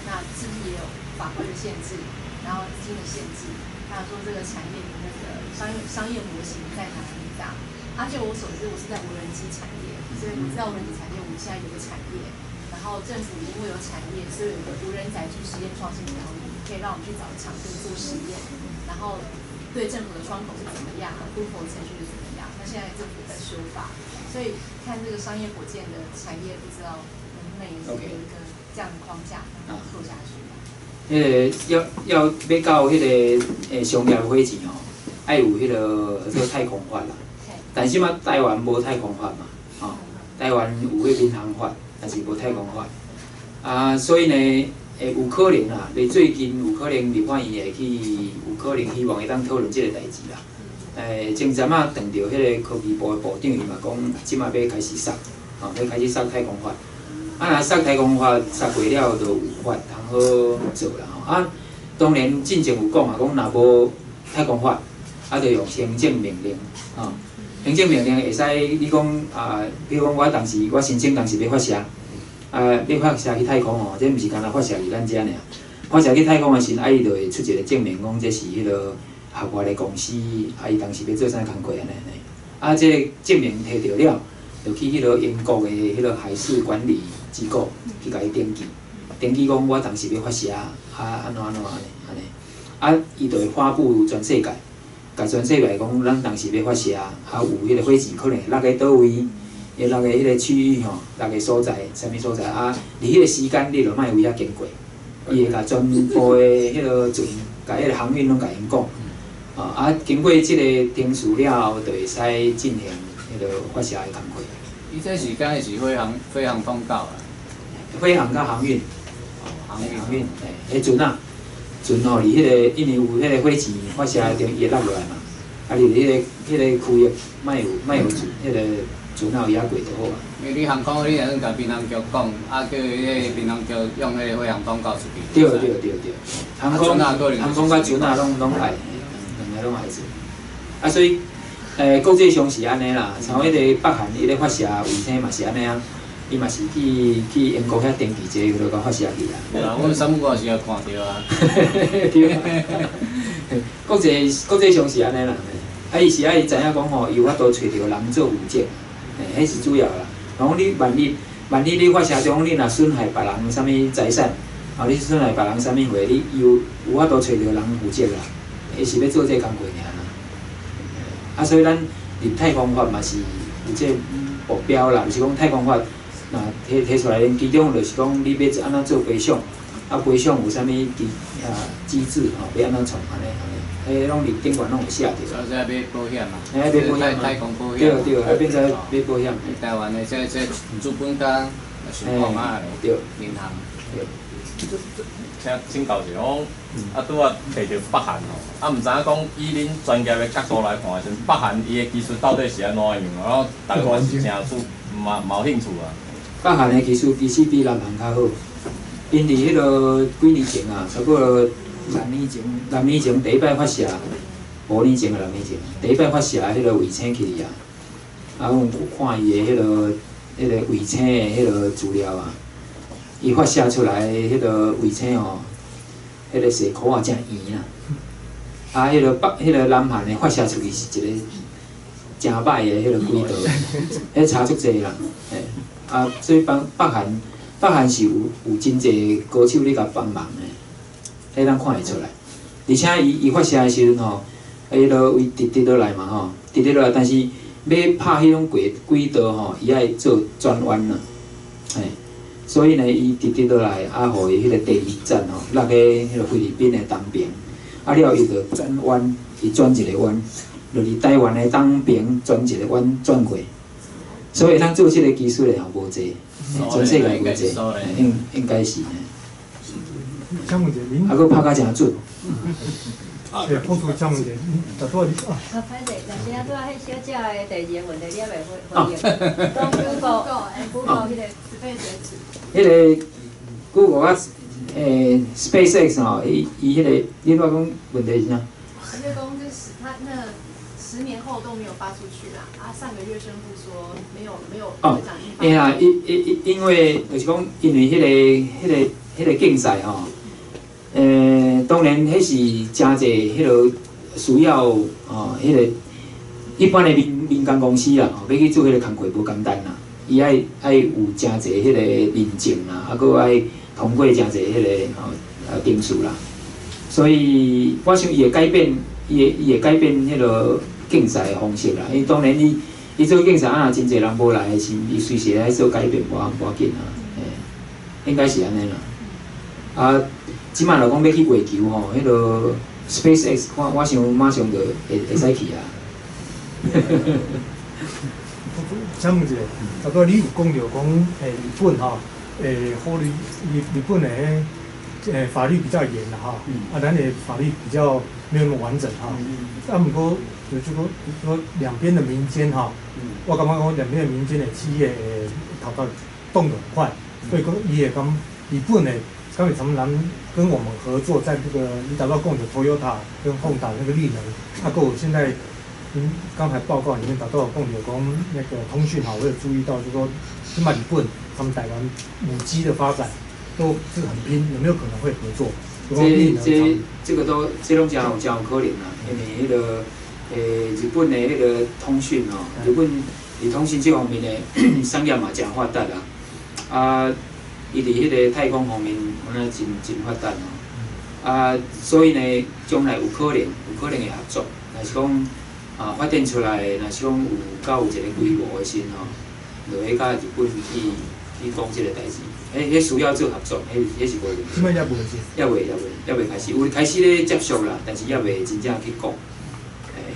那是不是也有法规的限制，然后资金的限制？还有说这个产业的那个商业模型在哪里？这样。而且我所知，我是在无人机产业，所以我知道无人机产业我们现在有个产业，然后政府因为有产业，所以有个无人载具实验创新条例，可以让我们去找场地做实验，然后对政府的窗口是怎么样，approval 程序是怎么样。那现在政府在修法，所以看这个商业火箭的产业，不知道能不能也是有一个这样的框架做下去。彼个要到彼个商业火箭吼，爱有彼个叫做太空法啦。但是嘛，台湾无太空法嘛，吼，台湾有彼民航法，但是无太空法。啊，所以呢，会有可能啦，伫最近有可能立法院会去，有可能希望会当讨论这个代志啦。前阵仔碰著彼个科技部的部长，伊嘛讲，这马欲开始杀，吼，欲开始杀太空法。啊，若杀太空法杀过了，就有法通好做啦吼。啊，当然进前有讲啊，讲若无太空法，啊，就用行政命令，吼。行政命令会使，你讲啊，比如讲我当时我申请当时欲发射，啊，欲发射去太空吼，这毋是干焦发射伫咱遮尔。发射去太空的时阵，啊，伊就会出一个证明，讲这是彼个合法的公司，啊，伊当时欲做啥工课按呢按呢。啊，这个证明提著了，就去彼个英国的彼个海事管理机构去共伊登记，登记讲我当时欲发射，啊，按怎按怎按呢按呢，啊，伊就会发布全世界，共全世界讲，咱当时欲发射，啊，有彼个火箭可能会落佇佗位，会落佇彼个区域吼，落个所在，啥物所在啊？伫彼个时间你就莫为遐经过，伊会共全部的彼个船，共彼个航运拢共𪜶讲，啊，经过这个程序了后，就会使进行彼个发射的工课。伊这是敢是飞航通道啊？飞航佮航运，航运航运，嘿，彼船啊，船吼，伫彼个因为有彼个火箭发射的中，伊会落落来嘛。啊，伫彼个区域，莫有船，彼个船仔有遐过就好啊。因为你航空，你若算共民航局讲，啊，叫彼个民航局用彼个飞航通道出去。对对对对，航空佮船仔拢爱，两个拢爱做。啊，所以，国际上是按呢啦，像彼个北韩伊咧发射卫星嘛是按呢啊。伊嘛是去英国遐登记一个，就共发射去啊。有啦，阮三不五时也看著啊。对啊。国际上是按呢啦，啊，伊是爱知影讲吼，伊有法度揣著人做负责，嘿，彼是主要啦。讲你万一你发射中，你若损害别人啥物财产，啊，你损害别人啥物货，你有法度揣著人负责啦。伊是欲做这个工课尔啦。啊，所以咱入太空法嘛是有这个目标啦，就是讲太空法。若提出来，其中就是讲你欲按怎做赔偿，啊赔偿有啥物机制吼，欲按怎创按呢按呢，彼拢伫顶悬拢有写著。所以买保险嘛，嘿，买保险太空保险。对对，啊变做买保险。台湾的这资本家想讲啊，银行。对。请教一下，讲啊，拄仔提著北韩吼，啊，毋知影讲以恁专业的角度来看的时阵，北韩伊的技术到底是按怎样？然后逐家嘛是诚出嘛嘛有兴趣啊。北韩的技术其实比南韩较好，𪜶伫彼个几年前啊，差不多六年前，六年前第一摆发射，5年前啊，六年前，第一摆发射彼个卫星去啊，啊，阮有看伊的彼个卫星的彼个资料啊，伊发射出来彼个卫星吼，彼个细箍仔诚圆啊，啊，彼个北彼个南韩的发射出去是一个誠歹的彼个轨道，彼差足濟啦，嘿，啊，所以幫北韓是有真濟高手咧共幫忙的，彼咱看會出來。而且伊發射的時陣吼，彼落位直直落來嘛吼，直直落來，但是欲拍彼種軌道吼，伊愛做轉彎啦，嘿，所以呢，伊直直落來，啊，予伊彼个第二站吼，落去彼个菲律賓的東爿，啊了伊就轉彎，伊轉一个彎，落去台灣的東爿轉一個彎轉過，所以咱做這个技術的吼無濟，全世界無濟，應該是。請問一下，恁啊，閣拍甲誠準。對，講出請問一下，恁拄仔你啊。啊，歹勢，但是啊，拄仔彼小姐的第二個問題，你猶未回應。講 Google，Google 彼個 SpaceX。彼個 Google 啊，SpaceX 吼，伊彼個，你拄仔講問題是啥？伊就講這十，他那10年後都沒有發出去啦。啊，上個月宣布說沒有。哦，會啦，伊因為就是講，因為彼個競賽吼。當然，彼是誠濟彼落需要吼，彼個一般的民間公司啦，吼，欲去做彼個工課無簡單啦。伊愛有誠濟彼個認證啦，啊，閣愛通過誠濟彼個吼程序啦。所以，我想伊會改變，伊會改變彼個競賽的方式啦。因為當然，伊做競賽啊，若真濟人無來的時，伊隨時愛做改變，無要緊啊。嘿，應該是按呢啦。啊。這擺若講欲去月球吼，彼个 SpaceX 看我想馬上就會使去啊。請問一下，大哥，你有講著講，日本吼，法律日本的法律比較嚴啦吼，啊，咱的法律比較沒有那麼完整吼。啊，毋過就說兩邊的民間吼，我感覺講兩邊的民間的企業頭頭動得很快，所以講伊會講日本的。剛才咱們跟我們合作，在這個你達到共的 Toyota 跟 Honda 那個綠能，啊，閣有現在，您剛才報告裡面達到共有講那個通訊哈，我有注意到，就是說，起碼日本他們台灣5G 的發展都是很拼，有沒有可能會合作？這個都這攏誠有可能啦，因為彼個日本的彼個通訊吼，日本佇通訊這方面的產業嘛誠發達啦，啊。伊佇彼個太空方面，敢若真發達吼，啊，所以呢，將來有可能會合作，若是講啊發展出來，若是講有夠有一個規模的時吼，就會佮日本去講這個代誌，彼需要做合作，彼是無問題。這擺猶未是？猶未開始，有開始咧接觸啦，但是猶未真正去講。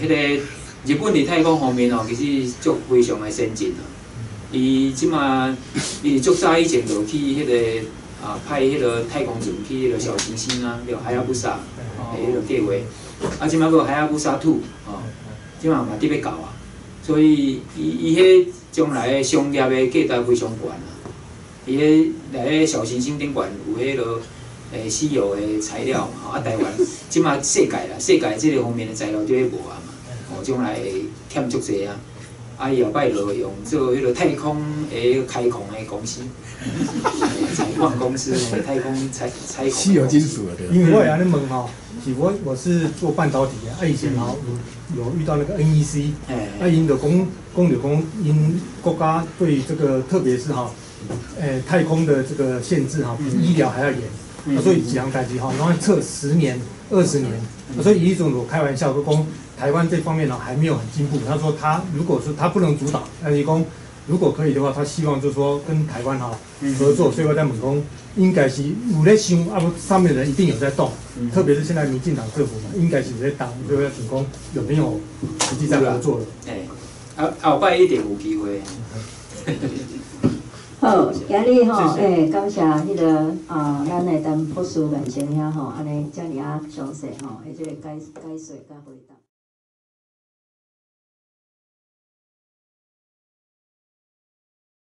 彼個日本佇太空方面吼，其實足非常的先進啊。伊這馬，伊足早以前就去彼個啊，派彼個太空船去彼個小行星啊，叫哈亞布薩的彼个計劃。啊，這馬閣哈亞布薩 Two 吼，這馬嘛佇欲到啊。所以，伊彼將來的商業的價值非常懸啊。伊彼來彼小行星頂懸有彼个稀有的材料嘛，啊，台灣這馬世界啦，世界這个方面的材料就咧無啊嘛，哦，將來會欠足濟啊。啊！伊後擺就用做彼个太空的開礦的公司，採礦公司，太空採礦。稀有金屬啊，對。因為我會按呢問吼，是我是做半導體的，啊以前吼有遇到那個 NEC，啊𪜶就講𪜶國家對這個特別是哈，太空的這個限制哈，比醫療還要嚴，所以一項代誌吼，攏愛測10年、20年，所以伊迄陣我開玩笑講。台灣這方面呢還沒有很進步。他說他如果說他不能主導，但是講如果可以的話，他希望就是說跟台灣哈合作。所以我在問講，應該是有咧想啊，上面的人一定有在動，特別是現在民進黨政府嘛，應該是有在動。所以我想講有沒有實際在合作了？啊，後擺一定有機會。好，今日吼，感謝彼个啊，咱的陳博士萬先兄吼，按呢遮爾仔詳細吼，的這个解說佮。